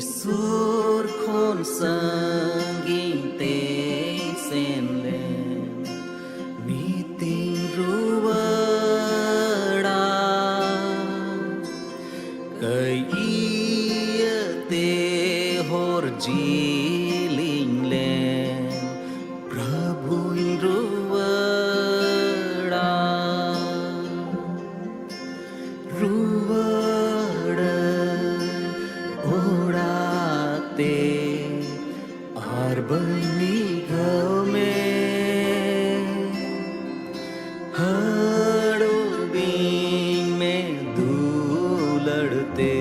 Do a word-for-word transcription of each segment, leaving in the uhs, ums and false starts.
ᱥᱩᱨ ᱠᱷᱚᱱ ᱥᱟᱺᱜᱤᱧ ᱛᱮᱧ ᱥᱮᱱ ᱞᱮᱱ, ᱱᱤᱛᱤᱧ ᱨᱩᱣᱟᱹᱲᱟ᱾ ᱠᱟᱹᱭ ᱤᱭᱟᱹᱛᱮ ᱦᱚᱨ ᱡᱤᱞᱤᱧ ᱞᱮᱱ, ᱯᱨᱚᱵᱷᱩᱧ ᱨᱩᱣᱟᱹᱲᱟ᱾ ᱨᱩᱣᱟᱹᱲᱟᱹᱧ ᱚᱲᱟᱜ ᱛᱮ, ᱟᱨ ᱵᱟᱹᱧ ᱢᱤᱫ ᱫᱷᱟᱣ ᱢᱮ᱾ ᱦᱟᱹᱲᱩᱵᱤᱧ ᱢᱮ ᱫᱩᱞᱟᱹᱲ ᱛᱮ,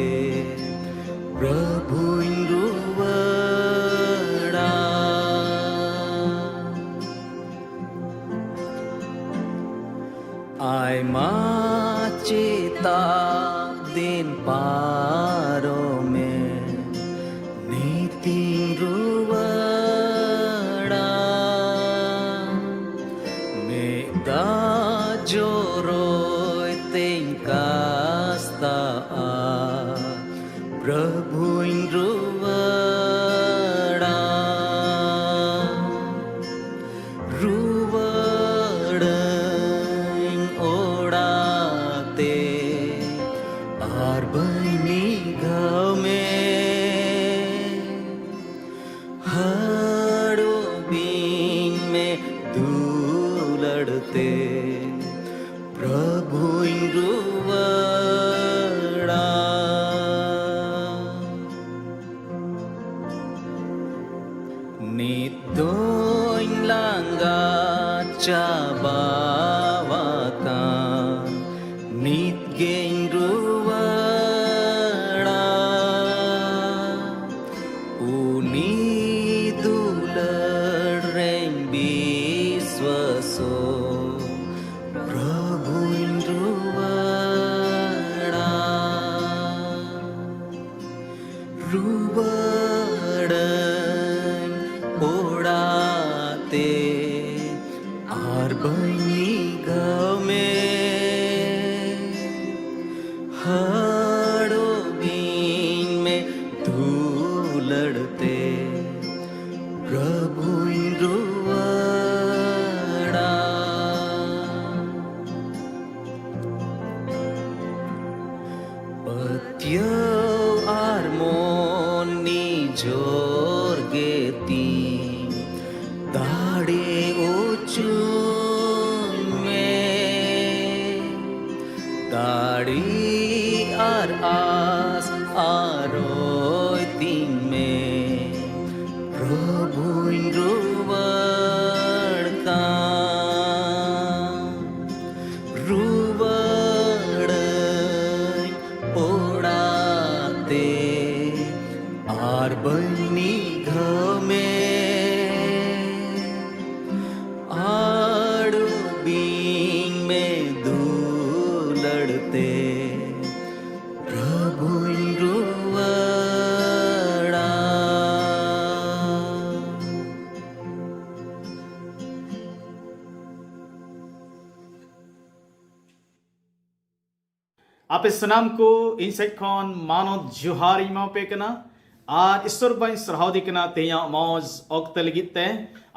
ᱯᱨᱚᱵᱷᱩᱧ ᱨᱩᱣᱟᱹᱲᱟ᱾ ᱟᱭᱢᱟ ᱪᱮᱛᱟᱜ ᱫᱤᱱ ᱯᱟᱨᱚᱢᱮ, ᱱᱤᱛᱤᱧ ᱨᱩᱣᱟᱹᱲᱟ᱾ ᱢᱮᱫ ᱫᱟᱜ ᱡᱚᱨᱚᱭ ᱛᱮᱧ ᱠᱟᱥᱛᱟᱜᱼᱟ, ᱯᱨᱚᱵᱷᱩᱧ ᱨᱩᱣᱟᱹᱲᱟ᱾ ᱨᱩᱣᱟᱹᱲᱟᱹᱧ ᱚᱲᱟᱜ ᱛᱮ, ᱟᱨ ᱵᱟᱹᱧ ᱢᱤᱫ ᱫᱷᱟᱣ ᱢᱮ᱾ ᱦᱟᱹᱲᱩᱵᱤᱧ ᱢᱮ ᱫᱩᱞᱟᱹᱲ ᱛᱮ, ᱯᱨᱚᱵᱷᱩᱧ ᱨᱩᱣᱟᱹᱲᱟ᱾ ᱱᱤᱛ ᱫᱚᱧ ᱞᱟᱸᱜᱟ ᱪᱟᱵᱟᱣᱟᱠᱟᱱ, ᱱᱤᱛ ᱜᱮᱧ ᱨᱩᱣᱟᱹᱲᱟ᱾ ᱩᱱᱤ ᱫᱩᱞᱟᱹᱲ ᱨᱮᱧ ᱵᱤᱥᱣᱟᱥᱚᱜ, ᱯᱨᱚᱵᱷᱩᱧ ᱨᱩᱣᱟᱹᱲᱟ᱾ ᱨᱩᱣᱟᱹᱲᱟᱹᱧ ᱚᱲᱟᱜ ᱛᱮ, ᱟᱨ ᱵᱟᱹᱧ ᱢᱤᱫ ᱫᱷᱟᱣ ᱢᱮ᱾ ᱦᱟᱹᱲᱩᱵᱤᱧ ᱢᱮ ᱫᱩ ᱟᱹᱲᱤ ᱟᱨ ᱟᱥ ᱟᱨᱚᱭ ᱛᱤᱧ ᱢᱮ, ᱯᱨᱚᱵᱷᱩᱧ ᱨᱩᱣᱟᱹᱲ ᱠᱟᱱ᱾ ᱨᱩᱣᱟᱹᱲᱟᱹᱧ ᱚᱲᱟᱜ ᱛᱮ ᱟᱨ ᱵᱟᱹᱧ ᱱᱤᱜᱷᱟᱹᱣ ᱢᱮ᱾ ᱟᱹᱲᱩᱵᱤᱧ ᱢᱮ ᱫᱩᱞᱟᱹᱲ ᱛᱮ, ᱯᱨᱚᱵᱷᱩᱧ ᱨᱩᱣᱟᱹᱲᱟ᱾ ᱟᱯᱮ ᱥᱟᱱᱟᱢ ᱠᱚ ᱤᱧ ᱥᱮᱫ ᱠᱷᱚᱱ ᱢᱟᱱᱚᱛ ᱡᱚᱦᱟᱨ ᱤᱧ ᱮᱢᱟᱯᱮ ᱠᱟᱱᱟ ᱟᱨ ᱤᱥᱥᱚᱨ ᱵᱟᱵᱟᱧ ᱥᱟᱨᱦᱟᱣᱫᱮ ᱠᱟᱱᱟ ᱛᱮᱦᱮᱧᱟᱜ ᱢᱚᱡᱽ ᱚᱠᱛᱮ ᱞᱟᱹᱜᱤᱫ ᱛᱮ᱾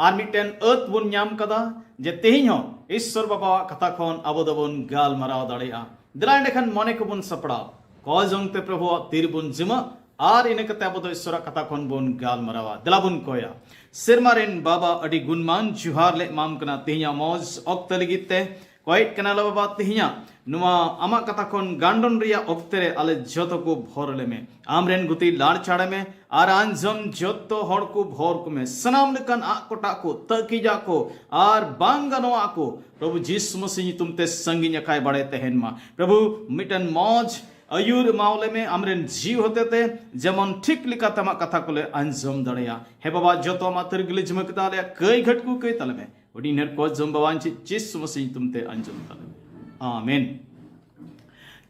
ᱟᱨ ᱢᱤᱫᱴᱮᱱ ᱟᱹᱛ ᱵᱚᱱ ᱧᱟᱢ ᱠᱟᱫᱟ ᱡᱮ ᱛᱮᱦᱮᱧ ᱦᱚᱸ ᱤᱥᱥᱚᱨ ᱵᱟᱵᱟᱣᱟᱜ ᱠᱟᱛᱷᱟ ᱠᱷᱚᱱ ᱟᱵᱚ ᱫᱚᱵᱚᱱ ᱜᱟᱞᱢᱟᱨᱟᱣ ᱫᱟᱲᱮᱭᱟᱜᱼᱟ᱾ ᱫᱮᱞᱟ ᱮᱸᱰᱮᱠᱷᱟᱱ ᱢᱚᱱᱮ ᱠᱚᱵᱚᱱ ᱥᱟᱯᱲᱟᱣ, ᱠᱚᱭ ᱡᱚᱝ ᱛᱮ ᱯᱨᱚᱵᱷᱩᱣᱟᱜ ᱛᱤ ᱨᱮᱵᱚᱱ ᱡᱩᱢᱟᱹᱜ ᱟᱨ ᱤᱱᱟᱹ ᱠᱟᱛᱮ ᱟᱵᱚ ᱫᱚ ᱤᱥᱥᱚᱨᱟᱜ ᱠᱟᱛᱷᱟ ᱠᱷᱚᱱ ᱵᱚᱱ ᱜᱟᱞᱢᱟᱨᱟᱣᱟ᱾ ᱫᱮᱞᱟ ᱵᱚᱱ ᱠᱚᱭᱟ᱾ ᱥᱮᱨᱢᱟ ᱨᱮᱱ ᱵᱟᱵᱟ, ᱟᱹᱰᱤ ᱜᱩᱱᱢᱟᱱ ᱡᱚᱦᱟᱨ ᱞᱮ ᱮᱢᱟᱢ ᱠᱟᱱᱟ ᱛᱮᱦᱮᱧᱟᱜ ᱢᱚᱡᱽ ᱚᱠᱛᱮ ᱞᱟᱹᱜᱤᱫ ᱛᱮ᱾ ᱠᱚᱭᱮᱫ ᱠᱟᱱᱟ ᱞᱮ ᱵᱟᱵᱟ, ᱛᱮᱦᱮᱧᱟᱜ ᱱᱚᱣᱟ ᱟᱢᱟᱜ ᱠᱟᱛᱷᱟ ᱠᱷᱚᱱ ᱜᱟᱱᱰᱚᱱ ᱨᱮᱭᱟᱜ ᱚᱠᱛᱮ ᱨᱮ ᱟᱞᱮ ᱡᱚᱛᱚ ᱠᱚ ᱵᱷᱚᱨ ᱞᱮᱢᱮ᱾ ᱟᱢᱨᱮᱱ ᱜᱩᱛᱤ ᱞᱟᱲ ᱪᱷᱟᱲᱮ ᱢᱮ ᱟᱨ ᱟᱸᱡᱚᱢ ᱡᱚᱛᱚ ᱦᱚᱲ ᱠᱚ ᱵᱷᱚᱨ ᱠᱚᱢᱮ᱾ ᱥᱟᱱᱟᱢ ᱞᱮᱠᱟᱱ ᱟᱜ ᱠᱚᱴᱟᱜ ᱠᱚ, ᱛᱟᱹᱠᱤᱡᱟᱜ ᱠᱚ ᱟᱨ ᱵᱟᱝ ᱜᱟᱱᱚᱜᱼᱟᱜ ᱠᱚ ᱯᱨᱚᱵᱷᱩ ᱡᱤᱥᱩ ᱢᱟᱥᱤ ᱧᱩᱛᱩᱢ ᱛᱮ ᱥᱟᱺᱜᱤᱧ ᱟᱠᱟᱭ ᱵᱟᱲᱮ ᱛᱟᱦᱮᱱ ᱢᱟ᱾ ᱯᱨᱚᱵᱷᱩ ᱢᱤᱫᱴᱮᱱ ᱢᱚᱡᱽ ᱟᱹᱭᱩᱨ ᱮᱢᱟᱣ ᱞᱮᱢᱮ ᱟᱢᱨᱮᱱ ᱡᱤᱣᱤ ᱦᱚᱛᱮᱛᱮ, ᱡᱮᱢᱚᱱ ᱴᱷᱤᱠ ᱞᱮᱠᱟᱛᱮ ᱟᱢᱟᱜ ᱠᱟᱛᱷᱟ ᱠᱚᱞᱮ ᱟᱸᱡᱚᱢ ᱫᱟᱲᱮᱭᱟᱜ᱾ ᱦᱮ ᱵᱟᱵᱟ, ᱡᱚᱛᱚ ᱟᱢᱟᱜ ᱛᱟᱹᱨᱤ ᱜᱮᱞᱮ ᱡᱤᱢᱟᱹ ᱠᱮᱫᱟ, ᱟᱞᱮᱭᱟᱜ ᱠᱟᱹᱭ ᱜᱷᱟᱹᱴ ᱠᱚ ᱠᱟᱹᱭ ᱛᱟᱞᱮ ᱢᱮ᱾ ᱟᱹᱰᱤ ᱱᱮᱨ ᱠᱚ ᱡᱚᱢ ᱵᱟᱵᱟ ᱟᱧᱪᱤ ᱡᱤᱥᱩ ᱢᱟᱥᱤ ᱧᱩᱛᱩᱢ ᱛᱮ ᱟᱸᱡᱚᱢ ᱛᱟᱞᱮ ᱢᱮ᱾ ᱟᱢᱮᱱ᱾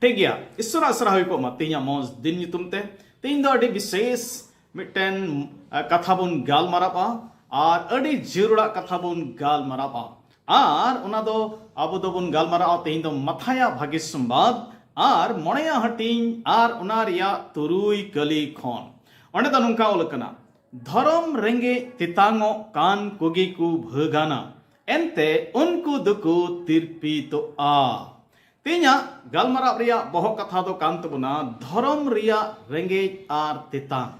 ᱴᱷᱤᱠ ᱜᱮᱭᱟ, ᱤᱥᱥᱚᱨᱟᱜ ᱥᱟᱨᱦᱟᱣ ᱦᱩᱭ ᱠᱚᱜ ᱢᱟ ᱛᱮᱦᱮᱧᱟᱜ ᱢᱚᱡᱽ ᱫᱤᱱ ᱧᱩᱛᱩᱢ ᱛᱮ᱾ ᱛᱮᱦᱮᱧ ᱫᱚ ᱟᱹᱰᱤ ᱵᱤᱥᱮᱥ ᱢᱤᱫᱴᱮᱱ, ᱟ, ᱠᱟᱛᱷᱟ ᱵᱚᱱ ᱜᱟᱞᱢᱟᱨᱟᱣᱟ ᱟᱨ ᱟᱹᱰᱤ ᱡᱟᱹᱨᱩᱲᱟᱜ ᱠᱟᱛᱷᱟ ᱵᱚᱱ ᱜᱟᱞᱢᱟᱨᱟᱣᱟ᱾ ᱟᱨ ᱚᱱᱟ ᱫᱚ ᱟᱵᱚ ᱫᱚᱵᱚᱱ ᱜᱟᱞᱢᱟᱨᱟᱣᱟ ᱛᱮᱦᱮᱧ ᱫᱚ ᱢᱟᱛᱷᱟᱭᱟ ᱵᱷᱟᱜᱮ ᱥᱚᱢᱵᱟᱫ ᱟᱨ ᱢᱚᱬᱮᱭᱟ ᱦᱟᱹᱴᱤᱧ ᱟᱨ ᱚᱱᱟ ᱨᱮᱭᱟᱜ ᱛᱩᱨᱩᱭ ᱠᱟᱹᱞᱤ ᱠᱷᱚᱱ᱾ ᱚᱸᱰᱮ ᱫᱚ ᱱᱚᱝᱠᱟ ᱚᱞ ᱟᱠᱟᱱᱟ, ᱫᱷᱚᱨᱚᱢ ᱨᱮᱸᱜᱮᱡ ᱛᱮᱛᱟᱝᱚᱜ ᱠᱟᱱ ᱠᱚᱜᱮ ᱠᱚ ᱵᱷᱟᱹᱜᱟᱱᱟ, ᱮᱱᱛᱮ ᱩᱱᱠᱩ ᱫᱚᱠᱚ ᱛᱤᱨᱯᱤᱛᱚᱜᱼᱟ᱾ ᱛᱮᱦᱮᱧᱟᱜ ᱜᱟᱞᱢᱟᱨᱟᱣ ᱨᱮᱭᱟᱜ ᱵᱚᱦᱚᱜ ᱠᱟᱛᱷᱟ ᱫᱚ ᱠᱟᱱ ᱛᱟᱵᱚᱱᱟ ᱫᱷᱚᱨᱚᱢ ᱨᱮᱭᱟᱜ ᱨᱮᱸᱜᱮᱡ ᱟᱨ ᱛᱮᱛᱟᱝ᱾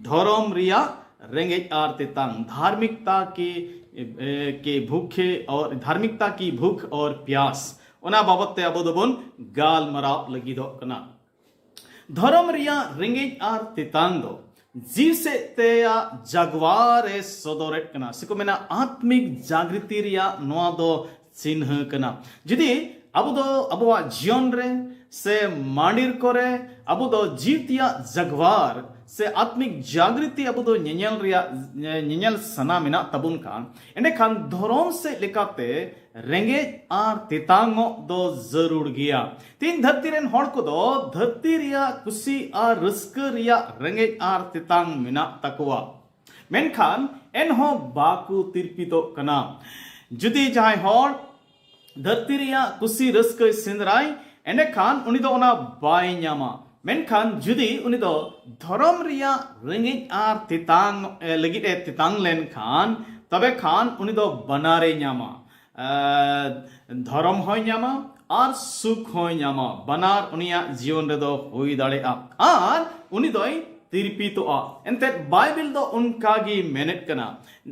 ᱫᱷᱚᱨᱚᱢ ᱨᱮᱭᱟᱜ ᱨᱮᱸᱜᱮᱡ ᱟᱨ ᱛᱮᱛᱟᱝ, धार्मिकता की, ए, के भूखे और, धार्मिकता की भूख और प्यास। ᱚᱱᱟ ᱵᱟᱵᱚᱛ ᱛᱮ ᱟᱵᱚ ᱫᱚᱵᱚᱱ ᱜᱟᱞᱢᱟᱨᱟᱣ ᱞᱟᱹᱜᱤᱫᱚᱜ ᱠᱟᱱᱟ᱾ ᱫᱷᱚᱨᱚᱢ ᱨᱮᱭᱟᱜ ᱨᱮᱸᱜᱮᱡ ᱟᱨ ᱛᱮᱛᱟᱝ ᱫᱚ ᱡᱤᱣᱤ ᱥᱮᱫ ᱛᱮᱭᱟᱜ ᱡᱟᱜᱣᱟᱨ ᱮ ᱥᱚᱫᱚᱨᱮᱫ ᱠᱟᱱᱟ, ᱥᱮ ᱠᱚ ᱢᱮᱱᱟ ᱟᱛᱢᱤᱠ ᱡᱟᱜᱨᱤᱛᱤ ᱨᱮᱭᱟᱜ ᱱᱚᱣᱟ ᱫᱚ ᱪᱤᱱᱦᱟᱹ ᱠᱟᱱᱟ᱾ ᱡᱩᱫᱤ ᱟᱵᱚ ᱫᱚ ᱟᱵᱚᱣᱟᱜ ᱡᱤᱭᱚᱱ ᱨᱮ ᱥᱮ ᱢᱟᱸᱰᱤᱨ ᱠᱚᱨᱮ ᱟᱵᱚ ᱫᱚ ᱡᱤᱣᱤ ᱛᱮᱭᱟᱜ ᱡᱟᱜᱣᱟᱨ ᱥᱮ ᱟᱛᱢᱤᱠ ᱡᱟᱜᱨᱤᱛᱤ ᱟᱵᱚ ᱫᱚ ᱧᱮᱧᱮᱞ ᱨᱮᱭᱟᱜ, ᱧᱮᱧᱮᱞ ᱥᱟᱱᱟ ᱢᱮᱱᱟᱜ ᱛᱟᱵᱚᱱ ᱠᱷᱟᱱ, ᱮᱸᱰᱮᱠᱷᱟᱱ ᱫᱷᱚᱨᱚᱢ ᱥᱮᱫ ᱞᱮᱠᱟᱛᱮ ᱨᱮᱸᱜᱮᱡ ᱟᱨ ᱛᱮᱛᱟᱝᱚᱜ ᱫᱚ ᱡᱟᱹᱨᱩᱲ ᱜᱮᱭᱟ᱾ ᱛᱮᱦᱮᱧ ᱫᱷᱟᱹᱨᱛᱤ ᱨᱮᱱ ᱦᱚᱲ ᱠᱚᱫᱚ ᱫᱷᱟᱹᱨᱛᱤ ᱨᱮᱭᱟᱜ ᱠᱩᱥᱤ ᱟᱨ ᱨᱟᱹᱥᱠᱟᱹ ᱨᱮᱭᱟᱜ ᱨᱮᱸᱜᱮᱡ ᱟᱨ ᱛᱮᱛᱟᱝ ᱢᱮᱱᱟᱜ ᱛᱟᱠᱚᱣᱟ, ᱢᱮᱱᱠᱷᱟᱱ ᱮᱱᱦᱚᱸ ᱵᱟᱠᱚ ᱛᱤᱨᱯᱤᱛᱚᱜ ᱠᱟᱱᱟ᱾ ᱡᱩᱫᱤ ᱡᱟᱦᱟᱸᱭ ᱦᱚᱲ ᱫᱷᱟᱹᱨᱛᱤ ᱨᱮᱭᱟᱜ ᱠᱩᱥᱤ ᱨᱟᱹᱥᱠᱟᱹᱭ ᱥᱮᱸᱫᱽᱨᱟᱭ, ᱮᱸᱰᱮᱠᱷᱟᱱ ᱩᱱᱤ ᱫᱚ ᱚᱱᱟ ᱵᱟᱭ ᱧᱟᱢᱟ᱾ ᱢᱮᱱᱠᱷᱟᱱ ᱡᱩᱫᱤ ᱩᱱᱤ ᱫᱚ ᱫᱷᱚᱨᱚᱢ ᱨᱮᱭᱟᱜ ᱨᱮᱸᱜᱮᱡ ᱟᱨ ᱛᱮᱛᱟᱝ, ᱮ, ᱞᱟᱹᱜᱤᱫ ᱮ ᱛᱮᱛᱟᱝ ᱞᱮᱱᱠᱷᱟᱱ, ᱛᱚᱵᱮ ᱠᱷᱟᱱ ᱩᱱᱤ ᱫᱚ ᱵᱟᱱᱟᱨᱮ ᱧᱟᱢᱟ᱾ ᱮ, ᱫᱷᱚᱨᱚᱢ ᱦᱚᱸᱭ ᱧᱟᱢᱟ ᱟᱨ ᱥᱩᱠ ᱦᱚᱸᱭ ᱧᱟᱢᱟ᱾ ᱵᱟᱱᱟᱨ ᱩᱱᱤᱭᱟᱜ ᱡᱤᱭᱚᱱ ᱨᱮᱫᱚ ᱦᱩᱭ ᱫᱟᱲᱮᱭᱟᱜᱼᱟ ᱟᱨ ᱩᱱᱤ ᱫᱚᱭ ᱛᱤᱨᱯᱤᱛᱚᱜᱼᱟ᱾ ᱮᱱᱛᱮᱫ ᱵᱟᱭᱵᱮᱞ ᱫᱚ ᱚᱱᱠᱟ ᱜᱮ ᱢᱮᱱᱮᱫ ᱠᱟᱱᱟ᱾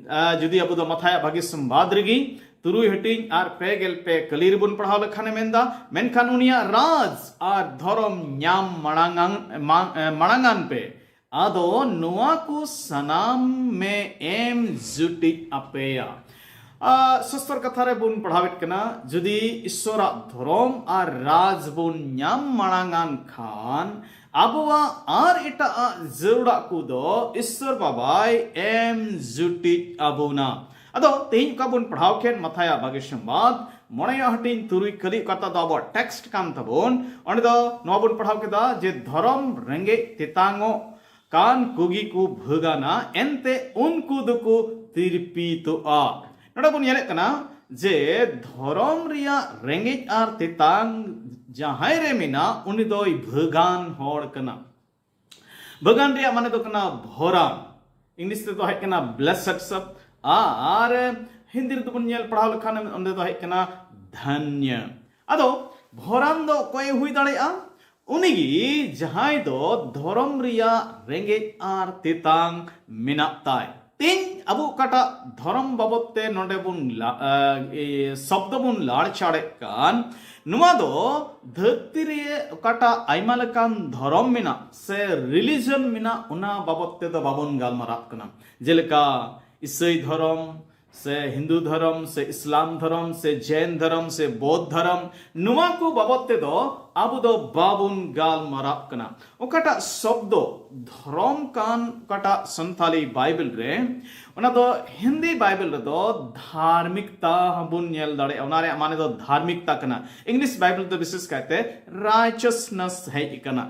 ᱟ, ᱡᱩᱫᱤ ᱟᱵᱚ ᱫᱚ ᱢᱟᱛᱷᱟᱭᱟᱜ ᱵᱷᱟᱹᱜᱤ ᱥᱚᱢᱵᱟᱫ ᱨᱮᱜᱮ ᱛᱩᱨᱩᱭ ᱦᱟᱹᱴᱤᱧ ᱟᱨ ᱯᱮ ᱜᱮᱞ ᱯᱮ ᱠᱟᱹᱞᱤ ᱨᱮᱵᱚᱱ ᱯᱟᱲᱦᱟᱣ ᱞᱮᱠᱷᱟᱱᱮ ᱢᱮᱱᱫᱟ, ᱢᱮᱱᱠᱷᱟᱱ ᱩᱱᱤᱭᱟᱜ ᱨᱟᱡᱽ ᱟᱨ ᱫᱷᱚᱨᱚᱢ ᱧᱟᱢ ᱢᱟᱲᱟᱝ, ᱢᱟᱲᱟᱝ ᱟᱱ ᱯᱮ, ᱟᱫᱚ ᱱᱚᱣᱟ ᱠᱚ ᱥᱟᱱᱟᱢ ᱢᱮ ᱮᱢ ᱡᱩᱴᱤᱡ ᱟᱯᱮᱭᱟ᱾ ᱟ, ᱥᱚᱥᱛᱚᱨ ᱠᱟᱛᱷᱟ ᱨᱮ ᱵᱚᱱ ᱯᱟᱲᱦᱟᱣᱮᱫ ᱠᱟᱱᱟ, ᱡᱩᱫᱤ ᱤᱥᱥᱚᱨᱟᱜ ᱫᱷᱚᱨᱚᱢ ᱟᱨ ᱨᱟᱡᱽ ᱵᱚᱱ ᱧᱟᱢ ᱢᱟᱲᱟᱝ ᱟᱱ ᱠᱷᱟᱱ, ᱟᱵᱚᱣᱟᱜ ᱟᱨ ᱮᱴᱟᱜ ᱡᱟᱹᱨᱩᱲᱟᱜ ᱠᱚᱫᱚ ᱤᱥᱥᱚᱨ ᱵᱟᱵᱟᱭ ᱮᱢ ᱡᱩᱴᱤᱡ ᱟᱵᱚᱱᱟ᱾ ᱟᱫᱚ ᱛᱮᱦᱮᱧ ᱚᱠᱟ ᱵᱚᱱ ᱯᱟᱲᱦᱟᱣ ᱠᱮᱫ, ᱢᱟᱛᱷᱟᱭᱟᱜ ᱵᱷᱟᱹᱜᱤ ᱥᱚᱢᱵᱟᱫ ᱢᱚᱬᱮᱭᱟᱜ ᱦᱟᱹᱴᱤᱧ ᱛᱩᱨᱩᱭ ᱠᱟᱹᱞᱤ, ᱚᱠᱟᱴᱟᱜ ᱫᱚ ᱟᱵᱚᱣᱟᱜ ᱴᱮᱠᱥᱴ ᱠᱟᱱ ᱛᱟᱵᱚᱱ, ᱚᱸᱰᱮ ᱫᱚ ᱱᱚᱣᱟ ᱵᱚᱱ ᱯᱟᱲᱦᱟᱣ ᱠᱮᱫᱟ ᱡᱮ ᱫᱷᱚᱨᱚᱢ ᱨᱮᱸᱜᱮᱡ ᱛᱮᱛᱟᱝᱚᱜ ᱠᱟᱱ ᱠᱚᱜᱮ ᱠᱚ ᱵᱷᱟᱹᱜᱟᱱᱟ, ᱮᱱᱛᱮ ᱩᱱᱠᱩ ᱫᱚᱠᱚ ᱛᱤᱨᱯᱤᱛᱚᱜᱼᱟ᱾ ᱱᱚᱰᱮ ᱵᱚᱱ ᱧᱮᱞᱮᱫ ᱠᱟᱱᱟ ᱡᱮ ᱫᱷᱚᱨᱚᱢ ᱨᱮᱭᱟᱜ ᱨᱮᱸᱜᱮᱡ ᱟᱨ ᱛᱮᱛᱟᱝ ᱡᱟᱦᱟᱸᱭ ᱨᱮ ᱢᱮᱱᱟᱜ, ᱩᱱᱤ ᱫᱚᱭ ᱵᱷᱟᱹᱜᱟᱱ ᱦᱚᱲ ᱠᱟᱱᱟ᱾ ᱵᱷᱟᱹᱜᱟᱱ ᱨᱮᱭᱟᱜ ᱢᱟᱱᱮ ᱫᱚ ᱠᱟᱱᱟ ᱵᱷᱚᱨᱟᱢ, ᱤᱝᱞᱤᱥ ᱛᱮᱫᱚ ᱦᱮᱡ ᱠᱟᱱᱟ blessed sap, ᱟᱨ ᱦᱤᱱᱫᱤ ᱨᱮᱫᱚ ᱵᱚᱱ ᱧᱮᱞ ᱯᱟᱲᱦᱟᱣ ᱞᱮᱠᱷᱟᱱ ᱚᱸᱰᱮ ᱫᱚ ᱦᱮᱡ ᱠᱟᱱᱟ ᱫᱷᱟᱱᱭᱟ᱾ ᱟᱫᱚ ᱵᱷᱚᱨᱟᱢ ᱫᱚ ᱚᱠᱚᱭᱮ ᱦᱩᱭ ᱫᱟᱲᱮᱭᱟᱜᱼᱟ? ᱩᱱᱤᱜᱮ ᱡᱟᱦᱟᱸᱭ ᱫᱚ ᱫᱷᱚᱨᱚᱢ ᱨᱮᱭᱟᱜ ᱨᱮᱸᱜᱮᱡ ᱟᱨ ᱛᱮᱛᱟᱝ ᱢᱮᱱᱟᱜ ᱛᱟᱭ᱾ ᱛᱮᱦᱮᱧ ᱟᱵᱚ ᱚᱠᱟᱴᱟᱜ ᱫᱷᱚᱨᱚᱢ ᱵᱟᱵᱚᱫ ᱛᱮ ᱱᱚᱰᱮ ᱵᱚᱱ ᱞᱟ- ᱟ, ᱮ, ᱥᱚᱵᱫᱚ ᱵᱚᱱ ᱞᱟᱲᱪᱟᱲᱮᱫ ᱠᱟᱱ, ᱱᱚᱣᱟ ᱫᱚ ᱫᱷᱟᱹᱨᱛᱤ ᱨᱮ ᱚᱠᱟᱴᱟᱜ ᱟᱭᱢᱟ ᱞᱮᱠᱟᱱ ᱫᱷᱚᱨᱚᱢ ᱢᱮᱱᱟᱜ ᱥᱮ ᱨᱤᱞᱤᱡᱚᱱ ᱢᱮᱱᱟᱜ, ᱚᱱᱟ ᱵᱟᱵᱚᱫ ᱛᱮᱫᱚ ᱵᱟᱵᱚᱱ ᱜᱟᱞᱢᱟᱨᱟᱜ ᱠᱟᱱᱟ᱾ ᱡᱮᱞᱮᱠᱟ ᱤᱥᱟᱹᱭ ᱫᱷᱚᱨᱚᱢ ᱥᱮ ᱦᱤᱱᱫᱩ ᱫᱷᱚᱨᱚᱢ ᱥᱮ ᱤᱥᱞᱟᱢ ᱫᱷᱚᱨᱚᱢ ᱥᱮ ᱡᱮᱱ ᱫᱷᱚᱨᱚᱢ ᱥᱮ ᱵᱳᱫᱷ ᱫᱷᱚᱨᱚᱢ, ᱱᱚᱣᱟ ᱠᱚ ᱵᱟᱵᱚᱫ ᱛᱮᱫᱚ ᱟᱵᱚ ᱫᱚ ᱵᱟᱵᱚᱱ ᱜᱟᱞᱢᱟᱨᱟᱜ ᱠᱟᱱᱟ᱾ ᱚᱠᱟᱴᱟᱜ ᱥᱚᱵᱫᱚ ᱫᱷᱚᱨᱚᱢ ᱠᱟᱱ, ᱚᱠᱟᱴᱟᱜ ᱥᱟᱱᱛᱟᱞᱤ ᱵᱟᱭᱵᱮᱞ ᱨᱮ, ᱚᱱᱟ ᱫᱚ ᱦᱤᱱᱫᱤ ᱵᱟᱭᱵᱮᱞ ᱨᱮᱫᱚ ᱫᱷᱟᱨᱢᱤᱠᱛᱟ ᱦᱚᱸᱵᱚᱱ ᱧᱮᱞ ᱫᱟᱲᱮᱭᱟᱜᱼᱟ᱾ ᱚᱱᱟ ᱨᱮᱭᱟᱜ ᱢᱟᱱᱮ ᱫᱚ ᱫᱷᱟᱨᱢᱤᱠᱛᱟ ᱠᱟᱱᱟ᱾ ᱤᱝᱞᱤᱥ ᱵᱟᱭᱵᱮᱞ ᱫᱚ ᱵᱤᱥᱮᱥ ᱠᱟᱭᱛᱮ ᱨᱟᱭᱪᱟᱥᱱᱮᱥ ᱦᱮᱡ ᱟᱠᱟᱱᱟ᱾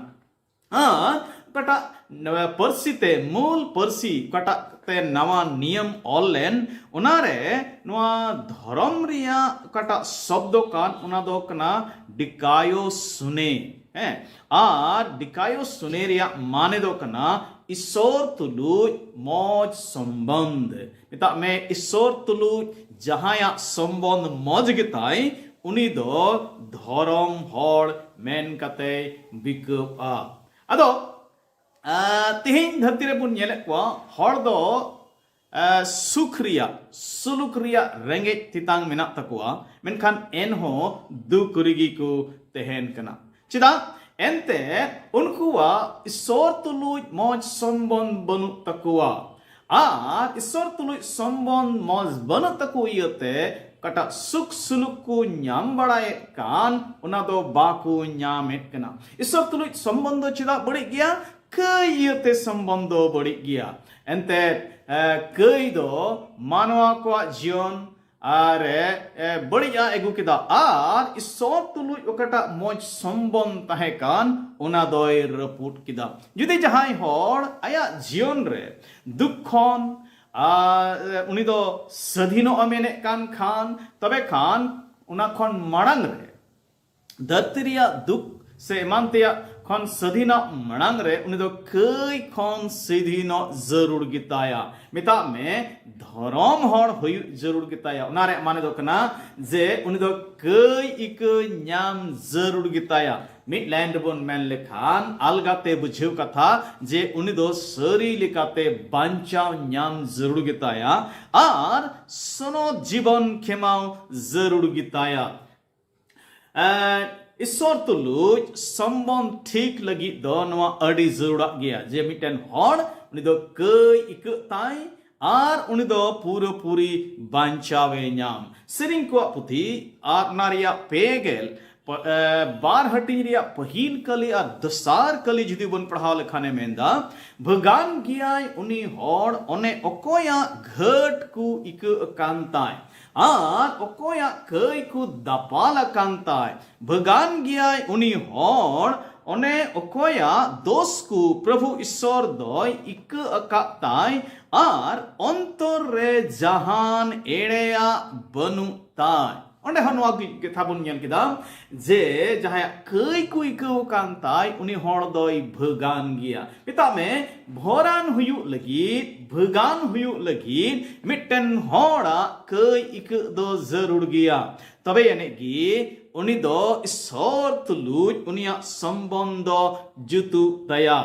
ᱟᱨ ᱚᱠᱟᱴᱟᱜ ᱱᱚᱣᱟ ᱯᱟᱹᱨᱥᱤ ᱛᱮ, ᱢᱩᱞ ᱯᱟᱹᱨᱥᱤ ᱚᱠᱟᱴᱟᱜ ᱛᱮ ᱱᱟᱣᱟ ᱱᱤᱭᱚᱢ ᱚᱞ ᱞᱮᱱ, ᱚᱱᱟᱨᱮ ᱱᱚᱣᱟ ᱫᱷᱚᱨᱚᱢ ᱨᱮᱭᱟᱜ ᱚᱠᱟᱴᱟᱜ ᱥᱚᱵᱫᱚ ᱠᱟᱱ, ᱚᱱᱟ ᱫᱚ ᱠᱟᱱᱟ ᱰᱤᱠᱟᱭᱳ ᱥᱩᱱᱮ᱾ ᱦᱮᱸ, ᱟᱨ ᱰᱤᱠᱟᱭᱳ ᱥᱩᱱᱮ ᱨᱮᱭᱟᱜ ᱢᱟᱱᱮ ᱫᱚ ᱠᱟᱱᱟ ᱤᱥᱚᱨ ᱛᱩᱞᱩᱡ ᱢᱚᱡᱽ ᱥᱚᱢᱵᱚᱱᱫᱷ᱾ ᱢᱮᱛᱟᱜ ᱢᱮ, ᱤᱥᱚᱨ ᱛᱩᱞᱩᱡ ᱡᱟᱦᱟᱸᱭᱟᱜ ᱥᱚᱢᱵᱚᱱᱫᱷ ᱢᱚᱡᱽ ᱜᱮᱛᱟᱭ, ᱩᱱᱤ ᱫᱚ ᱫᱷᱚᱨᱚᱢ ᱦᱚᱲ ᱢᱮᱱ ᱠᱟᱛᱮᱭ ᱵᱤᱠᱟᱹᱜᱼᱟ᱾ ᱟᱫᱚ ᱟᱸ, ᱛᱮᱦᱮᱧ ᱫᱷᱟᱹᱨᱛᱤ ᱨᱮᱵᱚᱱ ᱧᱮᱞᱮᱫ ᱠᱚᱣᱟ, ᱦᱚᱲ ᱫᱚ ᱟᱸ, ᱥᱩᱠ ᱨᱮᱭᱟᱜ, ᱥᱩᱞᱩᱠ ᱨᱮᱭᱟᱜ ᱨᱮᱸᱜᱮᱡ ᱛᱮᱛᱟᱝ ᱢᱮᱱᱟᱜ ᱛᱟᱠᱚᱣᱟ, ᱢᱮᱱᱠᱷᱟᱱ ᱮᱱᱦᱚᱸ ᱫᱩᱠ ᱨᱮᱜᱮ ᱠᱚ ᱛᱟᱦᱮᱱ ᱠᱟᱱᱟ᱾ ᱪᱮᱫᱟᱜ? ᱮᱱᱛᱮ ᱩᱱᱠᱩᱣᱟᱜ ᱤᱥᱚᱨ ᱛᱩᱞᱩᱡ ᱢᱚᱡᱽ ᱥᱚᱢᱵᱚᱱᱫᱷ ᱵᱟᱹᱱᱩᱜ ᱛᱟᱠᱚᱣᱟ᱾ ᱟᱨ ᱤᱥᱚᱨ ᱛᱩᱞᱩᱡ ᱥᱚᱢᱵᱚᱱᱫᱷ ᱢᱚᱡᱽ ᱵᱟᱹᱱᱩᱜ ᱛᱟᱠᱚ ᱤᱭᱟᱹᱛᱮ ᱚᱠᱟᱴᱟᱜ ᱥᱩᱠ ᱥᱩᱞᱩᱠ ᱠᱚ ᱧᱟᱢ ᱵᱟᱲᱟᱭᱮᱫ ᱠᱟᱱ, ᱚᱱᱟ ᱫᱚ ᱵᱟᱠᱚ ᱧᱟᱢᱮᱫ ᱠᱟᱱᱟ᱾ ᱤᱥᱚᱨ ᱛᱩᱞᱩᱡ ᱥᱚᱢᱵᱚᱱᱫᱷ ᱫᱚ ᱪᱮᱫᱟᱜ ᱵᱟᱹᱲᱤᱡ ᱜᱮᱭᱟ? ᱠᱟᱹᱭ ᱤᱭᱟᱹᱛᱮ ᱥᱚᱢᱵᱚᱱᱫᱷ ᱫᱚ ᱵᱟᱹᱲᱤᱡ ᱜᱮᱭᱟ᱾ ᱮᱱᱛᱮᱫ, ᱮ, ᱠᱟᱹᱭ ᱫᱚ ᱢᱟᱱᱣᱟ ᱠᱚᱣᱟᱜ ᱡᱤᱭᱚᱱ ᱟᱨ, ᱮ, ᱮ, ᱵᱟᱹᱲᱤᱡᱼᱟ ᱟᱹᱜᱩ ᱠᱮᱫᱟ, ᱟᱨ ᱤᱥᱚᱨ ᱛᱩᱞᱩᱡ ᱚᱠᱟᱴᱟᱜ ᱢᱚᱡᱽ ᱥᱚᱢᱵᱚᱱᱫᱷ ᱛᱟᱦᱮᱸ ᱠᱟᱱ, ᱚᱱᱟ ᱫᱚᱭ ᱨᱟᱹᱯᱩᱫ ᱠᱮᱫᱟ᱾ ᱡᱩᱫᱤ ᱡᱟᱦᱟᱸᱭ ᱦᱚᱲ ᱟᱭᱟᱜ ᱡᱤᱭᱚᱱ ᱨᱮ ᱫᱩᱠ ᱠᱷᱚᱱ, ᱟᱨ, ᱮ, ᱩᱱᱤ ᱫᱚ ᱥᱟᱹᱫᱷᱤᱱᱚᱜ ᱮ ᱢᱮᱱᱮᱫ ᱠᱟᱱ ᱠᱷᱟᱱ, ᱛᱚᱵᱮ ᱠᱷᱟᱱ ᱚᱱᱟ ᱠᱷᱚᱱ ᱢᱟᱲᱟᱝ ᱨᱮ ᱫᱷᱟᱹᱨᱛᱤ ᱨᱮᱭᱟᱜ ᱫᱩᱠ ᱥᱮ ᱮᱢᱟᱱ ᱛᱮᱭᱟᱜ ᱠᱷᱚᱱ ᱥᱟᱹᱫᱷᱤᱱᱚᱜ ᱢᱟᱲᱟᱝ ᱨᱮ ᱩᱱᱤ ᱫᱚ ᱠᱟᱹᱭ ᱠᱷᱚᱱ ᱥᱟᱹᱫᱷᱤᱱᱚᱜ ᱡᱟᱹᱨᱩᱲ ᱜᱮᱛᱟᱭᱟ᱾ ᱢᱮᱛᱟᱜ ᱢᱮ, ᱫᱷᱚᱨᱚᱢ ᱦᱚᱲ ᱦᱩᱭᱩᱜ ᱡᱟᱹᱨᱩᱲ ᱜᱮᱛᱟᱭᱟ᱾ ᱚᱱᱟ ᱨᱮᱭᱟᱜ ᱢᱟᱱᱮ ᱫᱚ ᱠᱟᱱᱟ ᱡᱮ ᱩᱱᱤ ᱫᱚ ᱠᱟᱹᱭ ᱤᱠᱟᱹ ᱧᱟᱢ ᱡᱟᱹᱨᱩᱲ ᱜᱮᱛᱟᱭᱟ᱾ ᱢᱤᱫ ᱞᱟᱭᱤᱱ ᱨᱮᱵᱚᱱ ᱢᱮᱱ ᱞᱮᱠᱷᱟᱱ ᱟᱞᱜᱟᱛᱮ ᱵᱩᱡᱷᱟᱹᱣ ᱠᱟᱛᱷᱟ, ᱡᱮ ᱩᱱᱤ ᱫᱚ ᱥᱟᱹᱨᱤ ᱞᱮᱠᱟᱛᱮ ᱵᱟᱧᱪᱟᱣ ᱧᱟᱢ ᱡᱟᱹᱨᱩᱲ ᱜᱮᱛᱟᱭᱟ ᱟᱨ ᱥᱚᱱᱚᱛ ᱡᱤᱵᱚᱱ ᱠᱷᱮᱢᱟᱣ ᱡᱟᱹᱨᱩᱲ ᱜᱮᱛᱟᱭᱟ᱾ ᱮᱸ, ᱤᱥᱥᱚᱨ ᱛᱩᱞᱩᱡ ᱥᱚᱢᱵᱚᱱᱫᱷ ᱴᱷᱤᱠ ᱞᱟᱹᱜᱤᱫ ᱫᱚ ᱱᱚᱣᱟ ᱟᱹᱰᱤ ᱡᱟᱹᱨᱩᱲᱟᱜ ᱜᱮᱭᱟ, ᱡᱮ ᱢᱤᱫᱴᱮᱱ ᱦᱚᱲ ᱩᱱᱤ ᱫᱚ ᱠᱟᱹᱭ ᱤᱠᱟᱹᱜ ᱛᱟᱭ ᱟᱨ ᱩᱱᱤ ᱫᱚ ᱯᱩᱨᱟᱹᱯᱩᱨᱤ ᱵᱟᱧᱪᱟᱣᱮ ᱧᱟᱢ᱾ ᱥᱮᱨᱮᱧ ᱠᱚᱣᱟᱜ ᱯᱩᱛᱷᱤ ᱟᱨ ᱚᱱᱟ ᱨᱮᱭᱟᱜ ᱯᱮ ᱜᱮᱞ ᱯᱚ-, ᱮ, ᱵᱟᱨ ᱦᱟᱹᱴᱤᱧ ᱨᱮᱭᱟᱜ ᱯᱟᱹᱦᱤᱞ ᱠᱟᱹᱞᱤ ᱟᱨ ᱫᱚᱥᱟᱨ ᱠᱟᱹᱞᱤ ᱡᱩᱫᱤ ᱵᱚᱱ ᱯᱟᱲᱦᱟᱣ ᱞᱮᱠᱷᱟᱱᱮ ᱢᱮᱱᱫᱟ, ᱵᱷᱟᱹᱜᱟᱱ ᱜᱮᱭᱟᱭ ᱩᱱᱤ ᱦᱚᱲ ᱚᱱᱮ ᱚᱠᱚᱭᱟᱜ ᱜᱷᱟᱹᱴ ᱠᱚ ᱤᱠᱟᱹᱜ ᱟᱠᱟᱱ ᱛᱟᱭ, ᱟᱨ ᱚᱠᱚᱭᱟᱜ ᱠᱟᱹᱭ ᱠᱚ ᱫᱟᱯᱟᱞ ᱟᱠᱟᱱ ᱛᱟᱭ᱾ ᱵᱷᱟᱹᱜᱟᱱ ᱜᱮᱭᱟᱭ ᱩᱱᱤ ᱦᱚᱲ ᱚᱱᱮ ᱚᱠᱚᱭᱟᱜ ᱫᱳᱥ ᱠᱚ ᱯᱨᱚᱵᱷᱩ ᱤᱥᱥᱚᱨ ᱫᱚᱭ ᱤᱠᱟᱹ ᱟᱠᱟᱫ ᱛᱟᱭ, ᱟᱨ ᱚᱱᱛᱚᱨ ᱨᱮ ᱡᱟᱦᱟᱱ ᱮᱲᱮᱭᱟᱜ ᱵᱟᱹᱱᱩᱜ ᱛᱟᱭ᱾ ᱚᱸᱰᱮ ᱦᱚᱸ ᱱᱚᱣᱟ ᱜᱮ ᱠᱟᱛᱷᱟ ᱵᱚᱱ ᱧᱮᱞ ᱠᱮᱫᱟ, ᱡᱮ ᱡᱟᱦᱟᱸᱭᱟᱜ ᱠᱟᱹᱭ ᱠᱚ ᱤᱠᱟᱹᱣ ᱟᱠᱟᱱ ᱛᱟᱭ, ᱩᱱᱤ ᱦᱚᱲ ᱫᱚᱭ ᱵᱷᱟᱹᱜᱟᱱ ᱜᱮᱭᱟ᱾ ᱢᱮᱛᱟᱜ ᱢᱮ, ᱵᱷᱚᱨᱟᱱ ᱦᱩᱭᱩᱜ ᱞᱟᱹᱜᱤᱫ, ᱵᱷᱟᱹᱜᱟᱱ ᱦᱩᱭᱩᱜ ᱞᱟᱹᱜᱤᱫ ᱢᱤᱫᱴᱮᱱ ᱦᱚᱲᱟᱜ ᱠᱟᱹᱭ ᱤᱠᱟᱹᱜ ᱫᱚ ᱡᱟᱹᱨᱩᱲ ᱜᱮᱭᱟ᱾ ᱛᱚᱵᱮ ᱟᱹᱱᱤᱡ ᱜᱮ ᱩᱱᱤ ᱫᱚ ᱤᱥᱥᱚᱨ ᱛᱩᱞᱩᱡ ᱩᱱᱤᱭᱟᱜ ᱥᱚᱢᱵᱚᱱᱫᱷ ᱫᱚ ᱡᱩᱛᱩᱜ ᱛᱟᱭᱟ᱾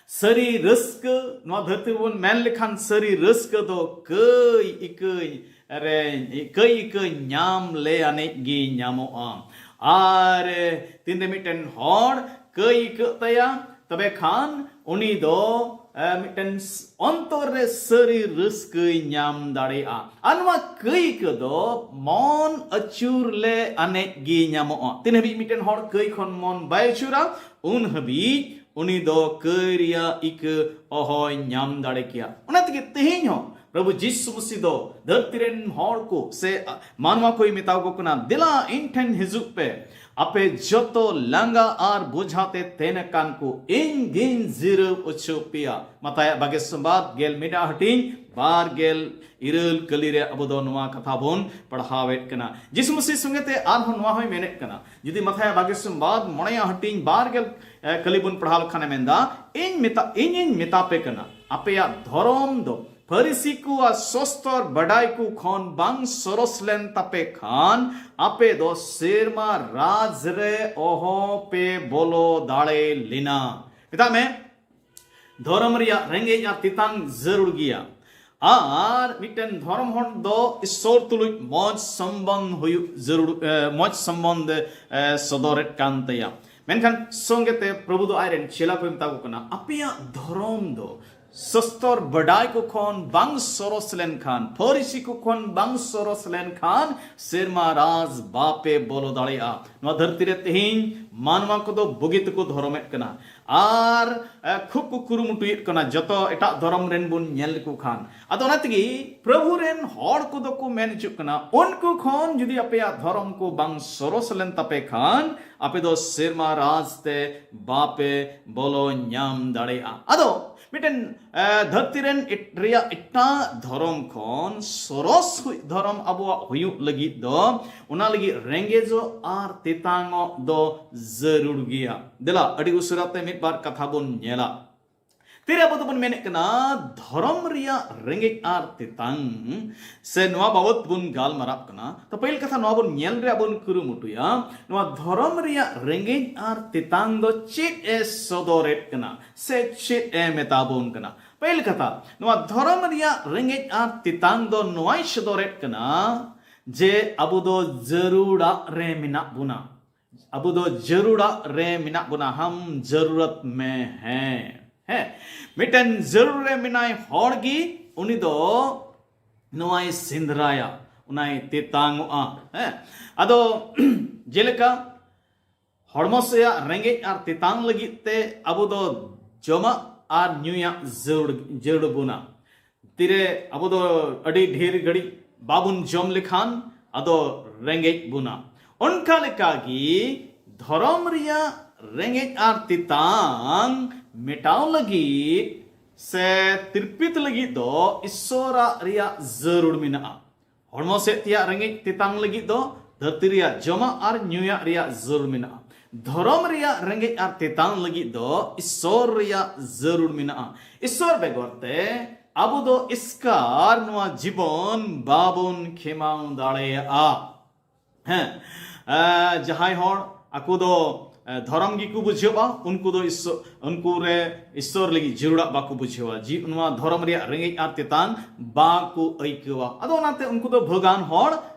ᱥᱟᱹᱨᱤ ᱨᱟᱹᱥᱠᱟᱹ, ᱱᱚᱣᱟ ᱫᱷᱟᱹᱨᱛᱤ ᱨᱮᱵᱚᱱ ᱢᱮᱱ ᱞᱮᱠᱷᱟᱱ ᱥᱟᱹᱨᱤ ᱨᱟᱹᱥᱠᱟᱹ ᱫᱚ ᱠᱟᱹᱭ ᱤᱠᱟᱹᱭ ᱨᱮ, ᱠᱟᱹᱭ ᱤᱠᱟᱹ ᱧᱟᱢ ᱞᱮ ᱟᱹᱱᱤᱡ ᱜᱮ ᱧᱟᱢᱚᱜᱼᱟ᱾ ᱟᱨ ᱛᱤᱱᱨᱮ ᱢᱤᱫᱴᱮᱱ ᱦᱚᱲ ᱠᱟᱹᱭ ᱤᱠᱟᱹᱜ ᱛᱟᱭᱟ, ᱛᱚᱵᱮ ᱠᱷᱟᱱ ᱩᱱᱤ ᱫᱚ, ᱮ, ᱢᱤᱫᱴᱮᱱ ᱚᱱᱛᱚᱨ ᱨᱮ ᱥᱟᱹᱨᱤ ᱨᱟᱹᱥᱠᱟᱹᱭ ᱧᱟᱢ ᱫᱟᱲᱮᱭᱟᱜᱼᱟ᱾ ᱟᱨ ᱱᱚᱣᱟ ᱠᱟᱹᱭ ᱤᱠᱟᱹ ᱫᱚ ᱢᱚᱱ ᱟᱹᱪᱩᱨ ᱞᱮ ᱟᱹᱱᱤᱡ ᱜᱮ ᱧᱟᱢᱚᱜᱼᱟ᱾ ᱛᱤᱱ ᱦᱟᱹᱵᱤᱡ ᱢᱤᱫᱴᱮᱱ ᱦᱚᱲ ᱠᱟᱹᱭ ᱠᱷᱚᱱ ᱢᱚᱱ ᱵᱟᱭ ᱟᱹᱪᱩᱨᱟ, ᱩᱱ ᱦᱟᱹᱵᱤᱡ ᱩᱱᱤ ᱫᱚ ᱠᱟᱹᱭ ᱨᱮᱭᱟᱜ ᱤᱠᱟᱹ ᱚᱦᱚᱭ ᱧᱟᱢ ᱫᱟᱲᱮ ᱠᱮᱭᱟ᱾ ᱚᱱᱟ ᱛᱮᱜᱮ ᱛᱮᱦᱮᱧ ᱦᱚᱸ ᱯᱨᱚᱵᱷᱩ ᱡᱤᱥᱩ ᱢᱟᱹᱥᱤ ᱫᱚ ᱫᱷᱟᱹᱨᱛᱤ ᱨᱮᱱ ᱦᱚᱲ ᱠᱚ ᱥᱮ ᱢᱟᱱᱣᱟ ᱠᱚᱭ ᱢᱮᱛᱟ ᱠᱚ ᱠᱟᱱᱟ, "ᱫᱮᱞᱟ ᱤᱧ ᱴᱷᱮᱱ ᱦᱤᱡᱩᱜ ᱯᱮ, ᱟᱯᱮ ᱡᱚᱛᱚ ᱞᱟᱸᱜᱟ ᱟᱨ ᱵᱳᱡᱷᱟ ᱛᱮ ᱛᱮᱱ ᱟᱠᱟᱱ ᱠᱚ, ᱤᱧ ᱜᱤᱧ ᱡᱤᱨᱟᱹᱣ ᱦᱚᱪᱚ ᱯᱮᱭᱟ᱾" ᱢᱟᱛᱟᱭᱟᱜ ᱵᱟᱜᱮ ᱥᱚᱢᱵᱟᱫ ᱜᱮᱞ ᱢᱤᱫ ᱦᱟᱹᱴᱤᱧ ᱵᱟᱨ ᱜᱮᱞ ᱤᱨᱟᱹᱞ ᱠᱟᱹᱞᱤ ᱨᱮ ᱟᱵᱚ ᱫᱚ ᱱᱚᱣᱟ ᱠᱟᱛᱷᱟ ᱵᱚᱱ ᱯᱟᱲᱦᱟᱣᱮᱫ ᱠᱟᱱᱟ᱾ ᱡᱤᱥᱩ ᱢᱟᱹᱥᱤ ᱥᱚᱸᱜᱮ ᱛᱮ ᱟᱨᱦᱚᱸ ᱱᱚᱣᱟ ᱦᱚᱸᱭ ᱢᱮᱱᱮᱫ ᱠᱟᱱᱟ, ᱡᱩᱫᱤ ᱢᱟᱛᱷᱟᱭᱟ ᱵᱟᱜᱮ ᱥᱚᱢᱵᱟᱫ ᱢᱚᱬᱮᱭᱟ ᱦᱟᱹᱴᱤᱧ ᱵᱟᱨ ᱜᱮᱞ, ᱮ, ᱠᱟᱹᱞᱤ ᱵᱚᱱ ᱯᱟᱲᱦᱟᱣ ᱞᱮᱠᱷᱟᱱᱮ ᱢᱮᱱᱫᱟ, "ᱤᱧ ᱢᱮᱛᱟ-, ᱤᱧᱤᱧ ᱢᱮᱛᱟ ᱯᱮ ᱠᱟᱱᱟ, ᱟᱯᱮᱭᱟᱜ ᱫᱷᱚᱨᱚᱢ ᱫᱚ ᱯᱷᱟᱹᱨᱤᱥᱤ ᱠᱚ ᱟᱨ ᱥᱚᱥᱛᱚᱨ ᱵᱟᱰᱟᱭ ᱠᱚ ᱠᱷᱚᱱ ᱵᱟᱝ ᱥᱚᱨᱚᱥ ᱞᱮᱱ ᱛᱟᱯᱮ ᱠᱷᱟᱱ, ᱟᱯᱮ ᱫᱚ ᱥᱮᱨᱢᱟ ᱨᱟᱡᱽ ᱨᱮ ᱚᱦᱚ ᱯᱮ ᱵᱚᱞᱚ ᱫᱟᱲᱮ ᱞᱮᱱᱟ᱾ ᱢᱮᱛᱟᱜ ᱢᱮ, ᱫᱷᱚᱨᱚᱢ ᱨᱮᱭᱟᱜ ᱨᱮᱸᱜᱮᱡ ᱟᱨ ᱛᱮᱛᱟᱝ ᱡᱟᱹᱨᱩᱲ ᱜᱮᱭᱟ᱾ ᱟᱨ ᱢᱤᱫᱴᱮᱱ ᱫᱷᱚᱨᱚᱢ ᱦᱚᱲ ᱫᱚ ᱤᱥᱥᱚᱨ ᱛᱩᱞᱩᱡ ᱢᱚᱡᱽ ᱥᱚᱢᱵᱚᱱᱫᱷ ᱦᱩᱭᱩᱜ ᱡᱟᱹᱨᱩᱲ, ᱮ, ᱢᱚᱡᱽ ᱥᱚᱢᱵᱚᱱᱫᱷ, ᱮ, ᱥᱚᱫᱚᱨᱮᱫ ᱠᱟᱱ ᱛᱟᱭᱟ᱾ ᱢᱮᱱᱠᱷᱟᱱ ᱥᱚᱸᱜᱮ ᱛᱮ ᱯᱨᱚᱵᱷᱩ ᱫᱚ ᱟᱡᱨᱮᱱ ᱪᱮᱞᱟ ᱠᱚᱭ ᱢᱮᱛᱟ ᱠᱚ ᱠᱟᱱᱟ, ᱟᱯᱮᱭᱟᱜ ᱫᱷᱚᱨᱚᱢ ᱫᱚ ᱥᱚᱥᱛᱚᱨ ᱵᱟᱰᱟᱭ ᱠᱚ ᱠᱷᱚᱱ ᱵᱟᱝ ᱥᱚᱨᱚᱥ ᱞᱮᱱᱠᱷᱟᱱ, ᱯᱷᱚᱨᱤᱥᱤ ᱠᱚ ᱠᱷᱚᱱ ᱵᱟᱝ ᱥᱚᱨᱚᱥ ᱞᱮᱱᱠᱷᱟᱱ, ᱥᱮᱨᱢᱟ ᱨᱟᱡᱽ ᱵᱟᱯᱮ ᱵᱚᱞᱚ ᱫᱟᱲᱮᱭᱟᱜᱼᱟ᱾ ᱱᱚᱣᱟ ᱫᱷᱟᱹᱨᱛᱤ ᱨᱮ ᱛᱮᱦᱮᱧ ᱢᱟᱱᱣᱟ ᱠᱚᱫᱚ ᱵᱩᱜᱤ ᱛᱮᱠᱚ ᱫᱷᱚᱨᱚᱢᱮᱫ ᱠᱟᱱᱟ ᱟᱨ, ᱮ, ᱠᱷᱩᱵ ᱠᱚ ᱠᱩᱨᱩᱢᱩᱴᱩᱭᱮᱫ ᱠᱟᱱᱟ, ᱡᱚᱛᱚ ᱮᱴᱟᱜ ᱫᱷᱚᱨᱚᱢ ᱨᱮᱱ ᱵᱚᱱ ᱧᱮᱞ ᱞᱮᱠᱚ ᱠᱷᱟᱱ᱾ ᱟᱫᱚ ᱚᱱᱟ ᱛᱮᱜᱮ ᱯᱨᱚᱵᱷᱩ ᱨᱮᱱ ᱦᱚᱲ ᱠᱚᱫᱚ ᱠᱚ ᱢᱮᱱ ᱦᱚᱪᱚᱜ ᱠᱟᱱᱟ, ᱩᱱᱠᱩ ᱠᱷᱚᱱ ᱡᱩᱫᱤ ᱟᱯᱮᱭᱟᱜ ᱫᱷᱚᱨᱚᱢ ᱠᱚ ᱵᱟᱝ ᱥᱚᱨᱚᱥ ᱞᱮᱱ ᱛᱟᱯᱮ ᱠᱷᱟᱱ, ᱟᱯᱮ ᱫᱚ ᱥᱮᱨᱢᱟ ᱨᱟᱡᱽ ᱛᱮ ᱵᱟᱯᱮ ᱵᱚᱞᱚ ᱧᱟᱢ ᱫᱟᱲᱮᱭᱟᱜᱼᱟ᱾ ᱟᱫᱚ ᱢᱤᱫᱴᱮᱱ, ᱮ, ᱫᱷᱟᱹᱨᱛᱤ ᱨᱮᱱ ᱮᱴ-, ᱨᱮᱭᱟᱜ ᱮᱴᱟᱜ ᱫᱷᱚᱨᱚᱢ ᱠᱷᱚᱱ ᱥᱚᱨᱚᱥ ᱦᱩᱭ-, ᱫᱷᱚᱨᱚᱢ ᱟᱵᱚᱣᱟᱜ ᱦᱩᱭᱩᱜ ᱞᱟᱹᱜᱤᱫ ᱫᱚ, ᱚᱱᱟ ᱞᱟᱹᱜᱤᱫ ᱨᱮᱸᱜᱮᱡᱚᱜ ᱟᱨ ᱛᱮᱛᱟᱝᱚᱜ ᱫᱚ ᱡᱟᱹᱨᱩᱲ ᱜᱮᱭᱟ᱾ ᱫᱮᱞᱟ, ᱟᱹᱰᱤ ᱩᱥᱟᱹᱨᱟ ᱛᱮ ᱢᱤᱫ ᱵᱟᱨ ᱠᱟᱛᱷᱟ ᱵᱚᱱ ᱧᱮᱞᱟ᱾ ᱛᱤᱨᱮ ᱟᱵᱚ ᱫᱚᱵᱚᱱ ᱢᱮᱱᱮᱫ ᱠᱟᱱᱟ ᱫᱷᱚᱨᱚᱢ ᱨᱮᱭᱟᱜ ᱨᱮᱸᱜᱮᱡ ᱟᱨ ᱛᱮᱛᱟᱝ, ᱥᱮ ᱱᱚᱣᱟ ᱵᱟᱵᱚᱛ ᱵᱚᱱ ᱜᱟᱞᱢᱟᱨᱟᱜ ᱠᱟᱱᱟ, ᱛᱚ ᱯᱟᱹᱦᱤᱞ ᱠᱟᱛᱷᱟ ᱱᱚᱣᱟ ᱵᱚᱱ ᱧᱮᱞ ᱨᱮᱭᱟᱜ ᱵᱚᱱ ᱠᱩᱨᱩᱢᱩᱴᱩᱭᱟ, ᱱᱚᱣᱟ ᱫᱷᱚᱨᱚᱢ ᱨᱮᱭᱟᱜ ᱨᱮᱸᱜᱮᱡ ᱟᱨ ᱛᱮᱛᱟᱝ ᱫᱚ ᱪᱮᱫ ᱮ ᱥᱚᱫᱚᱨᱮᱫ ᱠᱟᱱᱟ ᱥᱮ ᱪᱮᱫ ᱮ ᱢᱮᱛᱟ ᱵᱚᱱ ᱠᱟᱱᱟ? ᱯᱟᱹᱦᱤᱞ ᱠᱟᱛᱷᱟ, ᱱᱚᱣᱟ ᱫᱷᱚᱨᱚᱢ ᱨᱮᱭᱟᱜ ᱨᱮᱸᱜᱮᱡ ᱟᱨ ᱛᱮᱛᱟᱝ ᱫᱚ ᱱᱚᱣᱟᱭ ᱥᱚᱫᱚᱨᱮᱫ ᱠᱟᱱᱟ ᱡᱮ ᱟᱵᱚ ᱫᱚ ᱡᱟᱹᱨᱩᱲᱟᱜ ᱨᱮ ᱢᱮᱱᱟᱜ ᱵᱚᱱᱟ᱾ ᱟᱵᱚ ᱫᱚ ᱡᱟᱹᱨᱩᱲᱟᱜ ᱨᱮ ᱢᱮᱱᱟᱜ ᱵᱚᱱᱟ, ᱦᱟᱢ ᱡᱟᱹᱨᱩᱨᱟᱛ ᱢᱮ ᱦᱮᱸ᱾ ᱦᱮᱸ, ᱢᱤᱫᱴᱮᱱ ᱡᱟᱹᱨᱩᱲ ᱨᱮ ᱢᱮᱱᱟᱭ ᱦᱚᱲ ᱜᱮ ᱩᱱᱤ ᱫᱚ ᱱᱚᱣᱟᱭ ᱥᱮᱸᱫᱽᱨᱟᱭᱟ, ᱚᱱᱟᱭ ᱛᱮᱛᱟᱝᱚᱜᱼᱟ᱾ ᱦᱮᱸ, ᱟᱫᱚ ᱡᱮᱞᱮᱠᱟ ᱦᱚᱲᱢᱚ ᱥᱮᱭᱟᱜ ᱨᱮᱸᱜᱮᱡ ᱟᱨ ᱛᱮᱛᱟᱝ ᱞᱟᱹᱜᱤᱫ ᱛᱮ ᱟᱵᱚ ᱫᱚ ᱡᱚᱢᱟᱜ ᱟᱨ ᱧᱩᱭᱟᱜ ᱡᱟᱹᱨᱩᱲ, ᱡᱟᱹᱨᱩᱲ ᱵᱚᱱᱟ᱾ ᱛᱤᱨᱮ ᱟᱵᱚ ᱫᱚ ᱟᱹᱰᱤ ᱰᱷᱮᱨ ᱜᱷᱟᱹᱲᱤᱡ ᱵᱟᱵᱚᱱ ᱡᱚᱢ ᱞᱮᱠᱷᱟᱱ ᱟᱫᱚ ᱨᱮᱸᱜᱮᱡ ᱵᱚᱱᱟ᱾ ᱚᱱᱠᱟ ᱞᱮᱠᱟᱜᱮ ᱫᱷᱚᱨᱚᱢ ᱨᱮᱭᱟᱜ ᱨᱮᱸᱜᱮᱡ ᱟᱨ ᱛᱮᱛᱟᱝ ᱢᱮᱴᱟᱣ ᱞᱟᱹᱜᱤᱫ ᱥᱮ ᱛᱤᱨᱯᱤᱛ ᱞᱟᱹᱜᱤᱫ ᱫᱚ ᱤᱥᱥᱚᱨᱟᱜ ᱨᱮᱭᱟᱜ ᱡᱟᱹᱨᱩᱲ ᱢᱮᱱᱟᱜᱼᱟ᱾ ᱦᱚᱲᱢᱚ ᱥᱮᱫ ᱛᱮᱭᱟᱜ ᱨᱮᱸᱜᱮᱡ ᱛᱮᱛᱟᱝ ᱞᱟᱹᱜᱤᱫ ᱫᱚ ᱫᱷᱟᱹᱨᱛᱤ ᱨᱮᱭᱟᱜ ᱡᱚᱢᱟᱜ ᱟᱨ ᱧᱩᱭᱟᱜ ᱨᱮᱭᱟᱜ ᱡᱟᱹᱨᱩᱲ ᱢᱮᱱᱟᱜᱼᱟ᱾ ᱫᱷᱚᱨᱚᱢ ᱨᱮᱭᱟᱜ ᱨᱮᱸᱜᱮᱡ ᱟᱨ ᱛᱮᱛᱟᱝ ᱞᱟᱹᱜᱤᱫ ᱫᱚ ᱤᱥᱥᱚᱨ ᱨᱮᱭᱟᱜ ᱡᱟᱹᱨᱩᱲ ᱢᱮᱱᱟᱜᱼᱟ᱾ ᱤᱥᱥᱚᱨ ᱵᱮᱜᱚᱨ ᱛᱮ ᱟᱵᱚ ᱫᱚ ᱮᱥᱠᱟᱨ ᱱᱚᱣᱟ ᱡᱤᱵᱚᱱ ᱵᱟᱵᱚᱱ ᱠᱷᱮᱢᱟᱣ ᱫᱟᱲᱮᱭᱟᱜᱼᱟ᱾ ᱦᱮᱸ, ᱮ, ᱡᱟᱦᱟᱸᱭ ᱦᱚᱲ ᱟᱠᱚ ᱫᱚ, ᱮ, ᱫᱷᱚᱨᱚᱢ ᱜᱮᱠᱚ ᱵᱩᱡᱷᱟᱹᱣᱟ, ᱩᱱᱠᱩ ᱫᱚ ᱤᱥᱥᱚ-, ᱩᱱᱠᱩ ᱨᱮ ᱤᱥᱥᱚᱨ ᱞᱟᱹᱜᱤᱫ ᱡᱟᱹᱨᱩᱲᱟᱜ ᱵᱟᱠᱚ ᱵᱩᱡᱷᱟᱹᱣᱟ, ᱡᱤ-, ᱱᱚᱣᱟ ᱫᱷᱚᱨᱚᱢ ᱨᱮᱭᱟᱜ ᱨᱮᱸᱜᱮᱡ ᱟᱨ ᱛᱮᱛᱟᱝ ᱵᱟᱠᱚ ᱟᱹᱭᱠᱟᱹᱣᱟ᱾ ᱟᱫᱚ ᱚᱱᱟᱛᱮ ᱩᱱᱠᱩ ᱫᱚ ᱵᱷᱟᱹᱜᱟᱱ ᱦᱚᱲ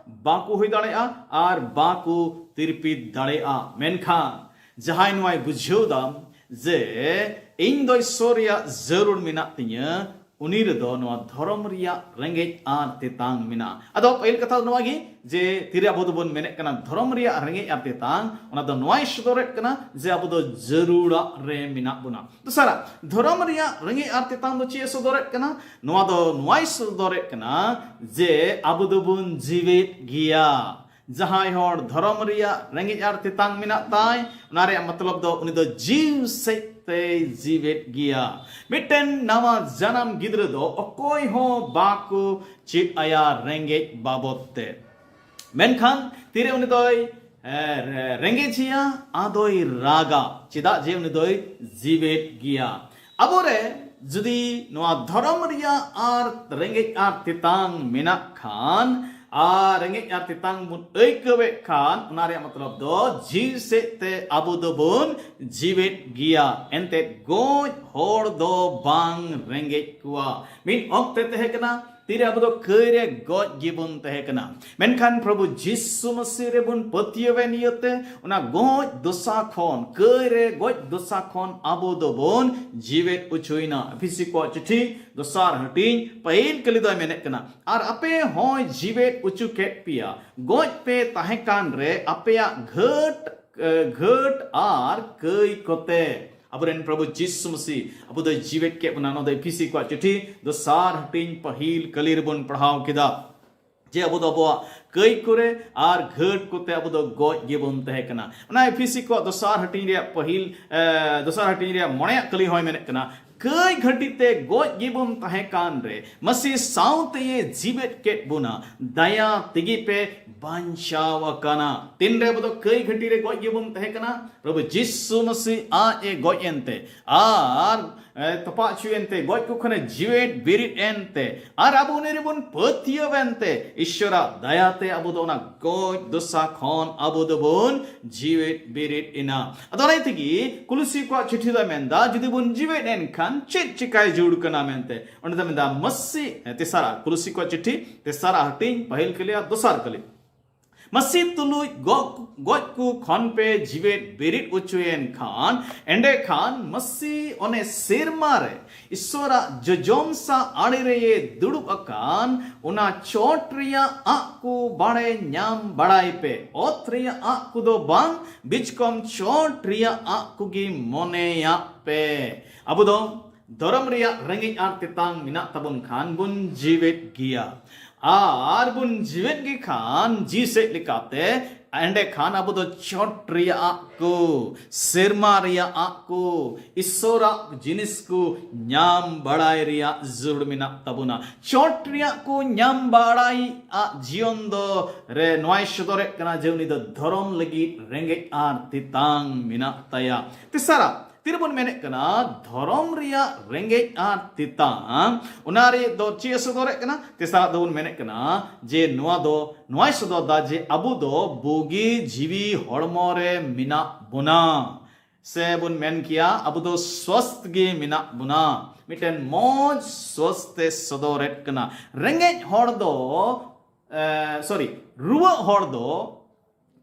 ᱵᱟᱠᱚ ᱦᱩᱭ ᱫᱟᱲᱮᱭᱟᱜᱼᱟ ᱟᱨ ᱵᱟᱠᱚ ᱛᱤᱨᱯᱤᱛ ᱫᱟᱲᱮᱭᱟᱜᱼᱟ᱾ ᱢᱮᱱᱠᱷᱟᱱ ᱡᱟᱦᱟᱸᱭ ᱱᱚᱣᱟᱭ ᱵᱩᱡᱷᱟᱹᱣ ᱫᱟ ᱡᱮ ᱤᱧ ᱫᱚ ᱤᱥᱥᱚᱨ ᱨᱮᱭᱟᱜ ᱡᱟᱹᱨᱩᱲ ᱢᱮᱱᱟᱜ ᱛᱤᱧᱟᱹ, ᱩᱱᱤ ᱨᱮᱫᱚ ᱱᱚᱣᱟ ᱫᱷᱚᱨᱚᱢ ᱨᱮᱭᱟᱜ ᱨᱮᱸᱜᱮᱡ ᱟᱨ ᱛᱮᱛᱟᱝ ᱢᱮᱱᱟᱜᱼᱟ᱾ ᱟᱫᱚ ᱯᱟᱹᱦᱤᱞ ᱠᱟᱛᱷᱟ ᱫᱚ ᱱᱚᱣᱟ ᱜᱮ ᱡᱮ ᱛᱤᱨᱮ ᱟᱵᱚ ᱫᱚᱵᱚᱱ ᱢᱮᱱᱮᱫ ᱠᱟᱱᱟ ᱫᱷᱚᱨᱚᱢ ᱨᱮᱭᱟᱜ ᱨᱮᱸᱜᱮᱡ ᱟᱨ ᱛᱮᱛᱟᱝ, ᱚᱱᱟ ᱫᱚ ᱱᱚᱣᱟᱭ ᱥᱚᱫᱚᱨᱮᱫ ᱠᱟᱱᱟ ᱡᱮ ᱟᱵᱚ ᱫᱚ ᱡᱟᱹᱨᱩᱲᱟᱜ ᱨᱮ ᱢᱮᱱᱟᱜ ᱵᱚᱱᱟ᱾ ᱫᱚᱥᱟᱨᱟᱜ, ᱫᱷᱚᱨᱚᱢ ᱨᱮᱭᱟᱜ ᱨᱮᱸᱜᱮᱡ ᱟᱨ ᱛᱮᱛᱟᱝ ᱫᱚ ᱪᱮᱫ ᱮ ᱥᱚᱫᱚᱨᱮᱫ ᱠᱟᱱᱟ? ᱱᱚᱣᱟ ᱫᱚ ᱱᱚᱣᱟᱭ ᱥᱚᱫᱚᱨᱮᱫ ᱠᱟᱱᱟ ᱡᱮ ᱟᱵᱚ ᱫᱚᱵᱚᱱ ᱡᱤᱣᱮᱫ ᱜᱮᱭᱟ᱾ ᱡᱟᱦᱟᱸᱭ ᱦᱚᱲ ᱫᱷᱚᱨᱚᱢ ᱨᱮᱭᱟᱜ ᱨᱮᱸᱜᱮᱡ ᱟᱨ ᱛᱮᱛᱟᱝ ᱢᱮᱱᱟᱜ ᱛᱟᱭ, ᱚᱱᱟ ᱨᱮᱭᱟᱜ ᱢᱚᱛᱞᱚᱵ ᱫᱚ ᱩᱱᱤ ᱫᱚ ᱡᱤᱣ ᱥᱮᱫ ᱛᱮᱭ ᱡᱤᱣᱮᱫ ᱜᱮᱭᱟ᱾ ᱢᱤᱫᱴᱮᱱ ᱱᱟᱣᱟ ᱡᱟᱱᱟᱢ ᱜᱤᱫᱽᱨᱟᱹ ᱫᱚ ᱚᱠᱚᱭ ᱦᱚᱸ ᱵᱟᱠᱚ ᱪᱮᱫ ᱟᱭᱟ ᱨᱮᱸᱜᱮᱡ ᱵᱟᱵᱚᱫ ᱛᱮ᱾ ᱢᱮᱱᱠᱷᱟᱱ ᱛᱤᱨᱮ ᱩᱱᱤ ᱫᱚᱭ, ᱮ, ᱨᱮ-, ᱨᱮᱸᱜᱮᱡᱮᱭᱟ, ᱟᱫᱚᱭ ᱨᱟᱜᱟ᱾ ᱪᱮᱫᱟᱜ ᱡᱮ ᱩᱱᱤ ᱫᱚᱭ ᱡᱤᱣᱮᱫ ᱜᱮᱭᱟ᱾ ᱟᱵᱚᱨᱮ ᱡᱩᱫᱤ ᱱᱚᱣᱟ ᱫᱷᱚᱨᱚᱢ ᱨᱮᱭᱟᱜ ᱟᱨ ᱨᱮᱸᱜᱮᱡ ᱟᱨ ᱛᱮᱛᱟᱝ ᱢᱮᱱᱟᱜ ᱠᱷᱟᱱ, ᱟᱨ ᱨᱮᱸᱜᱮᱡ ᱟᱨ ᱛᱮᱛᱟᱝ ᱵᱚᱱ ᱟᱹᱭᱠᱟᱹᱣᱮᱫ ᱠᱷᱟᱱ, ᱚᱱᱟ ᱨᱮᱭᱟᱜ ᱢᱚᱛᱞᱚᱵ ᱫᱚ ᱡᱤᱣᱤ ᱥᱮᱫ ᱛᱮ ᱟᱵᱚ ᱫᱚᱵᱚᱱ ᱡᱤᱣᱮᱫ ᱜᱮᱭᱟ᱾ ᱮᱱᱛᱮᱫ ᱜᱚᱡ ᱦᱚᱲ ᱫᱚ ᱵᱟᱝ ᱨᱮᱸᱜᱮᱡ ᱠᱚᱣᱟ᱾ ᱢᱤᱫ ᱚᱠᱛᱮ ᱛᱟᱦᱮᱸ ᱠᱟᱱᱟ, ᱛᱤᱨᱮ ᱟᱵᱚ ᱫᱚ ᱠᱟᱹᱭ ᱨᱮ ᱜᱚᱡ ᱜᱮᱵᱚᱱ ᱛᱟᱦᱮᱸ ᱠᱟᱱᱟ᱾ ᱢᱮᱱᱠᱷᱟᱱ ᱯᱨᱚᱵᱷᱩ ᱡᱤᱥᱩ ᱢᱟᱹᱥᱤ ᱨᱮᱵᱚᱱ ᱯᱟᱹᱛᱭᱟᱹᱣᱮᱱ ᱤᱭᱟᱹᱛᱮ, ᱚᱱᱟ ᱜᱚᱡ ᱫᱚᱥᱟ ᱠᱷᱚᱱ, ᱠᱟᱹᱭ ᱨᱮ ᱜᱚᱡ ᱫᱚᱥᱟ ᱠᱷᱚᱱ ᱟᱵᱚ ᱫᱚᱵᱚᱱ ᱡᱤᱣᱮᱫ ᱚᱪᱚᱭᱮᱱᱟ᱾ ᱮᱯᱷᱤᱥᱤ ᱠᱚᱣᱟᱜ ᱪᱤᱴᱷᱤ ᱫᱚᱥᱟᱨ ᱦᱟᱹᱴᱤᱧ ᱯᱟᱹᱦᱤᱞ ᱠᱟᱹᱞᱤ ᱫᱚᱭ ᱢᱮᱱᱮᱫ ᱠᱟᱱᱟ, ᱟᱨ ᱟᱯᱮ ᱦᱚᱸᱭ ᱡᱤᱣᱮᱫ ᱚᱪᱚ ᱠᱮᱫ ᱯᱮᱭᱟ ᱜᱚᱡ ᱯᱮ ᱛᱟᱦᱮᱸ ᱠᱟᱱ ᱨᱮ ᱟᱯᱮᱭᱟᱜ ᱜᱷᱟᱹᱴ, ᱮ, ᱜᱷᱟᱹᱴ ᱟᱨ ᱠᱟᱹᱭ ᱠᱚᱛᱮ᱾ ᱟᱵᱚᱨᱮᱱ ᱯᱨᱚᱵᱷᱩ ᱡᱤᱥᱩ ᱢᱟᱹᱥᱤ ᱟᱵᱚ ᱫᱚᱭ ᱡᱤᱣᱮᱫ ᱠᱮᱫ ᱵᱚᱱᱟ᱾ ᱱᱚᱣᱟ ᱫᱚ ᱮᱯᱷᱤᱥᱤ ᱠᱚᱣᱟᱜ ᱪᱤᱴᱷᱤ ᱫᱚᱥᱟᱨ ᱦᱟᱹᱴᱤᱧ ᱯᱟᱹᱦᱤᱞ ᱠᱟᱹᱞᱤ ᱨᱮᱵᱚᱱ ᱯᱟᱲᱦᱟᱣ ᱠᱮᱫᱟ ᱡᱮ ᱟᱵᱚ ᱫᱚ ᱟᱵᱚᱣᱟᱜ ᱠᱟᱹᱭ ᱠᱚᱨᱮ ᱟᱨ ᱜᱷᱟᱹᱴ ᱠᱚᱛᱮ ᱟᱵᱚ ᱫᱚ ᱜᱚᱡ ᱜᱮᱵᱚᱱ ᱛᱟᱦᱮᱸ ᱠᱟᱱᱟ᱾ ᱚᱱᱟ ᱮᱯᱷᱤᱥᱤ ᱠᱚᱣᱟᱜ ᱫᱚᱥᱟᱨ ᱦᱟᱹᱴᱤᱧ ᱨᱮᱭᱟᱜ ᱯᱟᱹᱦᱤᱞ, ᱮ, ᱫᱚᱥᱟᱨ ᱦᱟᱹᱴᱤᱧ ᱨᱮᱭᱟᱜ ᱢᱚᱬᱮᱭᱟᱜ ᱠᱟᱹᱞᱤ ᱦᱚᱸᱭ ᱢᱮᱱᱮᱫ ᱠᱟᱱᱟ, ᱠᱟᱹᱭ ᱜᱷᱟᱹᱴᱤ ᱛᱮ ᱜᱚᱡ ᱜᱮᱵᱚᱱ ᱛᱟᱦᱮᱸ ᱠᱟᱱ ᱨᱮ ᱢᱟᱹᱥᱤ ᱥᱟᱶᱛᱮᱭᱮ ᱡᱤᱣᱮᱫ ᱠᱮᱫ ᱵᱚᱱᱟ, ᱫᱟᱭᱟ ᱛᱮᱜᱮ ᱯᱮ ᱵᱟᱧᱪᱟᱣ ᱟᱠᱟᱱᱟ᱾ ᱛᱤᱱᱨᱮ ᱟᱵᱚ ᱫᱚ ᱠᱟᱹᱭ ᱜᱷᱟᱹᱴᱤ ᱨᱮ ᱜᱚᱡ ᱜᱮᱵᱚᱱ ᱛᱟᱦᱮᱸ ᱠᱟᱱᱟ? ᱯᱨᱚᱵᱷᱩ ᱡᱤᱥᱩ ᱢᱟᱹᱥᱤ ᱟᱡ ᱮ ᱜᱚᱡ ᱮᱱᱛᱮ ᱟᱨ ᱮ, ᱛᱚᱯᱟᱜ ᱦᱚᱪᱚᱭᱮᱱ ᱛᱮ, ᱜᱚᱡ ᱠᱚ ᱠᱷᱚᱱᱮ ᱡᱤᱣᱮᱫ ᱵᱮᱨᱮᱫ ᱮᱱ ᱛᱮ, ᱟᱨ ᱟᱵᱚ ᱩᱱᱤ ᱨᱮᱵᱚᱱ ᱯᱟᱹᱛᱭᱟᱹᱣ ᱮᱱ ᱛᱮ, ᱤᱥᱥᱚᱨᱟᱜ ᱫᱟᱭᱟ ᱛᱮ ᱟᱵᱚ ᱫᱚ ᱚᱱᱟ ᱜᱚᱡ ᱫᱚᱥᱟ ᱠᱷᱚᱱ ᱟᱵᱚ ᱫᱚᱵᱚᱱ ᱡᱤᱣᱮᱫ ᱵᱮᱨᱮᱫ ᱮᱱᱟ᱾ ᱟᱫᱚ ᱚᱱᱟ ᱛᱮᱜᱮ ᱠᱩᱞᱩᱥᱤ ᱠᱚᱣᱟᱜ ᱪᱤᱴᱷᱤ ᱫᱚ ᱢᱮᱱᱫᱟ, ᱡᱩᱫᱤ ᱵᱚᱱ ᱡᱤᱣᱮᱫ ᱮᱱ ᱠᱷᱟᱱ ᱪᱮᱫ ᱪᱤᱠᱟᱭ ᱡᱟᱹᱨᱩᱲ ᱠᱟᱱᱟ ᱢᱮᱱᱛᱮ᱾ ᱚᱸᱰᱮ ᱫᱚ ᱢᱮᱱᱫᱟ, ᱢᱟᱹᱥᱤ, ᱮ, ᱛᱮᱥᱟᱨᱟ ᱠᱩᱞᱩᱥᱤ ᱠᱚᱣᱟᱜ ᱪᱤᱴᱷᱤ, ᱛᱮᱥᱟᱨᱟ ᱦᱟᱹᱴᱤᱧ, ᱯᱟᱹᱦᱤᱞ ᱠᱟᱹᱞᱤ ᱟᱨ ᱫᱚᱥᱟᱨ ᱠᱟᱹᱞᱤ᱾ ᱢᱟᱹᱥᱤ ᱛᱩᱞᱩᱡ ᱜᱚ-, ᱜᱚᱡ ᱠᱚ ᱠᱷᱚᱱ ᱯᱮ ᱡᱤᱣᱮᱫ ᱵᱮᱨᱮᱫ ᱦᱚᱪᱚᱭᱮᱱ ᱠᱷᱟᱱ, ᱮᱸᱰᱮᱠᱷᱟᱱ ᱢᱟᱹᱥᱤ ᱚᱱᱮ ᱥᱮᱨᱢᱟ ᱨᱮ ᱤᱥᱥᱚᱨᱟᱜ ᱡᱚᱡᱚᱢ ᱥᱟ ᱟᱲᱮ ᱨᱮᱭᱮ ᱫᱩᱲᱩᱵ ᱟᱠᱟᱱ, ᱚᱱᱟ ᱪᱚᱴ ᱨᱮᱭᱟᱜ ᱟᱜ ᱠᱚ ᱵᱟᱲᱮ ᱧᱟᱢ ᱵᱟᱲᱟᱭ ᱯᱮ᱾ ᱚᱛ ᱨᱮᱭᱟᱜ ᱟᱜ ᱠᱚᱫᱚ ᱵᱟᱝ, ᱵᱤᱪᱠᱚᱢ ᱪᱚᱴ ᱨᱮᱭᱟᱜ ᱟᱜ ᱠᱚᱜᱮ ᱢᱚᱱᱮᱭᱟᱜ ᱯᱮ᱾ ᱟᱵᱚ ᱫᱚ ᱫᱷᱚᱨᱚᱢ ᱨᱮᱭᱟᱜ ᱨᱮᱸᱜᱮᱡ ᱟᱨ ᱛᱮᱛᱟᱝ ᱢᱮᱱᱟᱜ ᱛᱟᱵᱚᱱ ᱠᱷᱟᱱ ᱵᱚᱱ ᱡᱤᱣᱮᱫ ᱜᱮᱭᱟ᱾ ᱟᱨ ᱵᱚᱱ ᱡᱤᱣᱮᱫ ᱜᱮ ᱠᱷᱟᱱ ᱡᱤᱣᱤ ᱥᱮᱫ ᱞᱮᱠᱟᱛᱮ, ᱮᱸᱰᱮᱠᱷᱟᱱ ᱟᱵᱚ ᱫᱚ ᱪᱚᱴ ᱨᱮᱭᱟᱜ ᱠᱚ, ᱥᱮᱨᱢᱟ ᱨᱮᱭᱟᱜ ᱠᱚ, ᱤᱥᱥᱚᱨᱟᱜ ᱡᱤᱱᱤᱥ ᱠᱚ ᱧᱟᱢ ᱵᱟᱲᱟᱭ ᱨᱮᱭᱟᱜ ᱡᱟᱹᱨᱩᱲ ᱢᱮᱱᱟᱜ ᱛᱟᱵᱚᱱᱟ᱾ ᱪᱚᱴ ᱨᱮᱭᱟᱜ ᱠᱚ ᱧᱟᱢ ᱵᱟᱲᱟᱭ ᱟᱜ ᱡᱤᱭᱚᱱ ᱫᱚ ᱨᱮ ᱱᱚᱣᱟᱭ ᱥᱚᱫᱚᱨᱮᱫ ᱠᱟᱱᱟ ᱡᱮ ᱩᱱᱤ ᱫᱚ ᱫᱷᱚᱨᱚᱢ ᱞᱟᱹᱜᱤᱫ ᱨᱮᱸᱜᱮᱡ ᱟᱨ ᱛᱮᱛᱟᱝ ᱢᱮᱱᱟᱜ ᱛᱟᱭᱟ᱾ ᱛᱮᱥᱟᱨᱟᱜ, ᱛᱤᱨᱮᱵᱚᱱ ᱢᱮᱱᱮᱫ ᱠᱟᱱᱟ ᱫᱷᱚᱨᱚᱢ ᱨᱮᱭᱟᱜ ᱨᱮᱸᱜᱮᱡ ᱟᱨ ᱛᱮᱛᱟᱝ, ᱚᱱᱟ ᱨᱮ ᱫᱚ ᱪᱮᱫ ᱮ ᱥᱚᱫᱚᱨᱮᱫ ᱠᱟᱱᱟ? ᱛᱮᱥᱟᱨᱟᱜ ᱫᱚᱵᱚᱱ ᱢᱮᱱᱮᱫ ᱠᱟᱱᱟ ᱡᱮ ᱱᱚᱣᱟ ᱫᱚ, ᱱᱚᱣᱟᱭ ᱥᱚᱫᱚᱨ ᱫᱟ ᱡᱮ ᱟᱵᱚ ᱫᱚ ᱵᱩᱜᱤ ᱡᱤᱣᱤ ᱦᱚᱲᱢᱚ ᱨᱮ ᱢᱮᱱᱟᱜ ᱵᱚᱱᱟ, ᱥᱮ ᱵᱚᱱ ᱢᱮᱱ ᱠᱮᱭᱟ ᱟᱵᱚ ᱫᱚ ᱥᱣᱟᱥᱛᱷ ᱜᱮ ᱢᱮᱱᱟᱜ ᱵᱚᱱᱟ᱾ ᱢᱤᱫᱴᱮᱱ ᱢᱚᱡᱽ ᱥᱣᱟᱥᱛᱷ ᱮ ᱥᱚᱫᱚᱨᱮᱫ ᱠᱟᱱᱟ᱾ ᱨᱮᱸᱜᱮᱡ ᱦᱚᱲ ᱫᱚ, ᱮ, ᱥᱚᱨᱤ, ᱨᱩᱣᱟᱹᱜ ᱦᱚᱲ ᱫᱚ,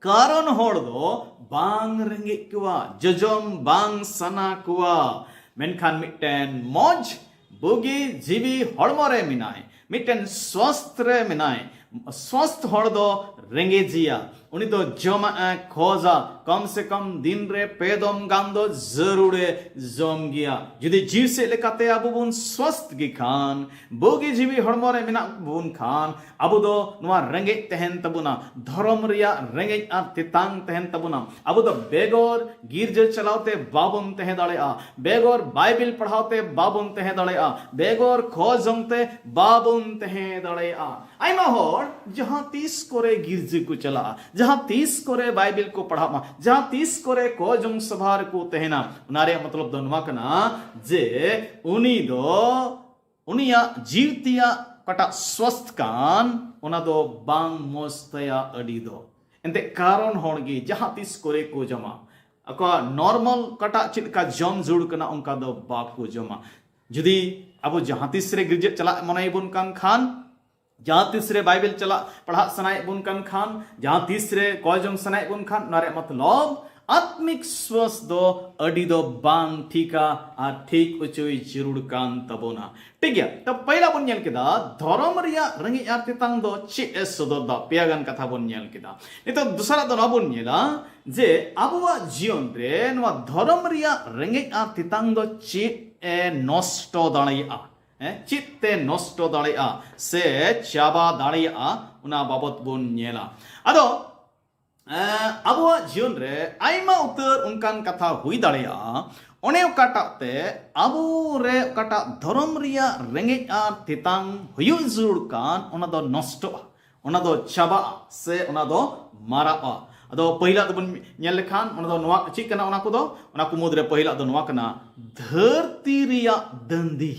ᱠᱟᱨᱚᱱ ᱦᱚᱲ ᱫᱚ ᱵᱟᱝ ᱨᱮᱸᱜᱮᱡ ᱠᱚᱣᱟ, ᱡᱚᱡᱚᱢ ᱵᱟᱝ ᱥᱟᱱᱟ ᱠᱚᱣᱟ, ᱢᱮᱱᱠᱷᱟᱱ ᱢᱤᱫᱴᱮᱱ ᱢᱚᱡᱽ ᱵᱩᱜᱤ ᱡᱤᱣᱤ ᱦᱚᱲᱢᱚ ᱨᱮ ᱢᱮᱱᱟᱭ, ᱢᱤᱫᱴᱮᱱ ᱥᱣᱟᱥᱛᱷ ᱨᱮ ᱢᱮᱱᱟᱭ᱾ ᱥᱣᱟᱥᱛᱷ ᱦᱚᱲ ᱫᱚ ᱨᱮᱸᱜᱮᱡᱤᱭᱟ, ᱩᱱᱤ ᱫᱚ ᱡᱚᱢᱟᱜ ᱮ ᱠᱷᱚᱡᱟ, ᱠᱚᱢ ᱥᱮ ᱠᱚᱢ ᱫᱤᱱ ᱨᱮ ᱯᱮ ᱫᱚᱢ ᱜᱟᱱ ᱫᱚ ᱡᱟᱹᱨᱩᱲᱮ ᱡᱚᱢ ᱜᱮᱭᱟ᱾ ᱡᱩᱫᱤ ᱡᱤᱣᱤ ᱥᱮᱫ ᱞᱮᱠᱟᱛᱮ ᱟᱵᱚ ᱵᱚᱱ ᱥᱣᱟᱥᱛᱷ ᱜᱮ ᱠᱷᱟᱱ, ᱵᱩᱜᱤ ᱡᱤᱣᱤ ᱦᱚᱲᱢᱚ ᱨᱮ ᱢᱮᱱᱟᱜ ᱵᱚᱱ ᱠᱷᱟᱱ, ᱟᱵᱚ ᱫᱚ ᱱᱚᱣᱟ ᱨᱮᱸᱜᱮᱡ ᱛᱟᱦᱮᱱ ᱛᱟᱵᱚᱱᱟ, ᱫᱷᱚᱨᱚᱢ ᱨᱮᱭᱟᱜ ᱨᱮᱸᱜᱮᱡ ᱟᱨ ᱛᱮᱛᱟᱝ ᱛᱟᱦᱮᱱ ᱛᱟᱵᱚᱱᱟ᱾ ᱟᱵᱚ ᱫᱚ ᱵᱮᱜᱚᱨ ᱜᱤᱨᱡᱟᱹ ᱪᱟᱞᱟᱣ ᱛᱮ ᱵᱟᱵᱚᱱ ᱛᱟᱦᱮᱸ ᱫᱟᱲᱮᱭᱟᱜᱼᱟ, ᱵᱮᱜᱚᱨ ᱵᱟᱭᱵᱮᱞ ᱯᱟᱲᱦᱟᱣ ᱛᱮ ᱵᱟᱵᱚᱱ ᱛᱟᱦᱮᱸ ᱫᱟᱲᱮᱭᱟᱜᱼᱟ, ᱵᱮᱜᱚᱨ ᱠᱷᱚᱡᱽ ᱡᱚᱝ ᱛᱮ ᱵᱟᱵᱚᱱ ᱛᱟᱦᱮᱸ ᱫᱟᱲᱮᱭᱟᱜᱼᱟ᱾ ᱟᱭᱢᱟ ᱦᱚᱲ ᱡᱟᱦᱟᱸ ᱛᱤᱥ ᱠᱚᱨᱮ ᱜᱤᱨᱡᱟᱹ ᱠᱚ ᱪᱟᱞᱟᱜᱼᱟ, ᱡᱟᱦᱟᱸ ᱛᱤᱥ ᱠᱚᱨᱮ ᱵᱟᱭᱵᱮᱞ ᱠᱚ ᱯᱟᱲᱦᱟᱜ ᱢᱟ, ᱡᱟᱦᱟᱸ ᱛᱤᱥ ᱠᱚᱨᱮ ᱠᱚ ᱡᱚᱝ ᱥᱚᱵᱷᱟ ᱨᱮᱠᱚ ᱛᱟᱦᱮᱱᱟ, ᱚᱱᱟ ᱨᱮᱭᱟᱜ ᱢᱚᱛᱞᱚᱵ ᱫᱚ ᱱᱚᱣᱟ ᱠᱟᱱᱟ ᱡᱮ ᱩᱱᱤ ᱫᱚ, ᱩᱱᱤᱭᱟᱜ ᱡᱤᱣᱤ ᱛᱮᱭᱟᱜ ᱚᱠᱟᱴᱟᱜ ᱥᱣᱟᱥᱛᱷ ᱠᱟᱱ, ᱚᱱᱟ ᱫᱚ ᱵᱟᱝ ᱢᱚᱡᱽ ᱛᱟᱭᱟ ᱟᱹᱰᱤ ᱫᱚ᱾ ᱮᱱᱛᱮ ᱠᱟᱨᱚᱱ ᱦᱚᱲ ᱜᱮ ᱡᱟᱦᱟᱸ ᱛᱤᱥ ᱠᱚᱨᱮ ᱠᱚ ᱡᱚᱢᱟ, ᱟᱠᱚᱣᱟᱜ ᱱᱚᱨᱢᱟᱞ ᱚᱠᱟᱴᱟᱜ ᱪᱮᱫ ᱞᱮᱠᱟ ᱡᱚᱢ ᱡᱟᱹᱨᱩᱲ ᱠᱟᱱᱟ, ᱚᱱᱠᱟ ᱫᱚ ᱵᱟᱠᱚ ᱡᱚᱢᱟ᱾ ᱡᱩᱫᱤ ᱟᱵᱚ ᱡᱟᱦᱟᱸ ᱛᱤᱥ ᱨᱮ ᱜᱤᱨᱡᱟᱹ ᱪᱟᱞᱟᱜ ᱢᱚᱱᱮᱭᱟᱵᱚᱱ ᱠᱟᱱ ᱠᱷᱟᱱ, ᱡᱟᱦᱟᱸ ᱛᱤᱥ ᱨᱮ ᱵᱟᱭᱵᱮᱞ ᱪᱟᱞᱟᱜ ᱯᱟᱲᱦᱟᱜ ᱥᱟᱱᱟᱭᱮᱫ ᱵᱚᱱ ᱠᱟᱱ ᱠᱷᱟᱱ, ᱡᱟᱦᱟᱸ ᱛᱤᱥ ᱨᱮ ᱠᱚᱭ ᱡᱚᱝ ᱥᱟᱱᱟᱭᱮᱫ ᱵᱚᱱ ᱠᱷᱟᱱ, ᱚᱱᱟ ᱨᱮᱭᱟᱜ ᱢᱚᱛᱞᱚᱵ ᱟᱛᱢᱤᱠ ᱥᱣᱟᱥ ᱫᱚ ᱟᱹᱰᱤ ᱫᱚ ᱵᱟᱝ ᱴᱷᱤᱠᱟ ᱟᱨ ᱴᱷᱤᱠ ᱦᱚᱪᱚᱭ ᱡᱟᱹᱨᱩᱲ ᱠᱟᱱ ᱛᱟᱵᱚᱱᱟ᱾ ᱴᱷᱤᱠ ᱜᱮᱭᱟ, ᱛᱚ ᱯᱟᱹᱭᱞᱟ ᱵᱚᱱ ᱧᱮᱞ ᱠᱮᱫᱟ ᱫᱷᱚᱨᱚᱢ ᱨᱮᱭᱟᱜ ᱨᱮᱸᱜᱮᱡ ᱟᱨ ᱛᱮᱛᱟᱝ ᱫᱚ ᱪᱮᱫ ᱮ ᱥᱚᱫᱚᱨ ᱫᱟ, ᱯᱮᱭᱟ ᱜᱟᱱ ᱠᱟᱛᱷᱟ ᱵᱚᱱ ᱧᱮᱞ ᱠᱮᱫᱟ᱾ ᱱᱤᱛᱚᱜ ᱫᱚᱥᱟᱨᱟᱜ ᱫᱚ ᱱᱚᱣᱟ ᱵᱚᱱ ᱧᱮᱞᱟ ᱡᱮ ᱟᱵᱚᱣᱟᱜ ᱡᱤᱭᱚᱱ ᱨᱮ ᱱᱚᱣᱟ ᱫᱷᱚᱨᱚᱢ ᱨᱮᱭᱟᱜ ᱨᱮᱸᱜᱮᱡ ᱟᱨ ᱛᱮᱛᱟᱝ ᱫᱚ ᱪᱮᱫ ᱮ ᱱᱚᱥᱴᱚ ᱫᱟᱲᱮᱭᱟᱜᱼᱟ, ᱦᱮᱸ, ᱪᱮᱫ ᱛᱮ ᱱᱚᱥᱴᱚ ᱫᱟᱲᱮᱭᱟᱜᱼᱟ ᱥᱮ ᱪᱟᱵᱟ ᱫᱟᱲᱮᱭᱟᱜᱼᱟ, ᱚᱱᱟ ᱵᱟᱵᱚᱛ ᱵᱚᱱ ᱧᱮᱞᱟ᱾ ᱟᱫᱚ ᱮᱸ, ᱟᱵᱚᱣᱟᱜ ᱡᱤᱭᱚᱱ ᱨᱮ ᱟᱭᱢᱟ ᱩᱛᱟᱹᱨ ᱚᱱᱠᱟᱱ ᱠᱟᱛᱷᱟ ᱦᱩᱭ ᱫᱟᱲᱮᱭᱟᱜᱼᱟ, ᱚᱱᱮ ᱚᱠᱟᱴᱟᱜ ᱛᱮ ᱟᱵᱚ ᱨᱮ ᱚᱠᱟᱴᱟᱜ ᱫᱷᱚᱨᱚᱢ ᱨᱮᱭᱟᱜ ᱨᱮᱸᱜᱮᱡ ᱟᱨ ᱛᱮᱛᱟᱝ ᱦᱩᱭᱩᱜ ᱡᱟᱹᱨᱩᱲ ᱠᱟᱱ, ᱚᱱᱟ ᱫᱚ ᱱᱚᱥᱴᱚᱜᱼᱟ, ᱚᱱᱟ ᱫᱚ ᱪᱟᱵᱟᱜᱼᱟ ᱥᱮ ᱚᱱᱟ ᱫᱚ ᱢᱟᱨᱟᱜᱼᱟ᱾ ᱟᱫᱚ ᱯᱟᱹᱦᱤᱞᱟᱜ ᱫᱚᱵᱚᱱ ᱧᱮᱞ ᱞᱮᱠᱷᱟᱱ, ᱚᱱᱟ ᱫᱚ ᱱᱚᱣᱟ ᱪᱮᱫ ᱠᱟᱱᱟ? ᱚᱱᱟ ᱠᱚᱫᱚ, ᱚᱱᱟ ᱠᱚ ᱢᱩᱫᱽᱨᱮ ᱯᱟᱹᱦᱤᱞᱟᱜ ᱫᱚ ᱱᱚᱣᱟ ᱠᱟᱱᱟ, ᱫᱷᱟᱹᱨᱛᱤ ᱨᱮᱭᱟᱜ ᱫᱟᱹᱱᱫᱤ᱾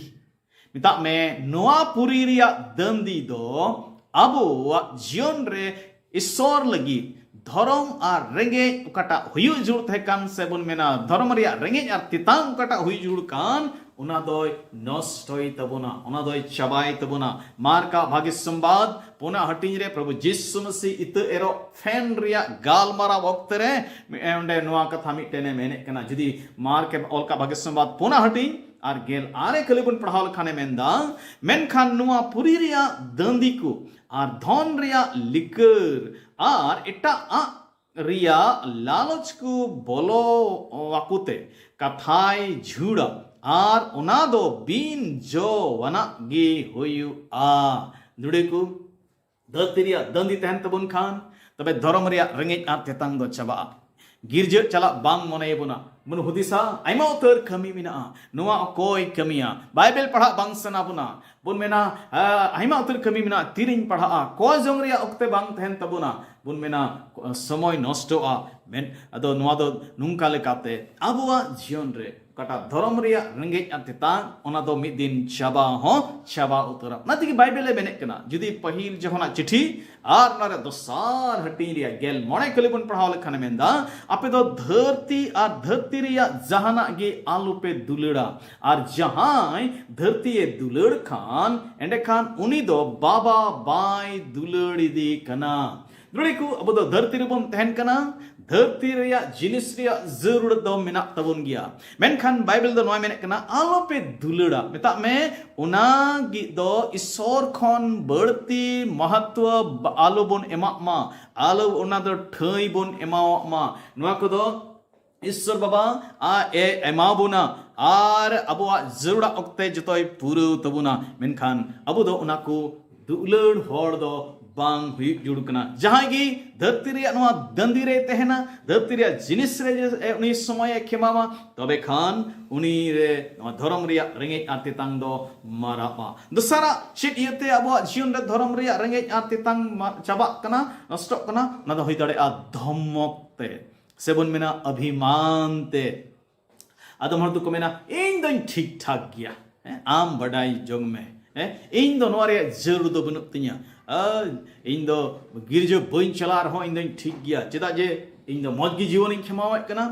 ᱢᱮᱛᱟᱜ ᱢᱮ, ᱱᱚᱣᱟ ᱯᱩᱨᱤ ᱨᱮᱭᱟᱜ ᱫᱟᱹᱱᱫᱤ ᱫᱚ ᱟᱵᱚᱣᱟᱜ ᱡᱤᱭᱚᱱ ᱨᱮ ᱤᱥᱚᱨ ᱞᱟᱹᱜᱤᱫ ᱫᱷᱚᱨᱚᱢ ᱟᱨ ᱨᱮᱸᱜᱮᱡ ᱚᱠᱟᱴᱟᱜ ᱦᱩᱭᱩᱜ ᱡᱟᱹᱨᱩᱲ ᱛᱟᱦᱮᱸ ᱠᱟᱱ, ᱥᱮ ᱵᱚᱱ ᱢᱮᱱᱟ ᱫᱷᱚᱨᱚᱢ ᱨᱮᱭᱟᱜ ᱨᱮᱸᱜᱮᱡ ᱟᱨ ᱛᱮᱛᱟᱝ ᱚᱠᱟᱴᱟᱜ ᱦᱩᱭᱩᱜ ᱡᱟᱹᱨᱩᱲ ᱠᱟᱱ, ᱚᱱᱟ ᱫᱚᱭ ᱱᱚᱥᱴᱚᱭ ᱛᱟᱵᱚᱱᱟ, ᱚᱱᱟ ᱫᱚᱭ ᱪᱟᱵᱟᱭ ᱛᱟᱵᱚᱱᱟ᱾ ᱢᱟᱨᱠ ᱟᱜ ᱵᱷᱟᱜᱮ ᱥᱚᱢᱵᱟᱫ ᱯᱩᱱᱟ ᱦᱟᱹᱴᱤᱧ ᱨᱮ ᱯᱨᱚᱵᱷᱩ ᱡᱤᱥᱩ ᱢᱟᱹᱥᱤ ᱤᱛᱟᱹ ᱮᱨᱚᱜ ᱯᱷᱮᱱ ᱨᱮᱭᱟᱜ ᱜᱟᱞᱢᱟᱨᱟᱣ ᱚᱠᱛᱮ ᱨᱮ ᱚᱸᱰᱮ ᱱᱚᱣᱟ ᱠᱟᱛᱷᱟ ᱢᱤᱫᱴᱮᱱ ᱮ ᱢᱮᱱᱮᱫ ᱠᱟᱱᱟ᱾ ᱡᱩᱫᱤ ᱢᱟᱨᱠ ᱮ ᱚᱞ ᱠᱟᱜ ᱵᱷᱟᱜᱮ ᱥᱚᱢᱵᱟᱫ ᱯᱩᱱᱟ ᱦᱟᱹᱴᱤᱧ ᱟᱨ ᱜᱮᱞ ᱟᱨᱮ ᱠᱷᱟᱹᱞᱤ ᱵᱚᱱ ᱯᱟᱲᱦᱟᱣ ᱞᱮᱠᱷᱟᱱᱮ ᱢᱮᱱᱫᱟ, ᱢᱮᱱᱠᱷᱟᱱ ᱱᱚᱣᱟ ᱯᱩᱨᱤ ᱨᱮᱭᱟᱜ ᱫᱟᱹᱱᱫᱤ ᱠᱚ ᱟᱨ ᱫᱷᱚᱱ ᱨᱮᱭᱟᱜ ᱞᱤᱠᱟᱹᱨ ᱟᱨ ᱮᱴᱟᱜ ᱟᱜ ᱨᱮᱭᱟᱜ ᱞᱟᱞᱚᱪ ᱠᱚ ᱵᱚᱞᱚ ᱟᱠᱚ ᱛᱮ ᱠᱟᱛᱷᱟᱭ ᱡᱷᱩᱲᱟ, ᱟᱨ ᱚᱱᱟ ᱫᱚ ᱵᱤᱱ ᱡᱚ ᱟᱱᱟᱜ ᱜᱮ ᱦᱩᱭᱩᱜᱼᱟ᱾ ᱫᱩᱲᱮ ᱠᱚ, ᱫᱷᱟᱹᱨᱛᱤ ᱨᱮᱭᱟᱜ ᱫᱟᱹᱱᱫᱤ ᱛᱟᱦᱮᱱ ᱛᱟᱵᱚᱱ ᱠᱷᱟᱱ, ᱛᱚᱵᱮ ᱫᱷᱚᱨᱚᱢ ᱨᱮᱭᱟᱜ ᱨᱮᱸᱜᱮᱡ ᱟᱨ ᱛᱮᱛᱟᱝ ᱫᱚ ᱪᱟᱵᱟᱜᱼᱟ᱾ ᱜᱤᱨᱡᱟᱹ ᱪᱟᱞᱟᱜ ᱵᱟᱝ ᱢᱚᱱᱮᱭᱟᱵᱚᱱᱟ᱾ ᱵᱚᱱ ᱦᱩᱫᱤᱥᱟ, ᱟᱭᱢᱟ ᱩᱛᱟᱹᱨ ᱠᱟᱹᱢᱤ ᱢᱮᱱᱟᱜᱼᱟ, ᱱᱚᱣᱟ ᱚᱠᱚᱭ ᱠᱟᱹᱢᱤᱭᱟ? ᱵᱟᱭᱵᱮᱞ ᱯᱟᱲᱦᱟᱜ ᱵᱟᱝ ᱥᱟᱱᱟ ᱵᱚᱱᱟ᱾ ᱵᱚᱱ ᱢᱮᱱᱟ, "ᱟ, ᱟᱭᱢᱟ ᱩᱛᱟᱹᱨ ᱠᱟᱹᱢᱤ ᱢᱮᱱᱟᱜᱼᱟ, ᱛᱤᱨᱤᱧ ᱯᱟᱲᱦᱟᱜᱼᱟ?" ᱠᱚᱭ ᱡᱚᱝ ᱨᱮᱭᱟᱜ ᱚᱠᱛᱮ ᱵᱟᱝ ᱛᱟᱦᱮᱱ ᱛᱟᱵᱚᱱᱟ᱾ ᱵᱚᱱ ᱢᱮᱱᱟ ᱥᱚᱢᱚᱭ ᱱᱚᱥᱴᱚᱜᱼᱟ᱾ ᱢᱮᱱ ᱟᱫᱚ ᱱᱚᱣᱟ ᱫᱚ ᱱᱚᱝᱠᱟ ᱞᱮᱠᱟᱛᱮ ᱟᱵᱚᱣᱟᱜ ᱡᱤᱭᱚᱱ ᱨᱮ ᱚᱠᱟᱴᱟᱜ ᱫᱷᱚᱨᱚᱢ ᱨᱮᱭᱟᱜ ᱨᱮᱸᱜᱮᱡ ᱟᱨ ᱛᱮᱛᱟᱝ, ᱚᱱᱟ ᱫᱚ ᱢᱤᱫ ᱫᱤᱱ ᱪᱟᱵᱟ ᱦᱚᱸ ᱪᱟᱵᱟ ᱩᱛᱟᱹᱨᱟ᱾ ᱚᱱᱟ ᱛᱮᱜᱮ ᱵᱟᱭᱵᱮᱞ ᱮ ᱢᱮᱱᱮᱫ ᱠᱟᱱᱟ, ᱡᱩᱫᱤ ᱯᱟᱹᱦᱤᱞ ᱡᱚᱦᱚᱱᱟᱜ ᱪᱤᱴᱷᱤ ᱟᱨ ᱚᱱᱟ ᱨᱮ ᱫᱚᱥᱟᱨ ᱦᱟᱹᱴᱤᱧ ᱨᱮᱭᱟᱜ ᱜᱮᱞ ᱢᱚᱬᱮ ᱠᱷᱟᱹᱞᱤ ᱵᱚᱱ ᱯᱟᱲᱦᱟᱣ ᱞᱮᱠᱷᱟᱱ ᱮ ᱢᱮᱱᱫᱟ, ᱟᱯᱮ ᱫᱚ ᱫᱷᱟᱹᱨᱛᱤ ᱟᱨ ᱫᱷᱟᱹᱨᱛᱤ ᱨᱮᱭᱟᱜ ᱡᱟᱦᱟᱱᱟᱜ ᱜᱮ ᱟᱞᱚᱯᱮ ᱫᱩᱞᱟᱹᱲᱟ, ᱟᱨ ᱡᱟᱦᱟᱸᱭ ᱫᱷᱟᱹᱨᱛᱤᱭᱮ ᱫᱩᱞᱟᱹᱲ ᱠᱷᱟᱱ ᱮᱸᱰᱮᱠᱷᱟᱱ ᱩᱱᱤ ᱫᱚ ᱵᱟᱵᱟ ᱵᱟᱭ ᱫᱩᱞᱟᱹᱲ ᱤᱫᱤ ᱠᱟᱱᱟ᱾ ᱫᱩᱞᱟᱹᱲᱤ ᱠᱚ, ᱟᱵᱚ ᱫᱚ ᱫᱷᱟᱹᱨᱛᱤ ᱨᱮᱵᱚᱱ ᱛᱟᱦᱮᱱ ᱠᱟᱱᱟ, ᱫᱷᱟᱹᱨᱛᱤ ᱨᱮᱭᱟᱜ ᱡᱤᱱᱤᱥ ᱨᱮᱭᱟᱜ ᱡᱟᱹᱨᱩᱲ ᱫᱚ ᱢᱮᱱᱟᱜ ᱛᱟᱵᱚᱱ ᱜᱮᱭᱟ, ᱢᱮᱱᱠᱷᱟᱱ ᱵᱟᱭᱵᱮᱞ ᱫᱚ ᱱᱚᱣᱟ ᱢᱮᱱᱮᱫ ᱠᱟᱱᱟ, ᱟᱞᱚᱯᱮ ᱫᱩᱞᱟᱹᱲᱟ᱾ ᱢᱮᱛᱟᱜ ᱢᱮ, ᱚᱱᱟ ᱜᱮ ᱫᱚ ᱤᱥᱚᱨ ᱠᱷᱚᱱ ᱵᱟᱹᱲᱛᱤ ᱢᱚᱦᱚᱛᱣᱚ ᱵᱟ-, ᱟᱞᱚ ᱵᱚᱱ ᱮᱢᱟᱜ ᱢᱟ, ᱟᱞᱚ ᱚᱱᱟ ᱫᱚ ᱴᱷᱟᱹᱭ ᱵᱚᱱ ᱮᱢᱟᱣᱟᱜ ᱢᱟ᱾ ᱱᱚᱣᱟ ᱠᱚᱫᱚ ᱤᱥᱚᱨ ᱵᱟᱵᱟ ᱟ-, ᱮ ᱮᱢᱟ ᱵᱚᱱᱟ ᱟᱨ ᱟᱵᱚᱣᱟᱜ ᱡᱟᱹᱨᱩᱲᱟᱜ ᱚᱠᱛᱮ ᱡᱚᱛᱚᱭ ᱯᱩᱨᱟᱹᱣ ᱛᱟᱵᱚᱱᱟ, ᱢᱮᱱᱠᱷᱟᱱ ᱟᱵᱚ ᱫᱚ ᱚᱱᱟ ᱠᱚ ᱫᱩᱞᱟᱹᱲ ᱦᱚᱲ ᱫᱚ ᱵᱟᱝ ᱦᱩᱭᱩᱜ ᱡᱟᱹᱨᱩᱲ ᱠᱟᱱᱟ᱾ ᱡᱟᱦᱟᱸᱭ ᱜᱮ ᱫᱷᱟᱹᱨᱛᱤ ᱨᱮᱭᱟᱜ ᱱᱚᱣᱟ ᱫᱟᱹᱱᱫᱤ ᱨᱮᱭ ᱛᱟᱦᱮᱱᱟ, ᱫᱷᱟᱹᱨᱛᱤ ᱨᱮᱭᱟᱜ ᱡᱤᱱᱤᱥ ᱨᱮ ᱡᱮ-, ᱮ, ᱩᱱᱤ ᱥᱚᱢᱚᱭᱮ ᱠᱷᱮᱢᱟᱣᱟ, ᱛᱚᱵᱮ ᱠᱷᱟᱱ ᱩᱱᱤ ᱨᱮ ᱱᱚᱣᱟ ᱫᱷᱚᱨᱚᱢ ᱨᱮᱭᱟᱜ ᱨᱮᱸᱜᱮᱡ ᱟᱨ ᱛᱮᱛᱟᱝ ᱫᱚ ᱢᱟᱨᱟᱜᱼᱟ᱾ ᱫᱚᱥᱟᱨᱟᱜ, ᱪᱮᱫ ᱤᱭᱟᱹᱛᱮ ᱟᱵᱚᱣᱟᱜ ᱡᱤᱭᱚᱱ ᱨᱮ ᱫᱷᱚᱨᱚᱢ ᱨᱮᱭᱟᱜ ᱨᱮᱸᱜᱮᱡ ᱟᱨ ᱛᱮᱛᱟᱝ ᱢᱟ-, ᱪᱟᱵᱟᱜ ᱠᱟᱱᱟ, ᱱᱚᱥᱴᱚᱜ ᱠᱟᱱᱟ? ᱚᱱᱟ ᱫᱚ ᱦᱩᱭ ᱫᱟᱲᱮᱭᱟᱜᱼᱟ ᱫᱷᱚᱢᱚᱠ ᱛᱮ, ᱥᱮᱵᱚᱱ ᱢᱮᱱᱟ ᱟᱵᱷᱤᱢᱟᱱ ᱛᱮ᱾ ᱟᱫᱚᱢ ᱦᱚᱲ ᱫᱚᱠᱚ ᱢᱮᱱᱟ, "ᱤᱧ ᱫᱚᱧ ᱴᱷᱤᱠ ᱴᱷᱟᱠ ᱜᱮᱭᱟ, ᱦᱮᱸ, ᱟᱢ ᱵᱟᱰᱟᱭ ᱡᱚᱝ ᱢᱮ, ᱦᱮᱸ, ᱤᱧ ᱫᱚ ᱱᱚᱣᱟ ᱨᱮᱭᱟᱜ ᱡᱟᱹᱨᱩᱲ ᱫᱚ ᱵᱟᱹᱱᱩᱜ ᱛᱤᱧᱟ, ᱟᱨ ᱤᱧ ᱫᱚ ᱜᱤᱨᱡᱟᱹ ᱵᱟᱹᱧ ᱪᱟᱞᱟᱜ ᱨᱮᱦᱚᱸ ᱤᱧ ᱫᱚᱧ ᱴᱷᱤᱠ ᱜᱮᱭᱟ, ᱪᱮᱫᱟᱜ ᱡᱮ ᱤᱧ ᱫᱚ ᱢᱚᱡᱽ ᱜᱮ ᱡᱤᱭᱚᱱᱤᱧ ᱠᱷᱮᱢᱟᱣᱮᱫ ᱠᱟᱱᱟ᱾"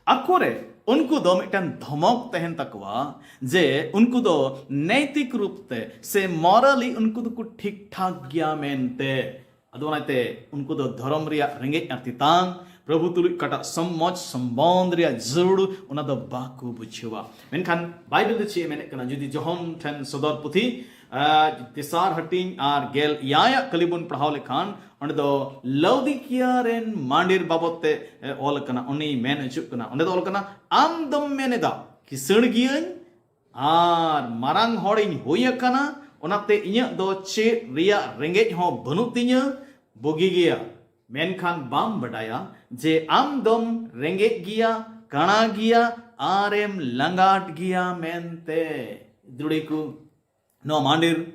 ᱟᱠᱚᱨᱮ ᱩᱱᱠᱩ ᱫᱚ ᱢᱤᱫᱴᱟᱝ ᱫᱷᱚᱢᱚᱠ ᱛᱟᱦᱮᱱ ᱛᱟᱠᱚᱣᱟ ᱡᱮ ᱩᱱᱠᱩ ᱫᱚ ᱱᱮᱭᱛᱤᱠ ᱨᱩᱯ ᱛᱮ ᱥᱮ morally ᱩᱱᱠᱩ ᱫᱚᱠᱚ ᱴᱷᱤᱠ ᱴᱷᱟᱠ ᱜᱮᱭᱟ ᱢᱮᱱᱛᱮ᱾ ᱟᱫᱚ ᱚᱱᱟᱛᱮ ᱩᱱᱠᱩ ᱫᱚ ᱫᱷᱚᱨᱚᱢ ᱨᱮᱭᱟᱜ ᱨᱮᱸᱜᱮᱡ ᱟᱨ ᱛᱮᱛᱟᱝ, ᱯᱨᱚᱵᱷᱩ ᱛᱩᱞᱩᱡ ᱚᱠᱟᱴᱟᱜ ᱥᱚᱢᱢᱚᱡᱽ ᱥᱚᱢᱵᱚᱱᱫᱷ ᱨᱮᱭᱟᱜ ᱡᱟᱹᱨᱩᱲ, ᱚᱱᱟ ᱫᱚ ᱵᱟᱠᱚ ᱵᱩᱡᱷᱟᱹᱣᱟ᱾ ᱢᱮᱱᱠᱷᱟᱱ ᱵᱟᱭᱵᱮᱞ ᱫᱚ ᱪᱮᱫ ᱮ ᱢᱮᱱᱮᱫ ᱠᱟᱱᱟ? ᱡᱩᱫᱤ ᱡᱚᱦᱚᱱ ᱴᱷᱮᱱ ᱥᱚᱫᱚᱨ ᱯᱩᱛᱷᱤ, ᱟᱨ ᱛᱮᱥᱟᱨ ᱦᱟᱹᱴᱤᱧ ᱟᱨ ᱜᱮᱞ ᱮᱭᱟᱭᱟᱜ ᱠᱟᱹᱞᱤ ᱵᱚᱱ ᱯᱟᱲᱦᱟᱣ ᱞᱮᱠᱷᱟᱱ, ᱚᱸᱰᱮ ᱫᱚ ᱞᱟᱣᱫᱤᱠᱤᱭᱟ ᱨᱮᱱ ᱢᱟᱹᱱᱰᱤᱨ ᱵᱟᱵᱚᱫ ᱛᱮ, ᱮ, ᱚᱞ ᱟᱠᱟᱱᱟ᱾ ᱩᱱᱤ ᱢᱮᱱ ᱦᱚᱪᱚᱜ ᱠᱟᱱᱟ, ᱚᱸᱰᱮ ᱫᱚ ᱚᱞ ᱠᱟᱱᱟ, "ᱟᱢ ᱫᱚᱢ ᱢᱮᱱ ᱮᱫᱟ, ᱠᱤᱥᱟᱹᱬ ᱜᱤᱭᱟᱹᱧ ᱟᱨ ᱢᱟᱨᱟᱝ ᱦᱚᱲᱤᱧ ᱦᱩᱭ ᱟᱠᱟᱱᱟ, ᱚᱱᱟᱛᱮ ᱤᱧᱟᱹᱜ ᱫᱚ ᱪᱮᱫ ᱨᱮᱭᱟᱜ ᱨᱮᱸᱜᱮᱡ ᱦᱚᱸ ᱵᱟᱹᱱᱩᱜ ᱛᱤᱧᱟᱹ, ᱵᱩᱜᱤ ᱜᱮᱭᱟ᱾ ᱢᱮᱱᱠᱷᱟᱱ ᱵᱟᱢ ᱵᱟᱰᱟᱭᱟ ᱡᱮ ᱟᱢ ᱫᱚᱢ ᱨᱮᱸᱜᱮᱡ ᱜᱮᱭᱟ, ᱠᱟᱬᱟ ᱜᱮᱭᱟ ᱟᱨᱮᱢ ᱞᱟᱸᱜᱟᱴ ᱜᱮᱭᱟ ᱢᱮᱱᱛᱮ᱾" ᱫᱩᱲᱤ ᱠᱚ, ᱱᱚᱣᱟ ᱢᱟᱹᱱᱰᱤᱨ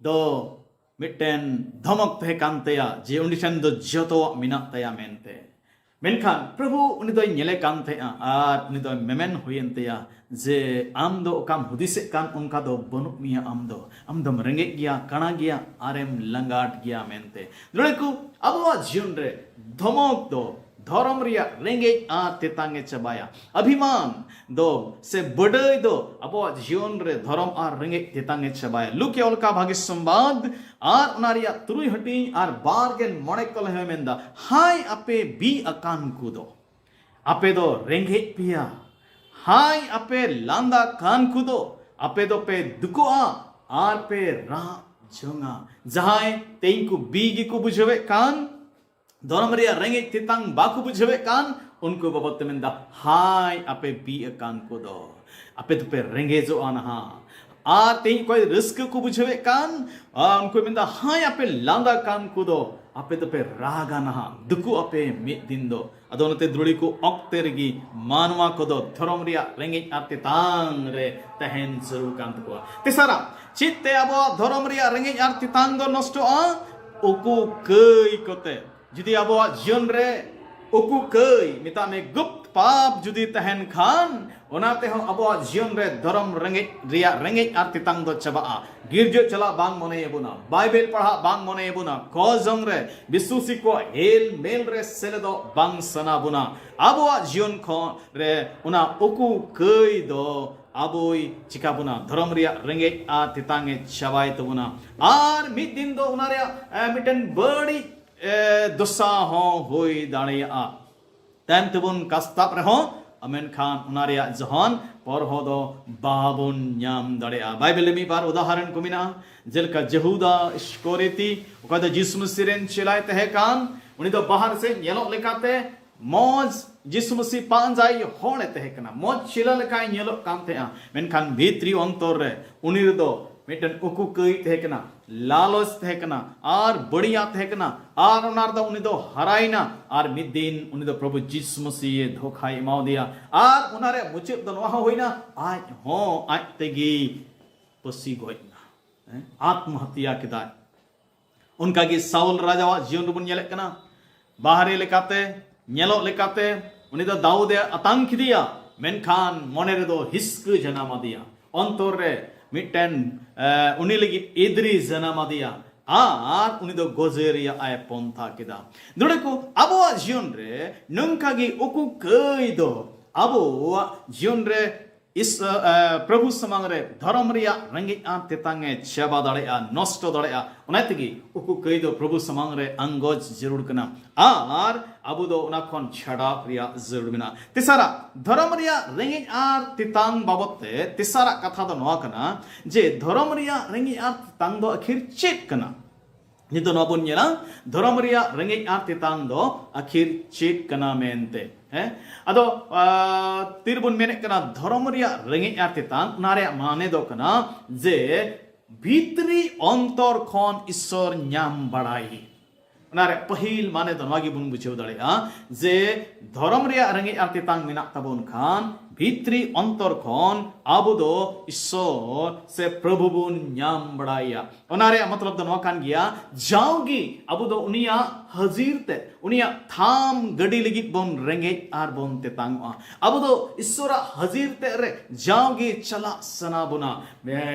ᱫᱚ ᱢᱤᱫᱴᱮᱱ ᱫᱷᱚᱢᱚᱠ ᱛᱟᱦᱮᱸ ᱠᱟᱱ ᱛᱟᱭᱟ ᱡᱮ ᱩᱱᱤ ᱴᱷᱮᱱ ᱫᱚ ᱡᱚᱛᱚᱣᱟᱜ ᱢᱮᱱᱟᱜ ᱛᱟᱭᱟ ᱢᱮᱱᱛᱮ᱾ ᱢᱮᱱᱠᱷᱟᱱ ᱯᱨᱚᱵᱷᱩ ᱩᱱᱤ ᱫᱚᱭ ᱧᱮᱞᱮ ᱠᱟᱱ ᱛᱟᱦᱮᱸᱜᱼᱟ ᱟᱨ ᱩᱱᱤ ᱫᱚᱭ ᱢᱮᱢᱮᱱ ᱦᱩᱭᱮᱱ ᱛᱟᱭᱟ ᱡᱮ, "ᱟᱢ ᱫᱚ ᱚᱠᱟᱢ ᱦᱩᱫᱤᱥᱮᱫ ᱠᱟᱱ ᱚᱱᱠᱟ ᱫᱚ ᱵᱟᱹᱱᱩᱜ ᱢᱮᱭᱟ, ᱟᱢ ᱫᱚ, ᱟᱢ ᱫᱚᱢ ᱨᱮᱸᱜᱮᱡ ᱜᱮᱭᱟ, ᱠᱟᱬᱟ ᱜᱮᱭᱟ ᱟᱨᱮᱢ ᱞᱟᱸᱜᱟᱴ ᱜᱮᱭᱟ" ᱢᱮᱱᱛᱮ᱾ ᱫᱩᱞᱟᱹᱲᱤᱭᱟᱹ ᱠᱚ, ᱟᱵᱚᱣᱟᱜ ᱡᱤᱭᱚᱱ ᱨᱮ ᱫᱷᱚᱢᱚᱠ ᱫᱚ ᱫᱷᱚᱨᱚᱢ ᱨᱮᱭᱟᱜ ᱨᱮᱸᱜᱮᱡ ᱟᱨ ᱛᱮᱛᱟᱝ ᱮ ᱪᱟᱵᱟᱭᱟ᱾ ᱚᱵᱷᱤᱢᱟᱱ ᱫᱚ ᱥᱮ ᱵᱟᱹᱰᱟᱹᱭ ᱫᱚ ᱟᱵᱚᱣᱟᱜ ᱡᱤᱭᱚᱱ ᱨᱮ ᱫᱷᱚᱨᱚᱢ ᱟᱨ ᱨᱮᱸᱜᱮᱡ ᱛᱮᱛᱟᱝ ᱮ ᱪᱟᱵᱟᱭᱟ᱾ ᱞᱩᱠᱤᱭᱟ ᱚᱞ ᱠᱟᱜ ᱵᱷᱟᱹᱜᱤ ᱥᱚᱢᱵᱟᱫ ᱟᱨ ᱚᱱᱟ ᱨᱮᱭᱟᱜ ᱛᱩᱨᱩᱭ ᱦᱟᱹᱴᱤᱧ ᱟᱨ ᱵᱟᱨ ᱜᱮᱞ ᱢᱚᱬᱮ ᱠᱚᱞᱮ ᱦᱚᱸᱭ ᱢᱮᱱᱫᱟ, "ᱦᱟᱭ ᱟᱯᱮ ᱵᱤ ᱟᱠᱟᱱ ᱠᱚᱫᱚ, ᱟᱯᱮ ᱫᱚ ᱨᱮᱸᱜᱮᱡ ᱯᱮᱭᱟ, ᱦᱟᱭ ᱟᱯᱮ ᱞᱟᱸᱫᱟ ᱠᱟᱱ ᱠᱚᱫᱚ, ᱟᱯᱮ ᱫᱚᱯᱮ ᱫᱩᱠᱚᱜᱼᱟ ᱟᱨ ᱯᱮ ᱨᱟᱜ ᱡᱚᱝᱟ᱾" ᱡᱟᱦᱟᱸᱭ ᱛᱮᱦᱮᱧ ᱠᱚ ᱵᱤ ᱜᱮᱠᱚ ᱵᱩᱡᱷᱟᱹᱣᱮᱫ ᱠᱟᱱ, ᱫᱷᱚᱨᱚᱢ ᱨᱮᱭᱟᱜ ᱨᱮᱸᱜᱮᱡ ᱛᱮᱛᱟᱝ ᱵᱟᱠᱚ ᱵᱩᱡᱷᱟᱹᱣᱮᱫ ᱠᱟᱱ, ᱩᱱᱠᱩ ᱵᱟᱵᱚᱫ ᱛᱮ ᱢᱮᱱᱫᱟ, "ᱦᱟᱭ ᱟᱯᱮ ᱵᱤ ᱟᱠᱟᱱ ᱠᱚᱫᱚ, ᱟᱯᱮ ᱫᱚᱯᱮ ᱨᱮᱸᱜᱮᱡᱚᱜᱼᱟ ᱱᱟᱦᱟᱜ᱾" ᱟᱨ ᱛᱮᱦᱮᱧ ᱚᱠᱚᱭ ᱨᱟᱹᱥᱠᱟᱹ ᱠᱚ ᱵᱩᱡᱷᱟᱹᱣᱮᱫ ᱠᱟᱱ, ᱟᱨ ᱩᱱᱠᱩ ᱢᱮᱱᱫᱟ, "ᱦᱟᱭ ᱟᱯᱮ ᱞᱟᱸᱫᱟ ᱠᱟᱱ ᱠᱚᱫᱚ, ᱟᱯᱮ ᱫᱚᱯᱮ ᱨᱟᱜᱟ ᱱᱟᱦᱟᱜ, ᱫᱩᱠᱩᱜ ᱟᱯᱮ ᱢᱤᱫ ᱫᱤᱱ ᱫᱚ᱾" ᱟᱫᱚ ᱚᱱᱟᱛᱮ ᱫᱩᱞᱟᱹᱲᱤᱭᱟᱹ ᱠᱚ, ᱚᱠᱛᱮ ᱨᱮᱜᱮ ᱢᱟᱱᱣᱟ ᱠᱚᱫᱚ ᱫᱷᱚᱨᱚᱢ ᱨᱮᱭᱟᱜ ᱨᱮᱸᱜᱮᱡ ᱟᱨ ᱛᱮᱛᱟᱝ ᱨᱮ ᱛᱟᱦᱮᱱ ᱡᱟᱹᱨᱩᱲ ᱠᱟᱱ ᱛᱟᱠᱚᱣᱟ᱾ ᱛᱮᱥᱟᱨᱟᱜ, ᱪᱮᱫ ᱛᱮ ᱟᱵᱚᱣᱟᱜ ᱫᱷᱚᱨᱚᱢ ᱨᱮᱭᱟᱜ ᱨᱮᱸᱜᱮᱡ ᱟᱨ ᱛᱮᱛᱟᱝ ᱫᱚ ᱱᱚᱥᱴᱚᱜᱼᱟ? ᱩᱠᱩ ᱠᱟᱹᱭ ᱠᱚᱛᱮ᱾ ᱡᱩᱫᱤ ᱟᱵᱚᱣᱟᱜ ᱡᱤᱭᱚᱱ ᱨᱮ ᱩᱠᱩ ᱠᱟᱹᱭ, ᱢᱮᱛᱟᱜ ᱢᱮ ᱜᱩᱯᱛ ᱯᱟᱯ ᱡᱩᱫᱤ ᱛᱟᱦᱮᱱ ᱠᱷᱟᱱ, ᱚᱱᱟ ᱛᱮᱦᱚᱸ ᱟᱵᱚᱣᱟᱜ ᱡᱤᱭᱚᱱ ᱨᱮ ᱫᱷᱚᱨᱚᱢ ᱨᱮᱸᱜᱮᱡ ᱨᱮᱭᱟᱜ ᱨᱮᱸᱜᱮᱡ ᱟᱨ ᱛᱮᱛᱟᱝ ᱫᱚ ᱪᱟᱵᱟᱜᱼᱟ᱾ ᱜᱤᱨᱡᱟᱹ ᱪᱟᱞᱟᱜ ᱵᱟᱝ ᱢᱚᱱᱮᱭᱟᱵᱚᱱᱟ, ᱵᱟᱭᱵᱮᱞ ᱯᱟᱲᱦᱟᱜ ᱵᱟᱝ ᱢᱚᱱᱮᱭᱟᱵᱚᱱᱟ, ᱠᱚ ᱡᱚᱝ ᱨᱮ, ᱵᱤᱥᱣᱟᱥᱤ ᱠᱚ ᱦᱮᱞ ᱢᱮᱞ ᱨᱮ ᱥᱮᱞᱮᱫᱚᱜ ᱵᱟᱝ ᱥᱟᱱᱟ ᱵᱚᱱᱟ᱾ ᱟᱵᱚᱣᱟᱜ ᱡᱤᱭᱚᱱ ᱠᱷᱚᱱ ᱨᱮ ᱚᱱᱟ ᱩᱠᱩ ᱠᱟᱹᱭ ᱫᱚ ᱟᱵᱚᱭ ᱪᱤᱠᱟ ᱵᱚᱱᱟ, ᱫᱷᱚᱨᱚᱢ ᱨᱮᱭᱟᱜ ᱨᱮᱸᱜᱮᱡ ᱟᱨ ᱛᱮᱛᱟᱝ ᱮ ᱪᱟᱵᱟᱭ ᱛᱟᱵᱚᱱᱟ᱾ ᱟᱨ ᱢᱤᱫ ᱫᱤᱱ ᱫᱚ ᱚᱱᱟ ᱨᱮᱭᱟᱜ, ᱮ, ᱢᱤᱫᱴᱮᱱ ᱵᱟᱹᱲᱤᱡ, ᱮ, ᱫᱚᱥᱟ ᱦᱚᱸ ᱦᱩᱭ ᱫᱟᱲᱮᱭᱟᱜᱼᱟ᱾ ᱛᱟᱭᱚᱢ ᱛᱮᱵᱚᱱ ᱠᱟᱥᱛᱟᱵ ᱨᱮᱦᱚᱸ, ᱢᱮᱱᱠᱷᱟᱱ ᱚᱱᱟ ᱨᱮᱭᱟᱜ ᱡᱚᱦᱚᱱ ᱯᱚᱨᱦᱚ ᱫᱚ ᱵᱟᱵᱚᱱ ᱧᱟᱢ ᱫᱟᱲᱮᱭᱟᱜᱼᱟ᱾ ᱵᱟᱭᱵᱮᱞ ᱨᱮ ᱢᱤᱫ ᱵᱟᱨ ᱩᱫᱟᱦᱚᱨᱚᱱ ᱠᱚ ᱢᱮᱱᱟᱜᱼᱟ, ᱡᱮᱞᱮᱠᱟ ᱡᱮᱦᱩᱫᱟ ᱤᱥᱠᱚᱨᱤᱭᱚᱛᱤ, ᱚᱠᱚᱭ ᱫᱚ ᱡᱤᱥᱩ ᱢᱟᱹᱥᱤ ᱨᱮᱱ ᱪᱮᱞᱟᱭ ᱛᱟᱦᱮᱸ ᱠᱟᱱ, ᱩᱱᱤ ᱫᱚ ᱵᱟᱦᱨᱮ ᱥᱮᱫ ᱧᱮᱞᱚᱜ ᱞᱮᱠᱟᱛᱮ ᱢᱚᱡᱽ, ᱡᱤᱥᱩ ᱢᱟᱹᱥᱤ ᱯᱟᱸᱡᱟᱭ ᱦᱚᱲ ᱮ ᱛᱟᱦᱮᱸ ᱠᱟᱱᱟ, ᱢᱚᱡᱽ ᱪᱮᱞᱟ ᱞᱮᱠᱟᱭ ᱧᱮᱞᱚᱜ ᱠᱟᱱ ᱛᱟᱦᱮᱸᱜᱼᱟ, ᱢᱮᱱᱠᱷᱟᱱ ᱵᱷᱤᱛᱨᱤ ᱚᱱᱛᱚᱨ ᱨᱮ ᱩᱱᱤ ᱨᱮᱫᱚ ᱢᱤᱫᱴᱮᱱ ᱩᱠᱩ ᱠᱟᱹᱭ ᱛᱟᱦᱮᱸ ᱠᱟᱱᱟ, ᱞᱟᱞᱚᱪ ᱛᱟᱦᱮᱸ ᱠᱟᱱᱟ, ᱟᱨ ᱵᱟᱹᱲᱤᱡᱟᱜ ᱛᱟᱦᱮᱸ ᱠᱟᱱᱟ, ᱟᱨ ᱚᱱᱟ ᱨᱮᱫᱚ ᱩᱱᱤ ᱫᱚ ᱦᱟᱨᱟᱭᱮᱱᱟ, ᱟᱨ ᱢᱤᱫ ᱫᱤᱱ ᱩᱱᱤ ᱫᱚ ᱯᱨᱚᱵᱷᱩ ᱡᱤᱥᱩ ᱢᱟᱹᱥᱤ ᱫᱷᱳᱠᱷᱟᱭ ᱮᱢᱟᱣᱟᱫᱮᱭᱟ, ᱟᱨ ᱚᱱᱟ ᱨᱮᱭᱟᱜ ᱢᱩᱪᱟᱹᱫ ᱫᱚ ᱱᱚᱣᱟ ᱦᱚᱸ ᱦᱩᱭᱱᱟ, ᱟᱡ ᱦᱚᱸ ᱟᱡ ᱛᱮᱜᱮ ᱯᱟᱹᱥᱤ ᱜᱚᱡ ᱮᱱᱟ, ᱦᱮᱸ, ᱟᱛᱢᱚᱦᱚᱛᱛᱟ ᱠᱮᱫᱟᱭ᱾ ᱚᱱᱠᱟᱜᱮ ᱥᱟᱣᱩᱞ ᱨᱟᱡᱟᱣᱟᱜ ᱡᱤᱭᱚᱱ ᱨᱮᱵᱚᱱ ᱧᱮᱞᱮᱫ ᱠᱟᱱᱟ᱾ ᱵᱟᱦᱨᱮ ᱞᱮᱠᱟᱛᱮ, ᱧᱮᱞᱚᱜ ᱞᱮᱠᱟᱛᱮ ᱩᱱᱤ ᱫᱚ ᱫᱟᱣᱩᱫ ᱮ ᱟᱛᱟᱝ ᱠᱮᱫᱮᱭᱟ, ᱢᱮᱱᱠᱷᱟᱱ ᱢᱚᱱᱮ ᱨᱮᱫᱚ ᱦᱤᱥᱠᱟᱹ ᱡᱟᱱᱟᱢ ᱟᱫᱮᱭᱟ᱾ ᱚᱱᱛᱚᱨ ᱨᱮ ᱢᱤᱫᱴᱮᱱ, ᱮ, ᱩᱱᱤ ᱞᱟᱹᱜᱤᱫ ᱮᱫᱽᱨᱤ ᱡᱟᱱᱟᱢ ᱟᱫᱮᱭᱟ ᱟᱨ ᱩᱱᱤ ᱫᱚ ᱜᱚᱡᱮ ᱨᱮᱭᱟᱜ ᱮ ᱯᱚᱱᱛᱷᱟ ᱠᱮᱫᱟ᱾ ᱫᱩᱲᱮ ᱠᱚ, ᱟᱵᱚᱣᱟᱜ ᱡᱤᱭᱚᱱ ᱨᱮ ᱱᱚᱝᱠᱟ ᱜᱮ ᱩᱠᱩ ᱠᱟᱹᱭ ᱫᱚ ᱟᱵᱚᱣᱟᱜ ᱡᱤᱭᱚᱱ ᱨᱮ ᱤᱥ-, ᱮ, ᱯᱨᱚᱵᱷᱩ ᱥᱟᱢᱟᱝ ᱨᱮ ᱫᱷᱚᱨᱚᱢ ᱨᱮᱭᱟᱜ ᱨᱮᱸᱜᱮᱡ ᱟᱨ ᱛᱮᱛᱟᱝ ᱮ ᱪᱟᱵᱟ ᱫᱟᱲᱮᱭᱟᱜᱼᱟ, ᱱᱚᱥᱴᱚ ᱫᱟᱲᱮᱭᱟᱜᱼᱟ᱾ ᱚᱱᱟ ᱛᱮᱜᱮ ᱩᱠᱩ ᱠᱟᱹᱭ ᱫᱚ ᱯᱨᱚᱵᱷᱩ ᱥᱟᱢᱟᱝ ᱨᱮ ᱟᱸᱜᱚᱪ ᱡᱟᱹᱨᱩᱲ ᱠᱟᱱᱟ ᱟᱨ ᱟᱵᱚ ᱫᱚ ᱚᱱᱟ ᱠᱷᱚᱱ ᱪᱷᱟᱰᱟᱣ ᱨᱮᱭᱟᱜ ᱡᱟᱹᱨᱩᱲ ᱢᱮᱱᱟᱜᱼᱟ᱾ ᱛᱮᱥᱟᱨᱟᱜ, ᱫᱷᱚᱨᱚᱢ ᱨᱮᱭᱟᱜ ᱨᱮᱸᱜᱮᱡ ᱟᱨ ᱛᱮᱛᱟᱝ ᱵᱟᱵᱚᱛ ᱛᱮ ᱛᱮᱥᱟᱨᱟᱜ ᱠᱟᱛᱷᱟ ᱫᱚ ᱱᱚᱣᱟ ᱠᱟᱱᱟ ᱡᱮ ᱫᱷᱚᱨᱚᱢ ᱨᱮᱭᱟᱜ ᱨᱮᱸᱜᱮᱡ ᱟᱨ ᱛᱮᱛᱟᱝ ᱫᱚ ᱟᱹᱠᱷᱤᱨ ᱪᱮᱫ ᱠᱟᱱᱟ? ᱱᱤᱛᱚᱜ ᱱᱚᱣᱟ ᱵᱚᱱ ᱧᱮᱞᱟ, ᱫᱷᱚᱨᱚᱢ ᱨᱮᱭᱟᱜ ᱨᱮᱸᱜᱮᱡ ᱟᱨ ᱛᱮᱛᱟᱝ ᱫᱚ ᱟᱹᱠᱷᱤᱨ ᱪᱮᱫ ᱠᱟᱱᱟ ᱢᱮᱱᱛᱮ᱾ ᱦᱮᱸ, ᱟᱫᱚ, ᱟ, ᱛᱤᱨᱵᱚᱱ ᱢᱮᱱᱮᱫ ᱠᱟᱱᱟ ᱫᱷᱚᱨᱚᱢ ᱨᱮᱭᱟᱜ ᱨᱮᱸᱜᱮᱡ ᱟᱨ ᱛᱮᱛᱟᱝ, ᱚᱱᱟ ᱨᱮᱭᱟᱜ ᱢᱟᱱᱮ ᱫᱚ ᱠᱟᱱᱟ ᱡᱮ ᱵᱷᱤᱛᱨᱤ ᱚᱱᱛᱚᱨ ᱠᱷᱚᱱ ᱤᱥᱚᱨ ᱧᱟᱢ ᱵᱟᱲᱟᱭ᱾ ᱚᱱᱟ ᱨᱮᱭᱟᱜ ᱯᱟᱹᱦᱤᱞ ᱢᱟᱱᱮ ᱫᱚ ᱱᱚᱣᱟ ᱜᱮᱵᱚᱱ ᱵᱩᱡᱷᱟᱹᱣ ᱫᱟᱲᱮᱭᱟᱜᱼᱟ ᱡᱮ ᱫᱷᱚᱨᱚᱢ ᱨᱮᱭᱟᱜ ᱨᱮᱸᱜᱮᱡ ᱟᱨ ᱛᱮᱛᱟᱝ ᱢᱮᱱᱟᱜ ᱛᱟᱵᱚᱱ ᱠᱷᱟᱱ ᱵᱷᱤᱛᱨᱤ ᱚᱱᱛᱚᱨ ᱠᱷᱚᱱ ᱟᱵᱚ ᱫᱚ ᱤᱥᱚᱨ ᱥᱮ ᱯᱨᱚᱵᱷᱩ ᱵᱚᱱ ᱧᱟᱢ ᱵᱟᱲᱟᱭᱟ᱾ ᱚᱱᱟ ᱨᱮᱭᱟᱜ ᱢᱚᱛᱞᱚᱵ ᱫᱚ ᱱᱚᱣᱟ ᱠᱟᱱ ᱜᱮᱭᱟ, ᱡᱟᱣᱜᱮ ᱟᱵᱚ ᱫᱚ ᱩᱱᱤᱭᱟᱜ ᱦᱟᱹᱡᱤᱨ ᱛᱮ, ᱩᱱᱤᱭᱟᱜ ᱛᱷᱟᱢ ᱜᱟᱹᱰᱤ ᱞᱟᱹᱜᱤᱫ ᱵᱚᱱ ᱨᱮᱸᱜᱮᱡ ᱟᱨ ᱵᱚᱱ ᱛᱮᱛᱟᱝᱚᱜᱼᱟ᱾ ᱟᱵᱚ ᱫᱚ ᱤᱥᱚᱨᱟᱜ ᱦᱟᱹᱡᱤᱨ ᱛᱮ ᱨᱮ ᱡᱟᱣᱜᱮ ᱪᱟᱞᱟᱜ ᱥᱟᱱᱟ ᱵᱚᱱᱟ᱾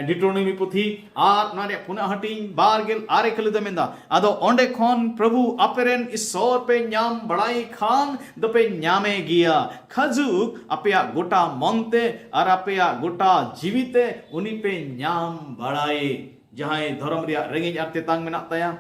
ᱰᱤᱴᱨᱳᱱᱚᱢᱤ ᱯᱩᱛᱷᱤ ᱟᱨ ᱚᱱᱟ ᱨᱮᱭᱟᱜ ᱯᱩᱱᱟᱜ ᱦᱟᱹᱴᱤᱧ ᱵᱟᱨ ᱜᱮᱞ ᱟᱨᱮ ᱠᱷᱟᱹᱞᱤ ᱫᱚ ᱢᱮᱱᱫᱟ, ᱟᱫᱚ ᱚᱸᱰᱮ ᱠᱷᱚᱱ ᱯᱨᱚᱵᱷᱩ ᱟᱯᱮᱨᱮᱱ ᱤᱥᱚᱨ ᱯᱮ ᱧᱟᱢ ᱵᱟᱲᱟᱭ ᱠᱷᱟᱱ ᱫᱚᱯᱮ ᱧᱟᱢᱮ ᱜᱮᱭᱟ᱾ ᱠᱷᱟᱡᱩᱠ ᱟᱯᱮᱭᱟᱜ ᱜᱚᱴᱟ ᱢᱚᱱᱛᱮ ᱟᱨ ᱟᱯᱮᱭᱟᱜ ᱜᱚᱴᱟ ᱡᱤᱣᱤᱛᱮ ᱩᱱᱤ ᱯᱮ ᱧᱟᱢ ᱵᱟᱲᱟᱭᱮ᱾ ᱡᱟᱦᱟᱸᱭ ᱫᱷᱚᱨᱚᱢ ᱨᱮᱭᱟᱜ ᱨᱮᱸᱜᱮᱡ ᱟᱨ ᱛᱮᱛᱟᱝ ᱢᱮᱱᱟᱜ ᱛᱟᱭᱟ,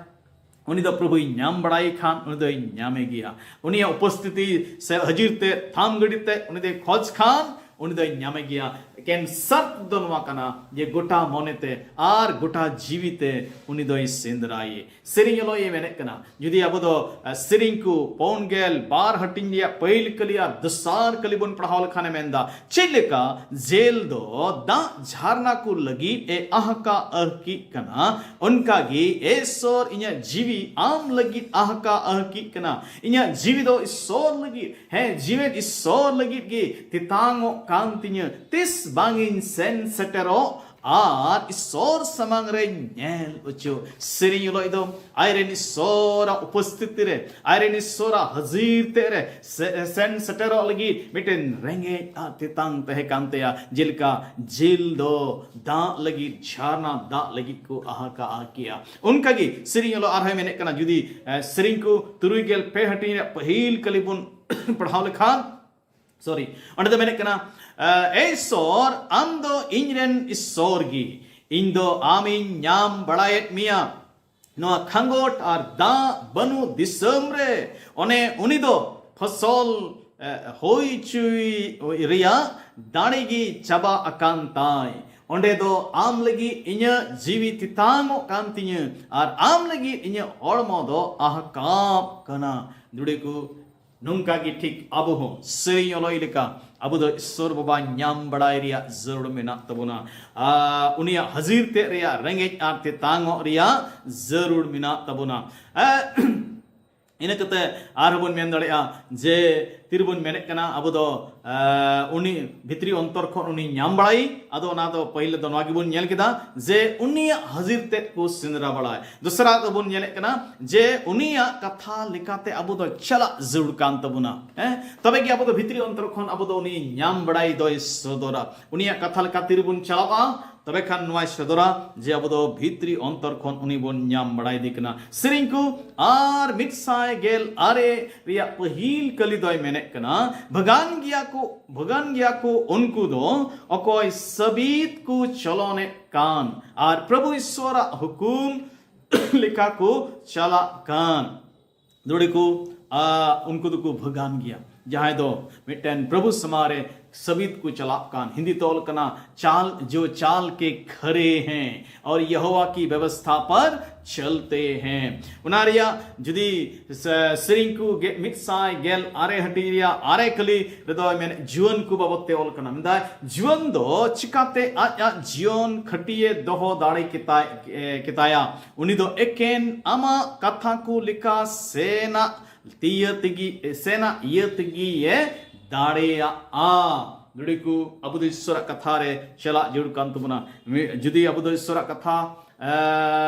ᱩᱱᱤ ᱫᱚ ᱯᱨᱚᱵᱷᱩᱭ ᱧᱟᱢ ᱵᱟᱲᱟᱭᱮ ᱠᱷᱟᱱ ᱩᱱᱤ ᱫᱚᱭ ᱧᱟᱢᱮ ᱜᱮᱭᱟ᱾ ᱩᱱᱤᱭᱟᱜ ᱩᱯᱚᱥᱛᱷᱤᱛᱤ ᱥᱮ ᱦᱟᱹᱡᱤᱨ ᱛᱮ, ᱛᱷᱟᱢ ᱜᱟᱹᱰᱤ ᱛᱮ ᱩᱱᱤ ᱫᱚᱭ ᱠᱷᱚᱡᱽ ᱠᱷᱟᱱ ᱩᱱᱤ ᱫᱚᱭ ᱧᱟᱢᱮ ᱜᱮᱭᱟ᱾ ᱮᱠᱮᱱ ᱥᱟᱨᱛ ᱫᱚ ᱱᱚᱣᱟ ᱠᱟᱱᱟ ᱡᱮ ᱜᱚᱴᱟ ᱢᱚᱱᱮ ᱛᱮ ᱟᱨ ᱜᱚᱴᱟ ᱡᱤᱣᱤ ᱛᱮ ᱩᱱᱤ ᱫᱚᱭ ᱥᱮᱸᱫᱽᱨᱟᱭᱮ᱾ ᱥᱮᱨᱮᱧ ᱚᱞᱚᱜ ᱮ ᱢᱮᱱᱮᱫ ᱠᱟᱱᱟ᱾ ᱡᱩᱫᱤ ᱟᱵᱚ ᱫᱚ, ᱟ, ᱥᱮᱨᱮᱧ ᱠᱚ ᱯᱩᱱ ᱜᱮᱞ ᱵᱟᱨ ᱦᱟᱹᱴᱤᱧ ᱨᱮᱭᱟᱜ ᱯᱟᱹᱭᱞ ᱠᱟᱹᱞᱤ ᱟᱨ ᱫᱚᱥᱟᱨ ᱠᱟᱹᱞᱤ ᱵᱚᱱ ᱯᱟᱲᱦᱟᱣ ᱞᱮᱠᱷᱟᱱ ᱮ ᱢᱮᱱᱫᱟ, ᱪᱮᱫ ᱞᱮᱠᱟ ᱡᱮᱞ ᱫᱚ ᱫᱟᱜ ᱡᱷᱟᱨᱱᱟ ᱠᱚ ᱞᱟᱹᱜᱤᱫ ᱮ ᱟᱦᱠᱟ ᱟᱹᱦᱠᱤᱜ ᱠᱟᱱᱟ, ᱚᱱᱠᱟ ᱜᱮ ᱮ ᱤᱥᱚᱨ ᱤᱧᱟᱹᱜ ᱡᱤᱣᱤ ᱟᱢ ᱞᱟᱹᱜᱤᱫ ᱟᱦᱠᱟ ᱟᱹᱦᱠᱤᱜ ᱠᱟᱱᱟ᱾ ᱤᱧᱟᱹᱜ ᱡᱤᱣᱤ ᱫᱚ ᱤᱥᱚᱨ ᱞᱟᱹᱜᱤᱫ, ᱦᱮᱸ, ᱡᱤᱣᱮᱫ ᱤᱥᱚᱨ ᱞᱟᱹᱜᱤᱫ ᱜᱮ ᱛᱮᱛᱟᱝᱚᱜ ᱠᱟᱱ ᱛᱤᱧᱟᱹ᱾ ᱛᱤᱥ ᱵᱟᱝ ᱤᱧ ᱥᱮᱱ ᱥᱮᱴᱮᱨᱚᱜ ᱟᱨ ᱤᱥᱥᱚᱨ ᱥᱟᱢᱟᱝ ᱨᱮ ᱧᱮᱞ ᱚᱪᱚ᱾ ᱥᱮᱨᱮᱧ ᱚᱞᱚᱜ ᱫᱚ ᱟᱡᱨᱮᱱ ᱤᱥᱥᱚᱨᱟᱜ ᱩᱯᱚᱥᱛᱷᱤᱛᱤ ᱨᱮ, ᱟᱡᱨᱮᱱ ᱤᱥᱥᱚᱨᱟᱜ ᱦᱟᱹᱡᱤᱨ ᱛᱮ ᱨᱮ ᱥᱮ-, ᱥᱮᱱ ᱥᱮᱴᱮᱨᱚᱜ ᱞᱟᱹᱜᱤᱫ ᱢᱤᱫᱴᱮᱱ ᱨᱮᱸᱜᱮᱡ ᱟᱨ ᱛᱮᱛᱟᱝ ᱛᱟᱦᱮᱸ ᱠᱟᱱ ᱛᱟᱭᱟ᱾ ᱡᱮᱞᱮᱠᱟ ᱡᱤᱞ ᱫᱚ ᱫᱟᱜ ᱞᱟᱹᱜᱤᱫ, ᱡᱷᱟᱨᱱᱟ ᱫᱟᱜ ᱞᱟᱹᱜᱤᱫ ᱠᱚ ᱦᱟᱦᱟᱠᱟᱜᱼᱟ ᱠᱮᱜᱼᱟ, ᱚᱱᱠᱟᱜᱮ ᱥᱮᱨᱮᱧ ᱚᱞᱚᱜ ᱟᱨᱦᱚᱸᱭ ᱢᱮᱱᱮᱫ ᱠᱟᱱᱟ᱾ ᱡᱩᱫᱤ ᱮ, ᱥᱮᱨᱮᱧ ᱠᱚ ᱛᱩᱨᱩᱭ ᱜᱮᱞ ᱯᱮ ᱦᱟᱹᱴᱤᱧ ᱨᱮᱭᱟᱜ ᱯᱟᱹᱦᱤᱞ ᱠᱟᱹᱞᱤ ᱵᱚᱱ ᱯᱟᱲᱦᱟᱣ ᱞᱮᱠᱷᱟᱱ, ᱥᱚᱨᱤ, ᱚᱸᱰᱮ ᱫᱚ ᱢᱮᱱᱮᱫ ᱠᱟᱱᱟ, ᱮ, "ᱮ ᱤᱥᱥᱚᱨ, ᱟᱢ ᱫᱚ ᱤᱧ ᱨᱮᱱ ᱤᱥᱥᱚᱨ ᱜᱮ, ᱤᱧ ᱫᱚ ᱟᱢᱤᱧ ᱧᱟᱢ ᱵᱟᱲᱟᱭᱮᱫ ᱢᱮᱭᱟ ᱱᱚᱣᱟ ᱠᱷᱟᱸᱜᱚᱴ ᱟᱨ ᱫᱟᱜ ᱵᱟᱹᱱᱩᱜ ᱫᱤᱥᱚᱢ ᱨᱮ᱾ ᱚᱱᱮ ᱩᱱᱤ ᱫᱚ ᱯᱷᱚᱥᱚᱞ, ᱮ, ᱦᱩᱭ ᱦᱚᱪᱚᱭ ᱨᱮᱭᱟᱜ ᱫᱟᱲᱮ ᱜᱮ ᱪᱟᱵᱟ ᱟᱠᱟᱱ ᱛᱟᱭ᱾ ᱚᱸᱰᱮ ᱫᱚ ᱟᱢ ᱞᱟᱹᱜᱤᱫ ᱤᱧᱟᱹᱜ ᱡᱤᱣᱤ ᱛᱮᱛᱟᱝᱚᱜ ᱠᱟᱱ ᱛᱤᱧᱟᱹ ᱟᱨ ᱟᱢ ᱞᱟᱹᱜᱤᱫ ᱤᱧᱟᱹᱜ ᱦᱚᱲᱢᱚ ᱫᱚ ᱟᱦᱠᱟᱵ ᱠᱟᱱᱟ᱾" ᱫᱩᱲᱤ ᱠᱚ, ᱱᱚᱝᱠᱟ ᱜᱮ ᱴᱷᱤᱠ ᱟᱵᱚ ᱦᱚᱸ ᱥᱮᱨᱮᱧ ᱚᱞᱚᱭ ᱞᱮᱠᱟ ᱟᱵᱚ ᱫᱚ ᱤᱥᱥᱚᱨ ᱵᱟᱵᱟ ᱧᱟᱢ ᱵᱟᱲᱟᱭ ᱨᱮᱭᱟᱜ ᱡᱟᱹᱨᱩᱲ ᱢᱮᱱᱟᱜ ᱛᱟᱵᱚᱱᱟ᱾ ᱟᱨ ᱩᱱᱤᱭᱟᱜ ᱦᱟᱹᱡᱤᱨ ᱛᱮᱫ ᱨᱮᱭᱟᱜ ᱨᱮᱸᱜᱮᱡ ᱟᱨ ᱛᱮᱛᱟᱝᱚᱜ ᱨᱮᱭᱟᱜ ᱡᱟᱹᱨᱩᱲ ᱢᱮᱱᱟᱜ ᱛᱟᱵᱚᱱᱟ᱾ ᱮ, ᱤᱱᱟᱹ ᱠᱟᱛᱮ ᱟᱨᱦᱚᱸ ᱵᱚᱱ ᱢᱮᱱ ᱫᱟᱲᱮᱭᱟᱜᱼᱟ ᱡᱮ ᱛᱤᱨᱮᱵᱚᱱ ᱢᱮᱱᱮᱫ ᱠᱟᱱᱟ ᱟᱵᱚ ᱫᱚ, ᱮ, ᱩᱱᱤ ᱵᱷᱤᱛᱨᱤ ᱚᱱᱛᱚᱨ ᱠᱷᱚᱱ ᱩᱱᱤ ᱧᱟᱢ ᱵᱟᱲᱟᱭ᱾ ᱟᱫᱚ ᱚᱱᱟ ᱫᱚ ᱯᱟᱹᱦᱤᱞ ᱫᱚ ᱱᱚᱣᱟ ᱜᱮᱵᱚᱱ ᱧᱮᱞ ᱠᱮᱫᱟ ᱡᱮ ᱩᱱᱤᱭᱟᱜ ᱦᱟᱹᱡᱤᱨ ᱛᱮᱫ ᱠᱚ ᱥᱮᱸᱫᱽᱨᱟ ᱵᱟᱲᱟᱭ᱾ ᱫᱚᱥᱨᱟ ᱫᱚᱵᱚᱱ ᱧᱮᱞᱮᱫ ᱠᱟᱱᱟ ᱡᱮ ᱩᱱᱤᱭᱟᱜ ᱠᱟᱛᱷᱟ ᱞᱮᱠᱟᱛᱮ ᱟᱵᱚ ᱫᱚ ᱪᱟᱞᱟᱜ ᱡᱟᱹᱨᱩᱲ ᱠᱟᱱ ᱛᱟᱵᱚᱱᱟ᱾ ᱦᱮᱸ, ᱛᱚᱵᱮ ᱜᱮ ᱟᱵᱚ ᱫᱚ ᱵᱷᱤᱛᱨᱤ ᱚᱱᱛᱚᱨ ᱠᱷᱚᱱ ᱟᱵᱚ ᱫᱚ ᱩᱱᱤ ᱧᱟᱢ ᱵᱟᱲᱟᱭ ᱫᱚᱭ ᱥᱚᱫᱚᱨᱟ᱾ ᱩᱱᱤᱭᱟᱜ ᱠᱟᱛᱷᱟ ᱞᱮᱠᱟ ᱛᱤᱨᱮᱵᱚᱱ ᱪᱟᱞᱟᱜᱼᱟ, ᱛᱚᱵᱮ ᱠᱷᱟᱱ ᱱᱚᱣᱟᱭ ᱥᱚᱫᱚᱨᱟ ᱡᱮ ᱟᱵᱚ ᱫᱚ ᱵᱷᱤᱛᱨᱤ ᱚᱱᱛᱚᱨ ᱠᱷᱚᱱ ᱩᱱᱤ ᱵᱚᱱ ᱧᱟᱢ ᱵᱟᱲᱟᱭ ᱫᱮ ᱠᱟᱱᱟ᱾ ᱥᱮᱨᱮᱧ ᱠᱚ ᱟᱨ ᱢᱤᱫ ᱥᱟᱭ ᱜᱮᱞ ᱟᱨᱮ ᱨᱮᱭᱟᱜ ᱯᱟᱹᱦᱤᱞ ᱠᱟᱹᱞᱤ ᱫᱚᱭ ᱢᱮᱱᱮᱫ ᱠᱟᱱᱟ, ᱵᱷᱟᱜᱟᱱ ᱜᱮᱭᱟ ᱠᱚ, ᱵᱷᱟᱜᱟᱱ ᱜᱮᱭᱟ ᱠᱚ ᱩᱱᱠᱩ ᱫᱚ ᱚᱠᱚᱭ ᱥᱟᱹᱵᱤᱫ ᱠᱚ ᱪᱚᱞᱚᱱᱮᱫ ᱠᱟᱱ ᱟᱨ ᱯᱨᱚᱵᱷᱩ ᱤᱥᱣᱚᱨᱟᱜ ᱦᱩᱠᱩᱢ ᱞᱮᱠᱟ ᱠᱚ ᱪᱟᱞᱟᱜ ᱠᱟᱱ᱾ ᱫᱩᱲᱤ ᱠᱚ, ᱟ, ᱩᱱᱠᱩ ᱫᱚᱠᱚ ᱵᱷᱟᱜᱟᱱ ᱜᱮᱭᱟ᱾ ᱡᱟᱦᱟᱸᱭ ᱫᱚ ᱢᱤᱫᱴᱮᱱ ᱯᱨᱚᱵᱷᱩ ᱥᱟᱢᱟᱝ ᱨᱮ ᱥᱟᱹᱵᱤᱫ ᱠᱚ ᱪᱟᱞᱟᱜ ᱠᱟᱱ, ᱦᱤᱱᱫᱤ ᱛᱮ ᱚᱞ ᱠᱟᱱᱟ, "ᱪᱟᱞ, ᱡᱚ ᱪᱟᱞ ᱠᱮ ᱠᱷᱟᱨᱮ ᱦᱮᱸ ᱚᱨ ᱭᱮᱦᱳᱣᱟ ᱠᱤ ᱵᱮᱵᱚᱥᱛᱷᱟ ᱯᱟᱨ ᱪᱚᱞᱛᱮ ᱦᱮᱸ᱾" ᱚᱱᱟ ᱨᱮᱭᱟᱜ ᱡᱩᱫᱤ ᱥᱮ-, ᱥᱮᱨᱮᱧ ᱠᱚ ᱜᱮ-, ᱢᱤᱫ ᱥᱟᱭ ᱜᱮᱞ ᱟᱨᱮ ᱦᱟᱹᱴᱤᱧ ᱨᱮᱭᱟᱜ ᱟᱨᱮ ᱠᱟᱹᱞᱤ ᱨᱮᱫᱚ ᱢᱮᱱ, ᱡᱩᱣᱟᱹᱱ ᱠᱚ ᱵᱟᱵᱚᱛ ᱛᱮ ᱚᱞ ᱠᱟᱱᱟ᱾ ᱢᱮᱱᱫᱟᱭ, ᱡᱩᱣᱟᱹᱱ ᱫᱚ ᱪᱤᱠᱟᱛᱮ ᱟᱡ ᱟᱡ ᱡᱤᱭᱚᱱ ᱠᱷᱟᱹᱴᱤᱭᱮ ᱫᱚᱦᱚ ᱫᱟᱲᱮ ᱠᱮᱛᱟᱭ, ᱮ, ᱠᱮᱛᱟᱭᱟ? ᱩᱱᱤ ᱫᱚ ᱮᱠᱮᱱ ᱟᱢᱟᱜ ᱠᱟᱛᱷᱟ ᱠᱚ ᱞᱮᱠᱟ ᱥᱮᱱᱟᱜ ᱛᱤᱭᱟᱹ ᱛᱮᱜᱮ, ᱥᱮᱱᱟᱜ ᱤᱭᱟᱹ ᱛᱮᱜᱮᱭᱮ ᱫᱟᱲᱮᱭᱟᱜᱼᱟ᱾ ᱱᱚᱰᱮ ᱠᱚ ᱟᱵᱚ ᱫᱚ ᱤᱥᱥᱚᱨᱟᱜ ᱠᱟᱛᱷᱟ ᱨᱮ ᱪᱟᱞᱟᱜ ᱡᱟᱹᱨᱩᱲ ᱠᱟᱱ ᱛᱟᱵᱚᱱᱟ᱾ ᱢᱤ-, ᱡᱩᱫᱤ ᱟᱵᱚ ᱫᱚ ᱤᱥᱥᱚᱨᱟᱜ ᱠᱟᱛᱷᱟ, ᱮ,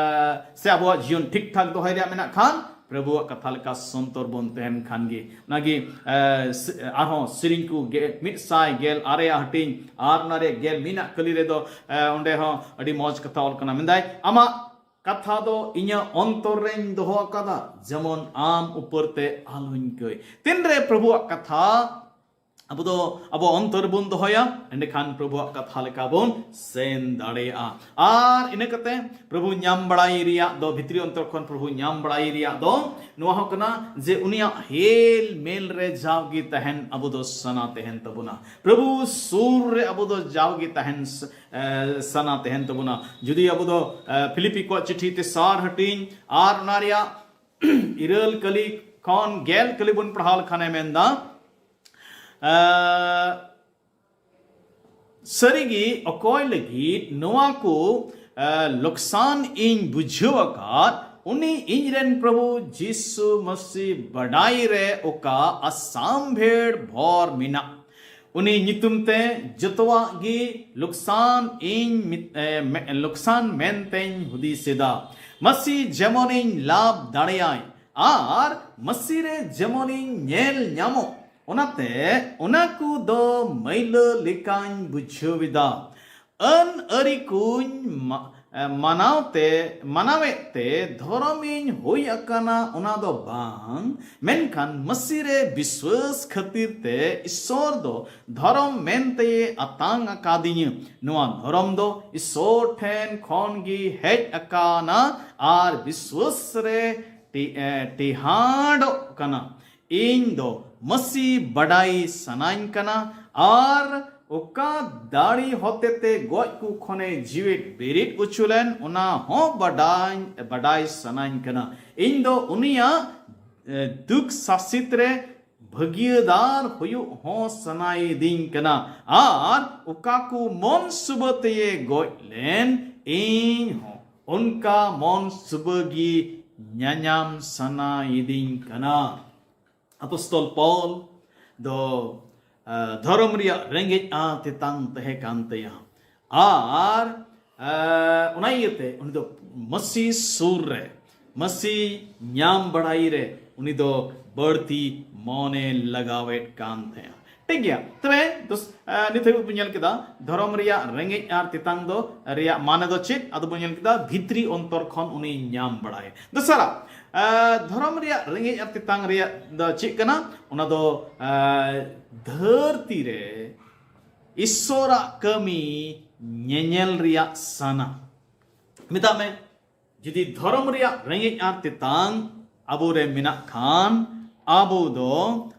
ᱥᱮ ᱟᱵᱚᱣᱟᱜ ᱡᱤᱭᱚᱱ ᱴᱷᱤᱠ ᱴᱷᱟᱠ ᱫᱚᱦᱚᱭ ᱨᱮᱭᱟᱜ ᱢᱮᱱᱟᱜ ᱠᱷᱟᱱ, ᱯᱨᱚᱵᱷᱩᱣᱟᱜ ᱠᱟᱛᱷᱟ ᱞᱮᱠᱟ ᱥᱚᱱᱛᱚᱨ ᱵᱚᱱ ᱛᱟᱦᱮᱱ ᱠᱷᱟᱱ ᱜᱮ᱾ ᱚᱱᱟᱜᱮ, ᱮ, ᱥᱮ-, ᱟᱨᱦᱚᱸ ᱥᱮᱨᱮᱧ ᱠᱚ ᱜᱮ-, ᱢᱤᱫ ᱥᱟᱭ ᱜᱮᱞ ᱟᱨᱮᱭᱟᱜ ᱦᱟᱹᱴᱤᱧ ᱟᱨ ᱚᱱᱟ ᱨᱮᱭᱟᱜ ᱜᱮᱞ ᱢᱤᱫᱟᱜ ᱠᱟᱹᱞᱤ ᱨᱮᱫᱚ, ᱮ, ᱚᱸᱰᱮ ᱦᱚᱸ ᱟᱹᱰᱤ ᱢᱚᱡᱽ ᱠᱟᱛᱷᱟ ᱚᱞ ᱠᱟᱱᱟ᱾ ᱢᱮᱱᱫᱟᱭ, "ᱟᱢᱟᱜ ᱠᱟᱛᱷᱟ ᱫᱚ ᱤᱧᱟᱹᱜ ᱚᱱᱛᱚᱨ ᱨᱮᱧ ᱫᱚᱦᱚ ᱟᱠᱟᱫᱟ, ᱡᱮᱢᱚᱱ ᱟᱢ ᱩᱯᱟᱹᱨ ᱛᱮ ᱟᱞᱚᱧ ᱠᱟᱹᱭ᱾" ᱛᱤᱱᱨᱮ ᱯᱨᱚᱵᱷᱩᱣᱟᱜ ᱠᱟᱛᱷᱟ ᱟᱵᱚ ᱫᱚ ᱟᱵᱚ ᱚᱱᱛᱚᱨ ᱨᱮᱵᱚᱱ ᱫᱚᱦᱚᱭᱟ, ᱮᱸᱰᱮᱠᱷᱟᱱ ᱯᱨᱚᱵᱷᱩᱣᱟᱜ ᱠᱟᱛᱷᱟ ᱞᱮᱠᱟ ᱵᱚᱱ ᱥᱮᱱ ᱫᱟᱲᱮᱭᱟᱜᱼᱟ᱾ ᱟᱨ ᱤᱱᱟᱹ ᱠᱟᱛᱮ ᱯᱨᱚᱵᱷᱩ ᱧᱟᱢ ᱵᱟᱲᱟᱭ ᱨᱮᱭᱟᱜ ᱫᱚ, ᱵᱷᱤᱛᱨᱤ ᱚᱱᱛᱚᱨ ᱠᱷᱚᱱ ᱯᱨᱚᱵᱷᱩ ᱧᱟᱢ ᱵᱟᱲᱟᱭ ᱨᱮᱭᱟᱜ ᱫᱚ ᱱᱚᱣᱟ ᱦᱚᱸ ᱠᱟᱱᱟ ᱡᱮ ᱩᱱᱤᱭᱟᱜ ᱦᱮᱞ ᱢᱮᱞ ᱨᱮ ᱡᱟᱣᱜᱮ ᱛᱟᱦᱮᱱ ᱟᱵᱚ ᱫᱚ ᱥᱟᱱᱟ ᱛᱟᱦᱮᱱ ᱛᱟᱵᱚᱱᱟ᱾ ᱯᱨᱚᱵᱷᱩ ᱥᱩᱨ ᱨᱮ ᱟᱵᱚ ᱫᱚ ᱡᱟᱣᱜᱮ ᱛᱟᱦᱮᱱ ᱥ-, ᱮ, ᱥᱟᱱᱟ ᱛᱟᱦᱮᱱ ᱛᱟᱵᱚᱱᱟ᱾ ᱡᱩᱫᱤ ᱟᱵᱚ ᱫᱚ, ᱮ, ᱯᱷᱤᱞᱤᱯᱤ ᱠᱚᱣᱟᱜ ᱪᱤᱴᱷᱤ ᱛᱮᱥᱟᱨ ᱦᱟᱹᱴᱤᱧ ᱟᱨ ᱚᱱᱟ ᱨᱮᱭᱟᱜ ᱤᱨᱟᱹᱞ ᱠᱟᱹᱞᱤ ᱠᱷᱚᱱ ᱜᱮᱞ ᱠᱟᱹᱞᱤ ᱵᱚᱱ ᱯᱟᱲᱦᱟᱣ ᱞᱮᱠᱷᱟᱱᱮ ᱢᱮᱱᱫᱟ, ᱮ, ᱥᱟᱹᱨᱤᱜᱮ ᱚᱠᱚᱭ ᱞᱟᱹᱜᱤᱫ ᱱᱚᱣᱟ ᱠᱚ, ᱮ, ᱞᱚᱠᱥᱟᱱ ᱤᱧ ᱵᱩᱡᱷᱟᱹᱣ ᱟᱠᱟᱫ, ᱩᱱᱤ ᱤᱧᱨᱮᱱ ᱯᱨᱚᱵᱷᱩ ᱡᱤᱥᱩ ᱢᱟᱹᱥᱤ ᱵᱟᱰᱟᱭ ᱨᱮ ᱚᱠᱟ ᱟᱥᱟᱢᱵᱷᱮᱲ ᱵᱷᱚᱨ ᱢᱮᱱᱟᱜ᱾ ᱩᱱᱤ ᱧᱩᱛᱩᱢ ᱛᱮ ᱡᱚᱛᱚᱣᱟᱜ ᱜᱮ ᱞᱚᱠᱥᱟᱱ ᱤᱧ ᱢᱤ-, ᱮ, ᱢᱮ-, ᱞᱚᱠᱥᱟᱱ ᱢᱮᱱᱛᱮᱧ ᱦᱩᱫᱤᱥ ᱮᱫᱟ᱾ ᱢᱟᱹᱥᱤ ᱡᱮᱢᱚᱱᱤᱧ ᱞᱟᱵᱷ ᱫᱟᱲᱮᱭᱟᱭ ᱟᱨ ᱢᱟᱹᱥᱤ ᱨᱮ ᱡᱮᱢᱚᱱᱤᱧ ᱧᱮᱞ ᱧᱟᱢᱚᱜ, ᱚᱱᱟᱛᱮ ᱚᱱᱟ ᱠᱚ ᱫᱚ ᱢᱟᱹᱭᱞᱟᱹ ᱞᱮᱠᱟᱧ ᱵᱩᱡᱷᱟᱹᱣ ᱮᱫᱟ᱾ ᱟᱹᱱ ᱟᱹᱨᱤ ᱠᱚᱧ ᱢᱟ-, ᱮ, ᱢᱟᱱᱟᱣ ᱛᱮ, ᱢᱟᱱᱟᱣᱮᱫ ᱛᱮ ᱫᱷᱚᱨᱚᱢᱤᱧ ᱦᱩᱭ ᱟᱠᱟᱱᱟ, ᱚᱱᱟ ᱫᱚ ᱵᱟᱝ, ᱢᱮᱱᱠᱷᱟᱱ ᱢᱟᱹᱥᱤ ᱨᱮ ᱵᱤᱥᱣᱟᱹᱥ ᱠᱷᱟᱹᱛᱤᱨ ᱛᱮ ᱤᱥᱥᱚᱨ ᱫᱚ ᱫᱷᱚᱨᱚᱢ ᱢᱮᱱᱛᱮᱭᱮ ᱟᱛᱟᱝ ᱟᱠᱟᱫᱤᱧᱟᱹ᱾ ᱱᱚᱣᱟ ᱫᱷᱚᱨᱚᱢ ᱫᱚ ᱤᱥᱥᱚᱨ ᱴᱷᱮᱱ ᱠᱷᱚᱱ ᱜᱮ ᱦᱮᱡ ᱟᱠᱟᱱᱟ ᱟᱨ ᱵᱤᱥᱣᱟᱹᱥ ᱨᱮ ᱴᱮ-, ᱮ, ᱴᱮᱦᱟᱸᱰᱚᱜ ᱠᱟᱱᱟ᱾ ᱤᱧ ᱫᱚ ᱢᱟᱹᱥᱤ ᱵᱟᱰᱟᱭ ᱥᱟᱱᱟᱧ ᱠᱟᱱᱟ ᱟᱨ ᱚᱠᱟ ᱫᱟᱲᱮ ᱦᱚᱛᱮᱛᱮ ᱜᱚᱡ ᱠᱚ ᱠᱷᱚᱱᱮ ᱡᱤᱣᱮᱫ ᱵᱮᱨᱮᱫ ᱚᱪᱚ ᱞᱮᱱ, ᱚᱱᱟ ᱦᱚᱸ ᱵᱟᱰᱟᱭ, ᱵᱟᱰᱟᱭ ᱥᱟᱱᱟᱧ ᱠᱟᱱᱟ᱾ ᱤᱧ ᱫᱚ ᱩᱱᱤᱭᱟᱜ, ᱮ, ᱫᱩᱠ ᱥᱟᱥᱤᱛ ᱨᱮ ᱵᱷᱟᱹᱜᱤᱭᱟᱹᱫᱟᱨ ᱦᱩᱭᱩᱜ ᱦᱚᱸ ᱥᱟᱱᱟᱭᱤᱫᱤᱧ ᱠᱟᱱᱟ ᱟᱨ ᱚᱠᱟ ᱠᱚ ᱢᱚᱱ ᱥᱩᱵᱟᱹ ᱛᱮᱭᱮ ᱜᱚᱡ ᱞᱮᱱ, ᱤᱧ ᱦᱚᱸ ᱚᱱᱠᱟ ᱢᱚᱱ ᱥᱩᱵᱟᱹ ᱜᱮ ᱧᱟᱧᱟᱢ ᱥᱟᱱᱟᱭᱤᱫᱤᱧ ᱠᱟᱱᱟ᱾ ᱟᱯᱚᱥᱛᱚᱞ ᱯᱟᱣᱞ ᱫᱚ ᱫᱷᱚᱨᱚᱢ ᱨᱮᱭᱟᱜ ᱨᱮᱸᱜᱮᱡ ᱟᱨ ᱛᱮᱛᱟᱝ ᱛᱟᱦᱮᱸ ᱠᱟᱱ ᱛᱟᱭᱟ᱾ ᱟᱨ ᱚᱱᱟ ᱤᱭᱟᱹᱛᱮ ᱩᱱᱤ ᱫᱚ ᱢᱟᱹᱥᱤ ᱥᱩᱨ ᱨᱮ, ᱢᱟᱹᱥᱤ ᱧᱟᱢ ᱵᱟᱲᱟᱭ ᱨᱮ ᱩᱱᱤ ᱫᱚ ᱵᱟᱹᱲᱛᱤ ᱢᱚᱱᱮ ᱞᱟᱜᱟᱣᱮᱫ ᱠᱟᱱ ᱛᱟᱦᱮᱸᱫ᱾ ᱴᱷᱤᱠ ᱜᱮᱭᱟ, ᱛᱚᱵᱮ ᱱᱤᱛ ᱦᱟᱹᱵᱤᱡ ᱵᱚᱱ ᱧᱮᱞ ᱠᱮᱫᱟ, ᱫᱷᱚᱨᱚᱢ ᱨᱮᱭᱟᱜ ᱨᱮᱸᱜᱮᱡ ᱟᱨ ᱛᱮᱛᱟᱝ ᱫᱚ ᱨᱮᱭᱟᱜ ᱢᱟᱱᱮ ᱫᱚ ᱪᱮᱫ? ᱟᱫᱚ ᱵᱚᱱ ᱧᱮᱞ ᱠᱮᱫᱟ, ᱵᱷᱤᱛᱨᱤ ᱚᱱᱛᱚᱨ ᱠᱷᱚᱱ ᱩᱱᱤ ᱧᱟᱢ ᱵᱟᱲᱟᱭ᱾ ᱫᱚᱥᱟᱨᱟ, ᱫᱷᱚᱨᱚᱢ ᱨᱮᱭᱟᱜ ᱨᱮᱸᱜᱮᱡ ᱟᱨ ᱛᱮᱛᱟᱝ ᱨᱮᱭᱟᱜ ᱫᱚ ᱪᱮᱫ ᱠᱟᱱᱟ? ᱚᱱᱟ ᱫᱚ ᱫᱷᱟᱹᱨᱛᱤ ᱨᱮ ᱤᱥᱥᱚᱨᱟᱜ ᱠᱟᱹᱢᱤ ᱧᱮᱧᱮᱞ ᱨᱮᱭᱟᱜ ᱥᱟᱱᱟ᱾ ᱢᱮᱛᱟᱜ ᱢᱮ, ᱡᱩᱫᱤ ᱫᱷᱚᱨᱚᱢ ᱨᱮᱭᱟᱜ ᱨᱮᱸᱜᱮᱡ ᱟᱨ ᱛᱮᱛᱟᱝ ᱟᱵᱚᱨᱮ ᱢᱮᱱᱟᱜ ᱠᱷᱟᱱ, ᱟᱵᱚ ᱫᱚ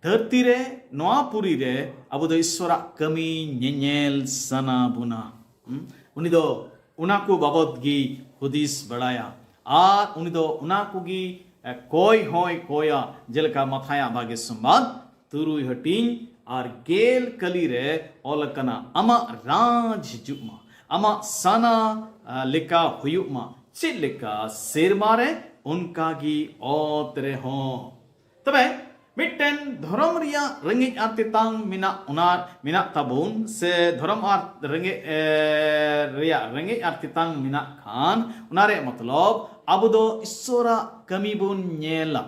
ᱫᱷᱟᱹᱨᱛᱤ ᱨᱮ, ᱱᱚᱣᱟ ᱯᱩᱨᱤ ᱨᱮ ᱟᱵᱚ ᱫᱚ ᱤᱥᱥᱚᱨᱟᱜ ᱠᱟᱹᱢᱤ ᱧᱮᱧᱮᱞ ᱥᱟᱱᱟ ᱵᱚᱱᱟ᱾ ᱦᱩᱸ? ᱩᱱᱤ ᱫᱚ ᱚᱱᱟ ᱠᱚ ᱵᱟᱵᱚᱫ ᱜᱮ ᱦᱩᱫᱤᱥ ᱵᱟᱲᱟᱭᱟ ᱟᱨ ᱩᱱᱤ ᱫᱚ ᱚᱱᱟ ᱠᱚᱜᱮ ᱠᱚᱭ ᱦᱚᱸᱭ ᱠᱚᱭᱟ, ᱡᱮᱞᱮᱠᱟ ᱢᱟᱛᱷᱟᱭᱟᱜ ᱵᱷᱟᱜᱮ ᱥᱚᱢᱵᱟᱫ ᱛᱩᱨᱩᱭ ᱦᱟᱹᱴᱤᱧ ᱟᱨ ᱜᱮᱞ ᱠᱟᱹᱞᱤ ᱨᱮ ᱚᱞ ᱟᱠᱟᱱᱟ, "ᱟᱢᱟᱜ ᱨᱟᱡᱽ ᱦᱤᱡᱩᱜ ᱢᱟ, ᱟᱢᱟᱜ ᱥᱟᱱᱟ ᱞᱮᱠᱟ ᱦᱩᱭᱩᱜ ᱢᱟ, ᱪᱮᱫ ᱞᱮᱠᱟ ᱥᱮᱨᱢᱟ ᱨᱮ ᱚᱱᱠᱟ ᱜᱮ ᱚᱛ ᱨᱮᱦᱚᱸ᱾" ᱛᱚᱵᱮ ᱢᱤᱫᱴᱮᱱ ᱫᱷᱚᱨᱚᱢ ᱨᱮᱭᱟᱜ ᱨᱮᱸᱜᱮᱡ ᱟᱨ ᱛᱮᱛᱟᱝ ᱢᱮᱱᱟᱜ, ᱚᱱᱟ ᱢᱮᱱᱟᱜ ᱛᱟᱵᱚᱱ, ᱥᱮ ᱫᱷᱚᱨᱚᱢ ᱟᱨ ᱨᱮᱸᱜᱮᱡ ᱨᱮᱭᱟᱜ ᱨᱮᱸᱜᱮᱡ ᱟᱨ ᱛᱮᱛᱟᱝ ᱢᱮᱱᱟᱜ ᱠᱷᱟᱱ, ᱚᱱᱟ ᱨᱮᱭᱟᱜ ᱢᱚᱛᱞᱚᱵ ᱟᱵᱚ ᱫᱚ ᱤᱥᱥᱚᱨᱟᱜ ᱠᱟᱹᱢᱤ ᱵᱚᱱ ᱧᱮᱞᱟ᱾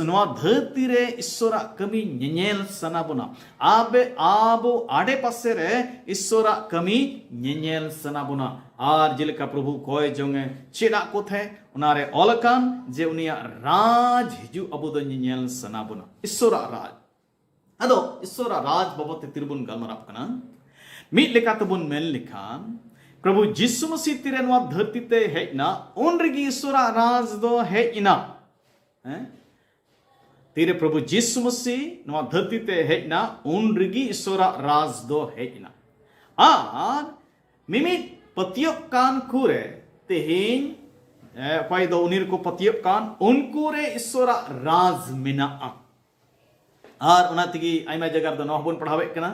ᱱᱚᱣᱟ ᱫᱷᱟᱹᱨᱛᱤ ᱨᱮ ᱤᱥᱥᱚᱨᱟᱜ ᱠᱟᱹᱢᱤ ᱧᱮᱧᱮᱞ ᱥᱟᱱᱟ ᱵᱚᱱᱟ᱾ ᱟᱵᱮ ᱟᱵᱚ ᱟᱰᱮ ᱯᱟᱥᱮ ᱨᱮ ᱤᱥᱥᱚᱨᱟᱜ ᱠᱟᱹᱢᱤ ᱧᱮᱧᱮᱞ ᱥᱟᱱᱟ ᱵᱚᱱᱟ᱾ ᱟᱨ ᱡᱮᱞᱮᱠᱟ ᱯᱨᱚᱵᱷᱩ ᱠᱚᱭ ᱡᱚᱝ ᱮ ᱪᱮᱫ ᱟᱜ ᱠᱚ ᱛᱟᱦᱮᱸ, ᱚᱱᱟᱨᱮ ᱚᱞ ᱟᱠᱟᱱ ᱡᱮ ᱩᱱᱤᱭᱟᱜ ᱨᱟᱡᱽ ᱦᱤᱡᱩᱜ ᱟᱵᱚ ᱫᱚ ᱧᱮᱧᱮᱞ ᱥᱟᱱᱟ ᱵᱚᱱᱟ, ᱤᱥᱥᱚᱨᱟᱜ ᱨᱟᱡᱽ᱾ ᱟᱫᱚ ᱤᱥᱥᱚᱨᱟᱜ ᱨᱟᱡᱽ ᱵᱟᱵᱚᱫ ᱛᱮ ᱛᱤᱨᱵᱚᱱ ᱜᱟᱞᱢᱟᱨᱟᱜ ᱠᱟᱱᱟ᱾ ᱢᱤᱫ ᱞᱮᱠᱟ ᱛᱮᱵᱚᱱ ᱢᱮᱱ ᱞᱮᱠᱷᱟᱱ, ᱯᱨᱚᱵᱷᱩ ᱡᱤᱥᱩ ᱢᱟᱹᱥᱤ ᱛᱤᱨᱮ ᱱᱚᱣᱟ ᱫᱷᱟᱹᱨᱛᱤ ᱛᱮ ᱦᱮᱡ ᱮᱱᱟ, ᱩᱱ ᱨᱮᱜᱮ ᱤᱥᱥᱚᱨᱟᱜ ᱨᱟᱡᱽ ᱫᱚ ᱦᱮᱡ ᱮᱱᱟ᱾ ᱦᱮᱸ? ᱛᱤᱨᱮ ᱯᱨᱚᱵᱷᱩ ᱡᱤᱥᱩ ᱢᱟᱹᱥᱤ ᱱᱚᱣᱟ ᱫᱷᱟᱹᱨᱛᱤ ᱛᱮ ᱦᱮᱡ ᱮᱱᱟ, ᱩᱱ ᱨᱮᱜᱮ ᱤᱥᱥᱚᱨᱟᱜ ᱨᱟᱡᱽ ᱫᱚ ᱦᱮᱡ ᱮᱱᱟ᱾ ᱟᱨ ᱢᱤᱢᱤᱫ ᱯᱟᱹᱛᱭᱟᱹᱜ ᱠᱟᱱ ᱠᱚᱨᱮ ᱛᱮᱦᱮᱧ, ᱮ, ᱚᱠᱚᱭ ᱫᱚ ᱩᱱᱤ ᱨᱮᱠᱚ ᱯᱟᱹᱛᱭᱟᱹᱜ ᱠᱟᱱ, ᱩᱱᱠᱩ ᱨᱮ ᱤᱥᱥᱚᱨᱟᱜ ᱨᱟᱡᱽ ᱢᱮᱱᱟᱜᱼᱟ᱾ ᱟᱨ ᱚᱱᱟ ᱛᱮᱜᱮ ᱟᱭᱢᱟ ᱡᱟᱭᱜᱟ ᱨᱮᱫᱚ ᱱᱚᱣᱟ ᱦᱚᱸᱵᱚᱱ ᱯᱟᱲᱦᱟᱣᱮᱫ ᱠᱟᱱᱟ